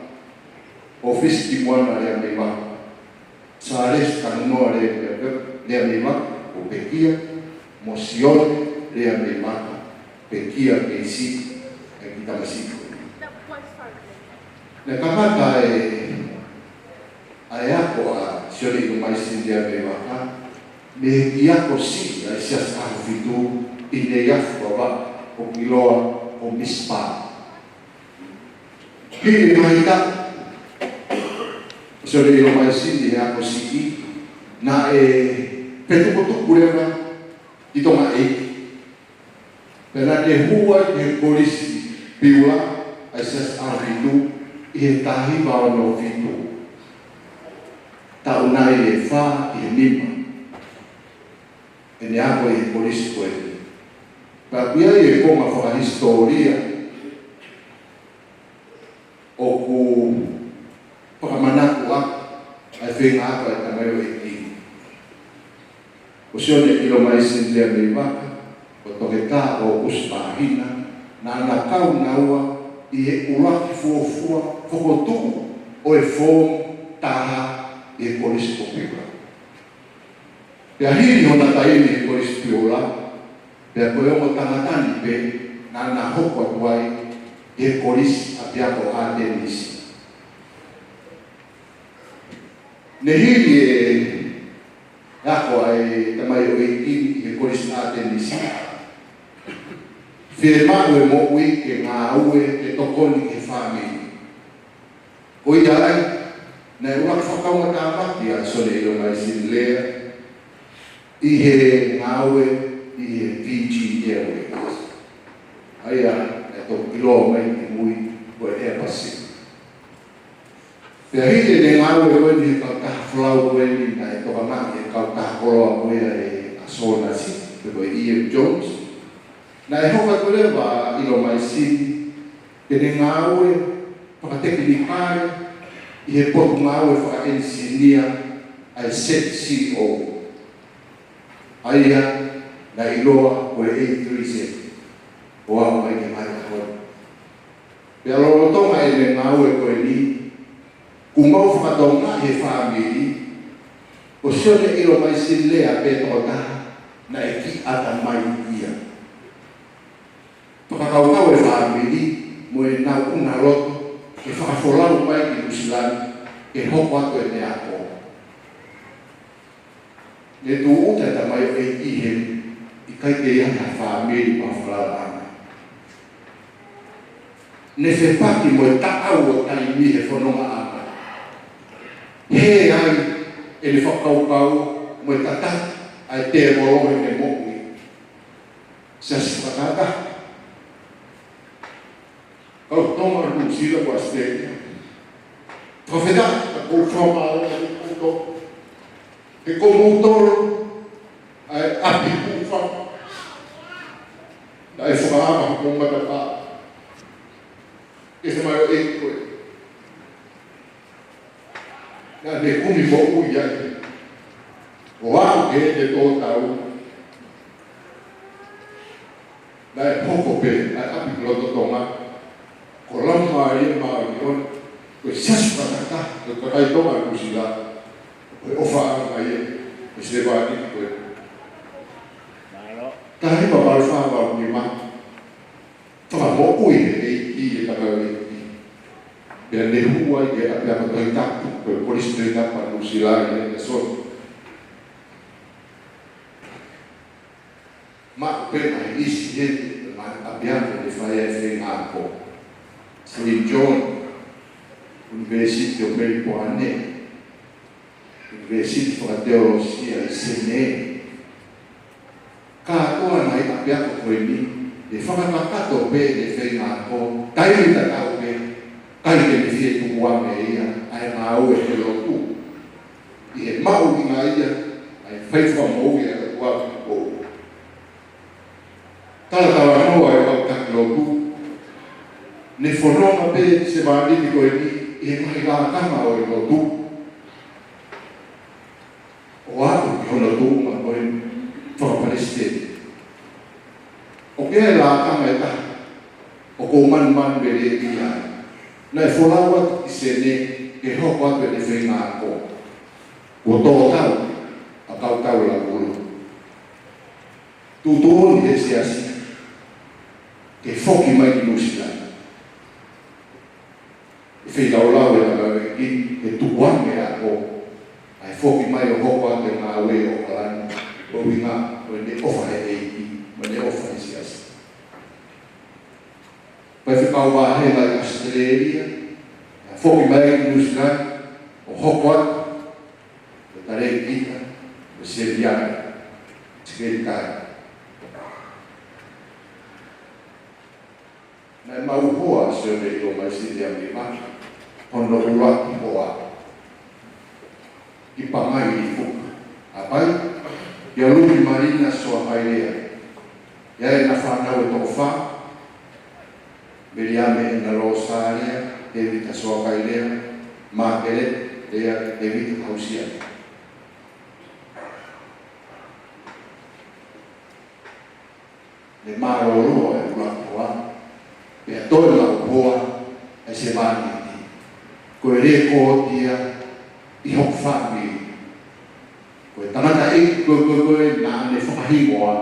ʻOfisi Kimoana Leamivaka, Sālesi Tanunoa Leamivaka, kuo pekia, mo Sione Leamivaka, pekia kei siʻi, ʻa e kiʻi tamasiʻi. Naʻe kamata e, ʻa e ako ʻa Sione ʻIlomaisini Leamivaka, mei he kiʻi ako siʻi ʻa e Siasi ʻAhofitu ʻi Neiafu, Vavaʻu, ʻoku ʻiloa ko Mizpah. Hili e ngaahi taʻu, ʻo Sione ʻIlomaisini he ako siʻi, naʻe fetukutuku leva ki Tonga ʻEiki. Pea naʻe hū ai ki he Kolisi Piula ʻa e Siasi ʻAhofitu ʻi he taha hiva ono fitu. Taʻu nai ʻe fā ki he nima ʻene ako ʻi he kolisi ko eni. Pea ʻoku ʻi ai e konga fakahisitōlia ʻoku fakamanatu ʻa e feinga ako ʻa e tamaioʻeiki ko Sione ʻIlomaisini Leameivaka, ko Toketā ʻOkusi Pāhina, naʻa na kau naua ʻi he ʻuluaki fuofua fokotuʻu ʻo e foomu taha ʻi he Kolisi ko Piula. Pea hili hona taimi he Kolisi Piula, pea ko e ongo tangata ni pē naʻa na hoko atu ai he Kolisi ʻApiako ʻAtenisi. Ne hili e ako ʻa e tamaioʻeiki ni he Kolisi ʻAtenisi, fiemaʻu e moʻui ke ngāue ke tokoni ki he fāmili. Ko ia ai, naʻe ʻuluaki fakakaungātāmaki ʻa Sione ʻIlomaisini Lea ʻi he ngāue ʻi he Fiji Airways, ʻa ia ʻe toki ʻiloa mai kimui ko e Air Pacific. Pea hili ʻene ngāue ko eni he kautaha folau ko eni naʻe tokangaʻi ʻe he kautaha koloa ko ia ʻa Sōnasi, pe ko e E M Jones, naʻe hoko atu leva ʻa ʻIlomaisini ke ne ngāue fakatekinikale ʻi he potungāue fakaʻenisinia ʻa e Z C O, ʻa ia naʻe ʻiloa ko e A three Z, ʻo aʻu mai ki he ngaahi ʻaho ni. Pea lolotonga ʻene ngāue ko eni, kuo mau fakatokangaʻi he fāmili, ko Sione ʻIlomaisini Lea pē tokotaha naʻe kiʻi ʻatamai ia. Fakakaukau e fāmili mo ʻenau ʻuna loto ke fakafolau mai ki Nuʻusila ni ke hoko atu ʻene ako. Ne tūʻuta e tamaioʻeiki heni, ʻikai ke ʻi ai ha fāmili mo ha falalaʻanga. Ne fepaki mo e taʻau ʻo taimi he fonongaʻanga. Hē ai ʻene fakakaukau mo e tataki ʻa e tēvolo heʻene moʻui. Siasi fakatahataha. Kau Tonga, Nuʻusila mo ʻAositelēlia. Fakafetaʻi, ka ʻoku ou fakamālō atu kiate kimoutolu. He ko moutolu ʻa e ʻapi hūfanga naʻe fakaava hoku matapā. Ke se mai o e koe. Naʻa ne kumi moʻui ai. ʻO aʻu ki heʻene tō tau, naʻe hoko pē ʻa e ʻapi ki loto Tonga ko Laumālie Māʻoniʻoni, ko e siasi fakatahataha ʻo e kakai Tonga ʻi Nuʻusila, ko e ʻofaʻanga ia ʻo e sevāniti ko ē. Mālō. Taha hiva valu fā valu nima. Fakamoʻui ʻe he ʻEiki e tamaioʻeiki. Pea ne hū ai ki he ʻapiako Tohi Tapu, ko e Kolisi Tohi Tapu ʻa Nuʻusila ʻi Henderson. Maʻu pē ʻe he ʻi Siheti, ʻa e ʻapiako ne fai ai e feinga ako. Saint John, ʻUnivēsiti ʻo Melipoane, ʻUnivēsiti Fakateolosia ʻi Senē. Kātoa e ngaahi ʻapiako ko eni, ʻe fakakakato pē ʻene feinga ako, taimi tatau pē, ʻikai ke ne fie tukuange ia ʻa e ngāue he lotu. ʻI he maʻu ʻi ngā ia ʻa e fai fakamoʻui ʻa e ʻOtua ki he poʻuli. Talatalanoa e kau taki lotu, ne fononga pē e sevāniti ko eni ʻi he ngaahi lakanga ʻo e lotu, ʻo aʻu ki hono tuʻunga ko e fakapalesiteni. ʻOku ʻi ai e lakanga ʻe taha ʻoku ou manumanumelieʻi ai. Naʻe folau atu ki Senē ke hoko atu ʻene feinga ako. Kuo tō tau ʻa Kautau Laukulu. Tuʻutuʻuni ʻe he siasi ke foki mai ki Nuʻusila. ʻE feilaulau e tamaioʻeiki ke tukuange e ako, ʻa e foki mai ʻo hoko atu e ngāue ʻi ʻAokalani. ʻuhinga ʻo ʻene ʻofa he ʻEiki, mo ʻene ʻofa he siasi. Faifekau vāhenga ʻi ʻAositelēlia, ʻa e foki mai ki Nuʻusila, ʻo hoko atu, ʻo talēkita, ʻo Seliana, Sekelikai. Naʻe maʻu hoa ʻa Sione ʻIlomaisini Leamimata, hono ʻuluaki hoa, ki Pangai ʻi Fuka, ʻa Pai, kia Luki Malina Soakailea, ʻi ai ʻena fānau ʻe toko fā, Meliame ʻEna Losa Lea, Tēvita Soakailea, Mākeleti Lea, Tēvita Hausia. Ne mālōlō e ʻuluaki hoa, pea toe maʻu hoa ʻe sevāniti. Ko e lēkooti ia ʻi hoku fāmili. Ko e tangataʻeiki ko, ko, ko ē naʻa ne fakahingoa.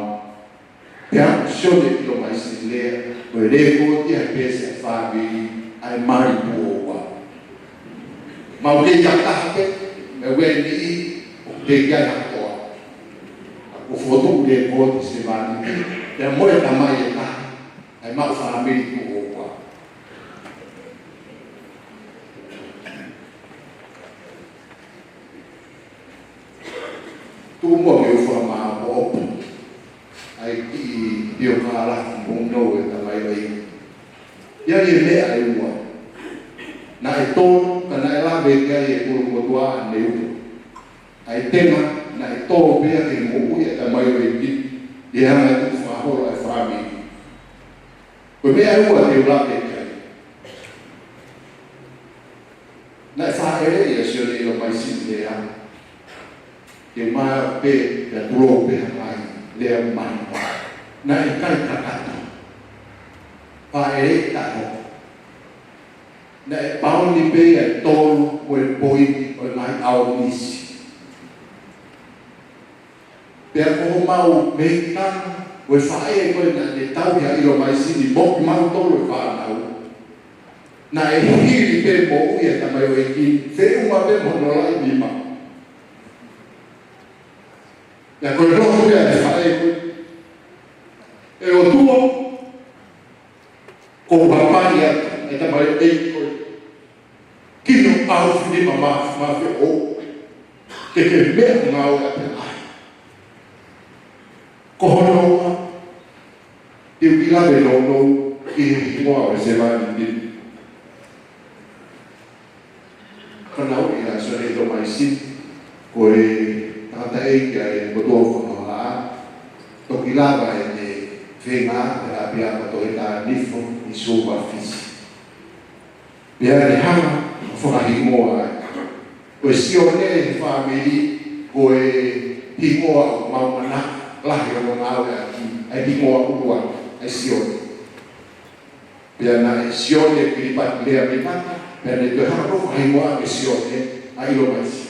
Pea ko Sione ʻIlomaisini Lea, ko e lēkooti ia he peesi ʻa e fāmili, ʻa e mali puʻoua. Mau kei ʻi ai taha pē, mei he ʻū niʻihi ʻoku teʻeki ai ha kotoa. Ka kuo fokotuʻu lēkooti sevāniti, pea mo e tamai ʻe taha, ʻa e maʻu fāmili puʻoua. Tuʻu muʻa ke u fakamāʻopoʻopo ʻa e kiʻi piokālafi mounou ʻa e tamaioʻeiki. ʻI ai e meʻa ʻe ua. Naʻe tolu, ka naʻe lave ki ai e kolomotuʻa ʻaneuhu. ʻA e tenga, naʻe tō pē ia ke moʻui ʻa e tamaioʻeiki, ʻi he anga e tukufakaholo ʻa e fāmili. Ko e meʻa ʻe ua te u lave ki ai. Naʻe fāʻeleʻi ʻa Sione ʻIlomaisini Lea, ke maʻu pē, pea tulou pē ha ngaahi lea mahuʻinga. Naʻe ʻikai kakato. Fāʻeleʻi taʻe hoko. Naʻe paoni pē ia ʻe tolu ko e poini ʻo e ngaahi ʻaonisi. Pea ko homau mei tana, ko e faʻē ko ē naʻa ne tauhi ʻa ʻIlomaisini mo kimautolu e fānau. Naʻe hili pē moʻui ʻa e tamaioʻeiki, feʻunga pē mo hono laʻi nima. Pea ko e lotu ia ʻa e faʻē ko ē. ʻE ʻOtua, ʻoku ou hapai atu, ʻe tamaioʻeiki ko ē. Ki hoʻo ʻaofinima mafimafi ʻo ke ke meʻangāueʻaki ai. Ko hono ua, te u kiʻi lave nounou ki he hingoa ʻo e sevāniti. Fanauʻi ʻa Sione ʻIlomaisini, ko e tangataʻeiki ʻa e motuʻa ʻo Fakamaʻa, toki lava ʻene feinga ʻa e ʻapiako Toketā Nifo ʻi Suva, Fisi. Pea ne hanga ʻo fakahingoa ai. Ko e Sione he fāmili, ko e hingoa ʻoku mau manako lahi hono ngāueʻaki, ʻa e hingoa ʻuluaki, ʻa e Sione. Pea naʻe Sione Kilipati Leamimata, pea ne toe hanga ʻo fakahingoa ʻaki e Sione ʻa ʻIlomaisini.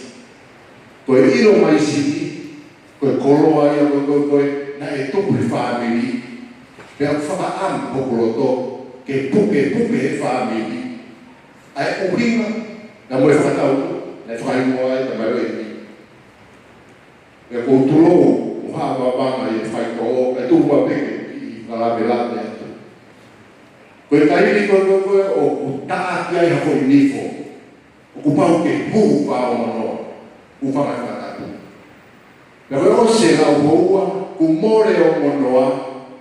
Ko e ʻIlomaisini, ko e koloa ia ko ē, ko ē, ko ē, naʻe tupu he fāmili, pea ʻoku fakaʻamu hoku loto ke pukepuke he fāmili ʻa e ʻuhinga, naʻa mo e fakatau, naʻe fakahingoa ai e tamaioʻeiki. Pea ʻoku ou tulou ʻo haʻavavanga ʻi he faitoʻo, ʻe tuʻu ua pē ke kiʻi fakalavelave atu. Ko e taimi ko ē, ko ē, ko ē ʻoku taʻaki ai ha foʻi nifo, ʻoku pau ke hū fakaongonoa, hū fakatātā. Pea ko e ʻosi e lau houa, kuo mole e ongonoa,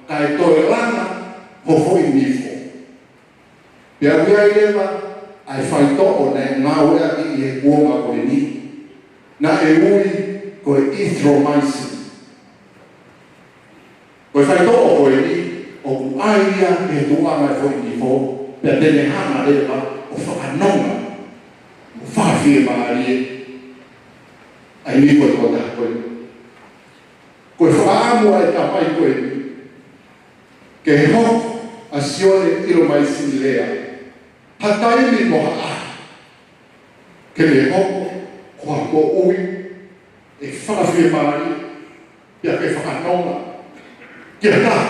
kae toe langa ho foʻi nifo. Pea ʻoku ʻi ai leva ʻa e faitoʻo naʻe ngāueʻaki ʻi he kuonga ko eni, naʻe ui ko e erythromycin. Ko e faitoʻo ko eni, ʻoku ʻai ia ki he tuʻunga e foʻi nifo, pea te ne hanga leva ʻo fakanonga, ʻo fakafiemālie ʻa e nifo tokotaha ko ē. Ko e fakaʻamu ʻa e tamai ko eni, ke hoko ʻa Sione ʻIlomaisini Lea, ha taimi mo ha ʻaho, ke ne hoko ko ha moʻui ʻe fakafiemālie, pea ke fakanonga ki ha taha,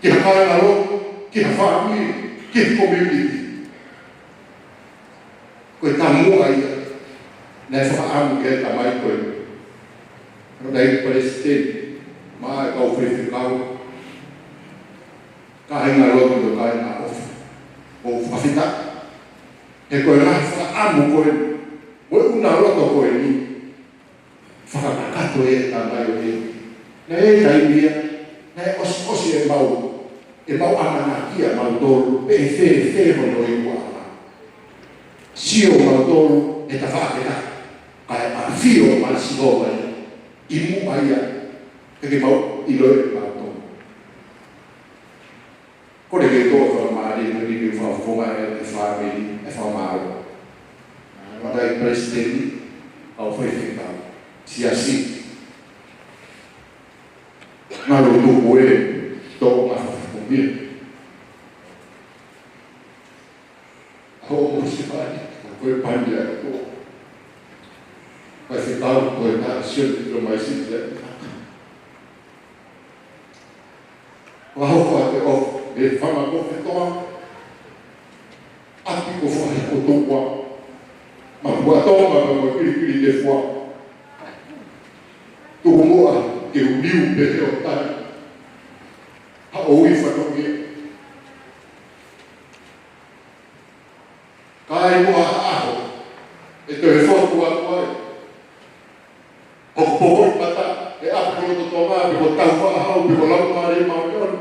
ki ha kāingalotu, ki ha fāmili, ki ha community. Ko e taumuʻa ia naʻe fakaʻamu ki ai e tamai ko ē, ʻa e palesiteni Maʻa e kau faifekau, kāinga lotu mo e kāinga ʻofa. ʻOku ou fakafetaʻi he ko e ngaahi fakaʻamu ko eni, mo e ʻuna loto ko eni, fakakakato e tamaioʻeiki. Naʻe ʻi ai e taimi ia naʻe ʻosiʻosi ʻemau, ʻemau ʻamanaki ʻamautolu pe ʻe fēfē hono ʻi ua. Sio ʻamautolu he tafaʻaki, kae ʻafio mai Sihova ia ʻi muʻa ia, ke ke mau ʻiloʻi ʻe mautolu. Ko e ke tō fakamālō, ko e ke fakafofonga e fāmili, e fakamālō. Matai palesiteni, kau faifekau, siasi. Ngalo tuku e, tō ma fakamia. Ho mo se fai, ko e pani a ko. Faifekau, ko e tā sio te tō mai si te. Laho ko te o, e fanga ko te toa. ʻApi ko fai ko tō kua. Ma kua tō ma ka mo kiri kiri te fua. Tuku muʻa ke u liu pe te o tani. Ha o i fatongia. Ka ʻi muʻa ha ʻaho, ʻe toe fotu atu ai. Hoku poko ʻi mata, ʻe ʻapi ko loto Tonga, pe ko tau faʻahau, pe ko lau mare mau ion.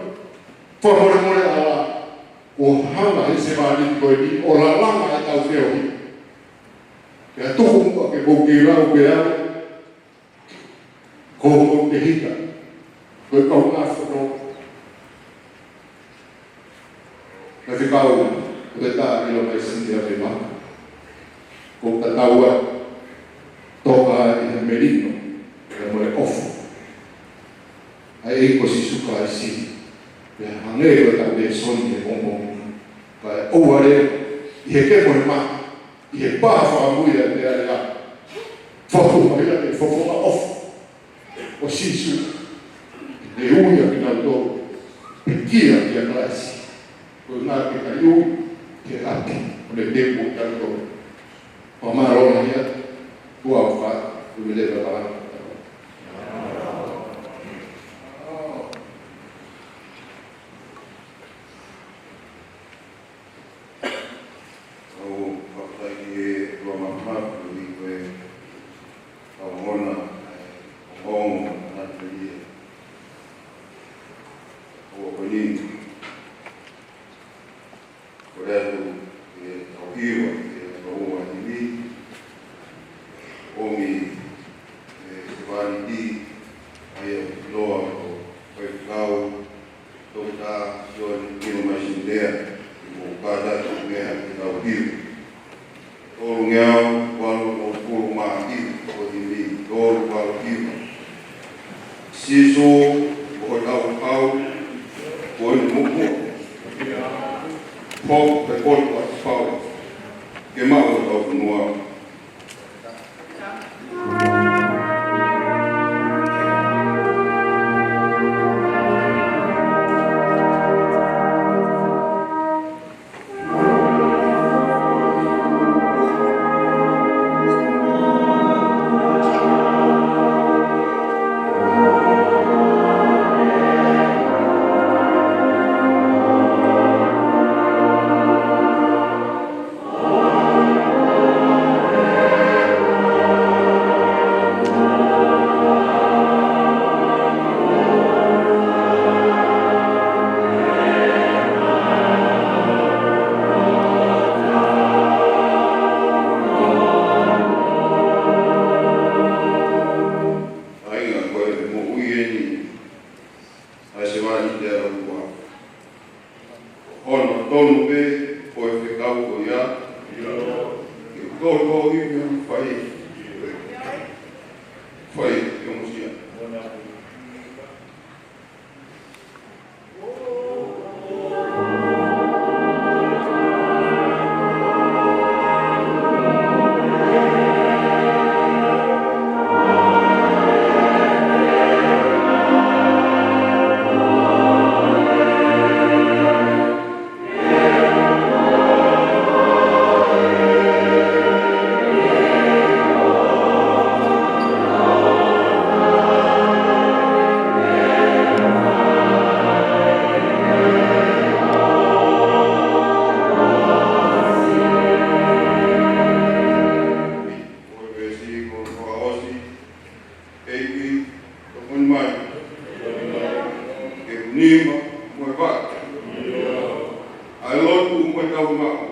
Fakamolemole ʻala, ʻo hanga he sevāniti ko eni, ʻo lalanga e tau feohi. Pea tuku muʻa ke kou kei lau pē au, ko hoku te hita, ko e kau ngā fono. Faifekau, ko te tā ʻilo mai sini a me maka. Ko tataua, toka ʻi he melino, ʻi he mole ʻofa. ʻA e ko Sīsū Kalaisi, pea hangē ko e tau lēsoni he momo. Kae ʻoua leva, ʻi he ke mo e maka, ʻi he pā fakamui a te alea. Faku mai a te fofonga ʻofa. ʻO Sīsū, ʻe ui a kinautolu, pekia kia Kalaisi. Ko e ngā ke kai ui, ke ʻapi, ʻo ne tempo kinautolu. Pamālō na ia, tua o fa, ui leva pala. ʻOku ou fakafetaʻi ki he ʻOtua Māfimafi ʻi he ʻaho ni, ʻa e ongoongo ʻa e manatu ʻi he ʻaho ko eni. Kole atu ke tau hiva, ke tau ua himi. ʻOmi, ʻe, sevāniti, ʻa ia ʻoku ʻiloa ko Faifekau Toketā Sione Kino Maisinea, ʻi mo kātaki meʻa ke tau hiva. Tolungeau valungofulu mā hiva, ko e himi tolu valu hiva. Sīsū, ko hoʻo tau kau, ko e muku. Pau, ke kolu atu pau. Ke maʻu ʻa e tau fonua. ʻAinga ko e moʻui eni, ʻa e sevāniti ʻa e ʻOtua. Hono tonu pē, ko e fekau ko ia. Ke tolu ko ia, fai. Fai, ke ongosia. Nima mo e valu. ʻA e lotu mo e kau maʻu.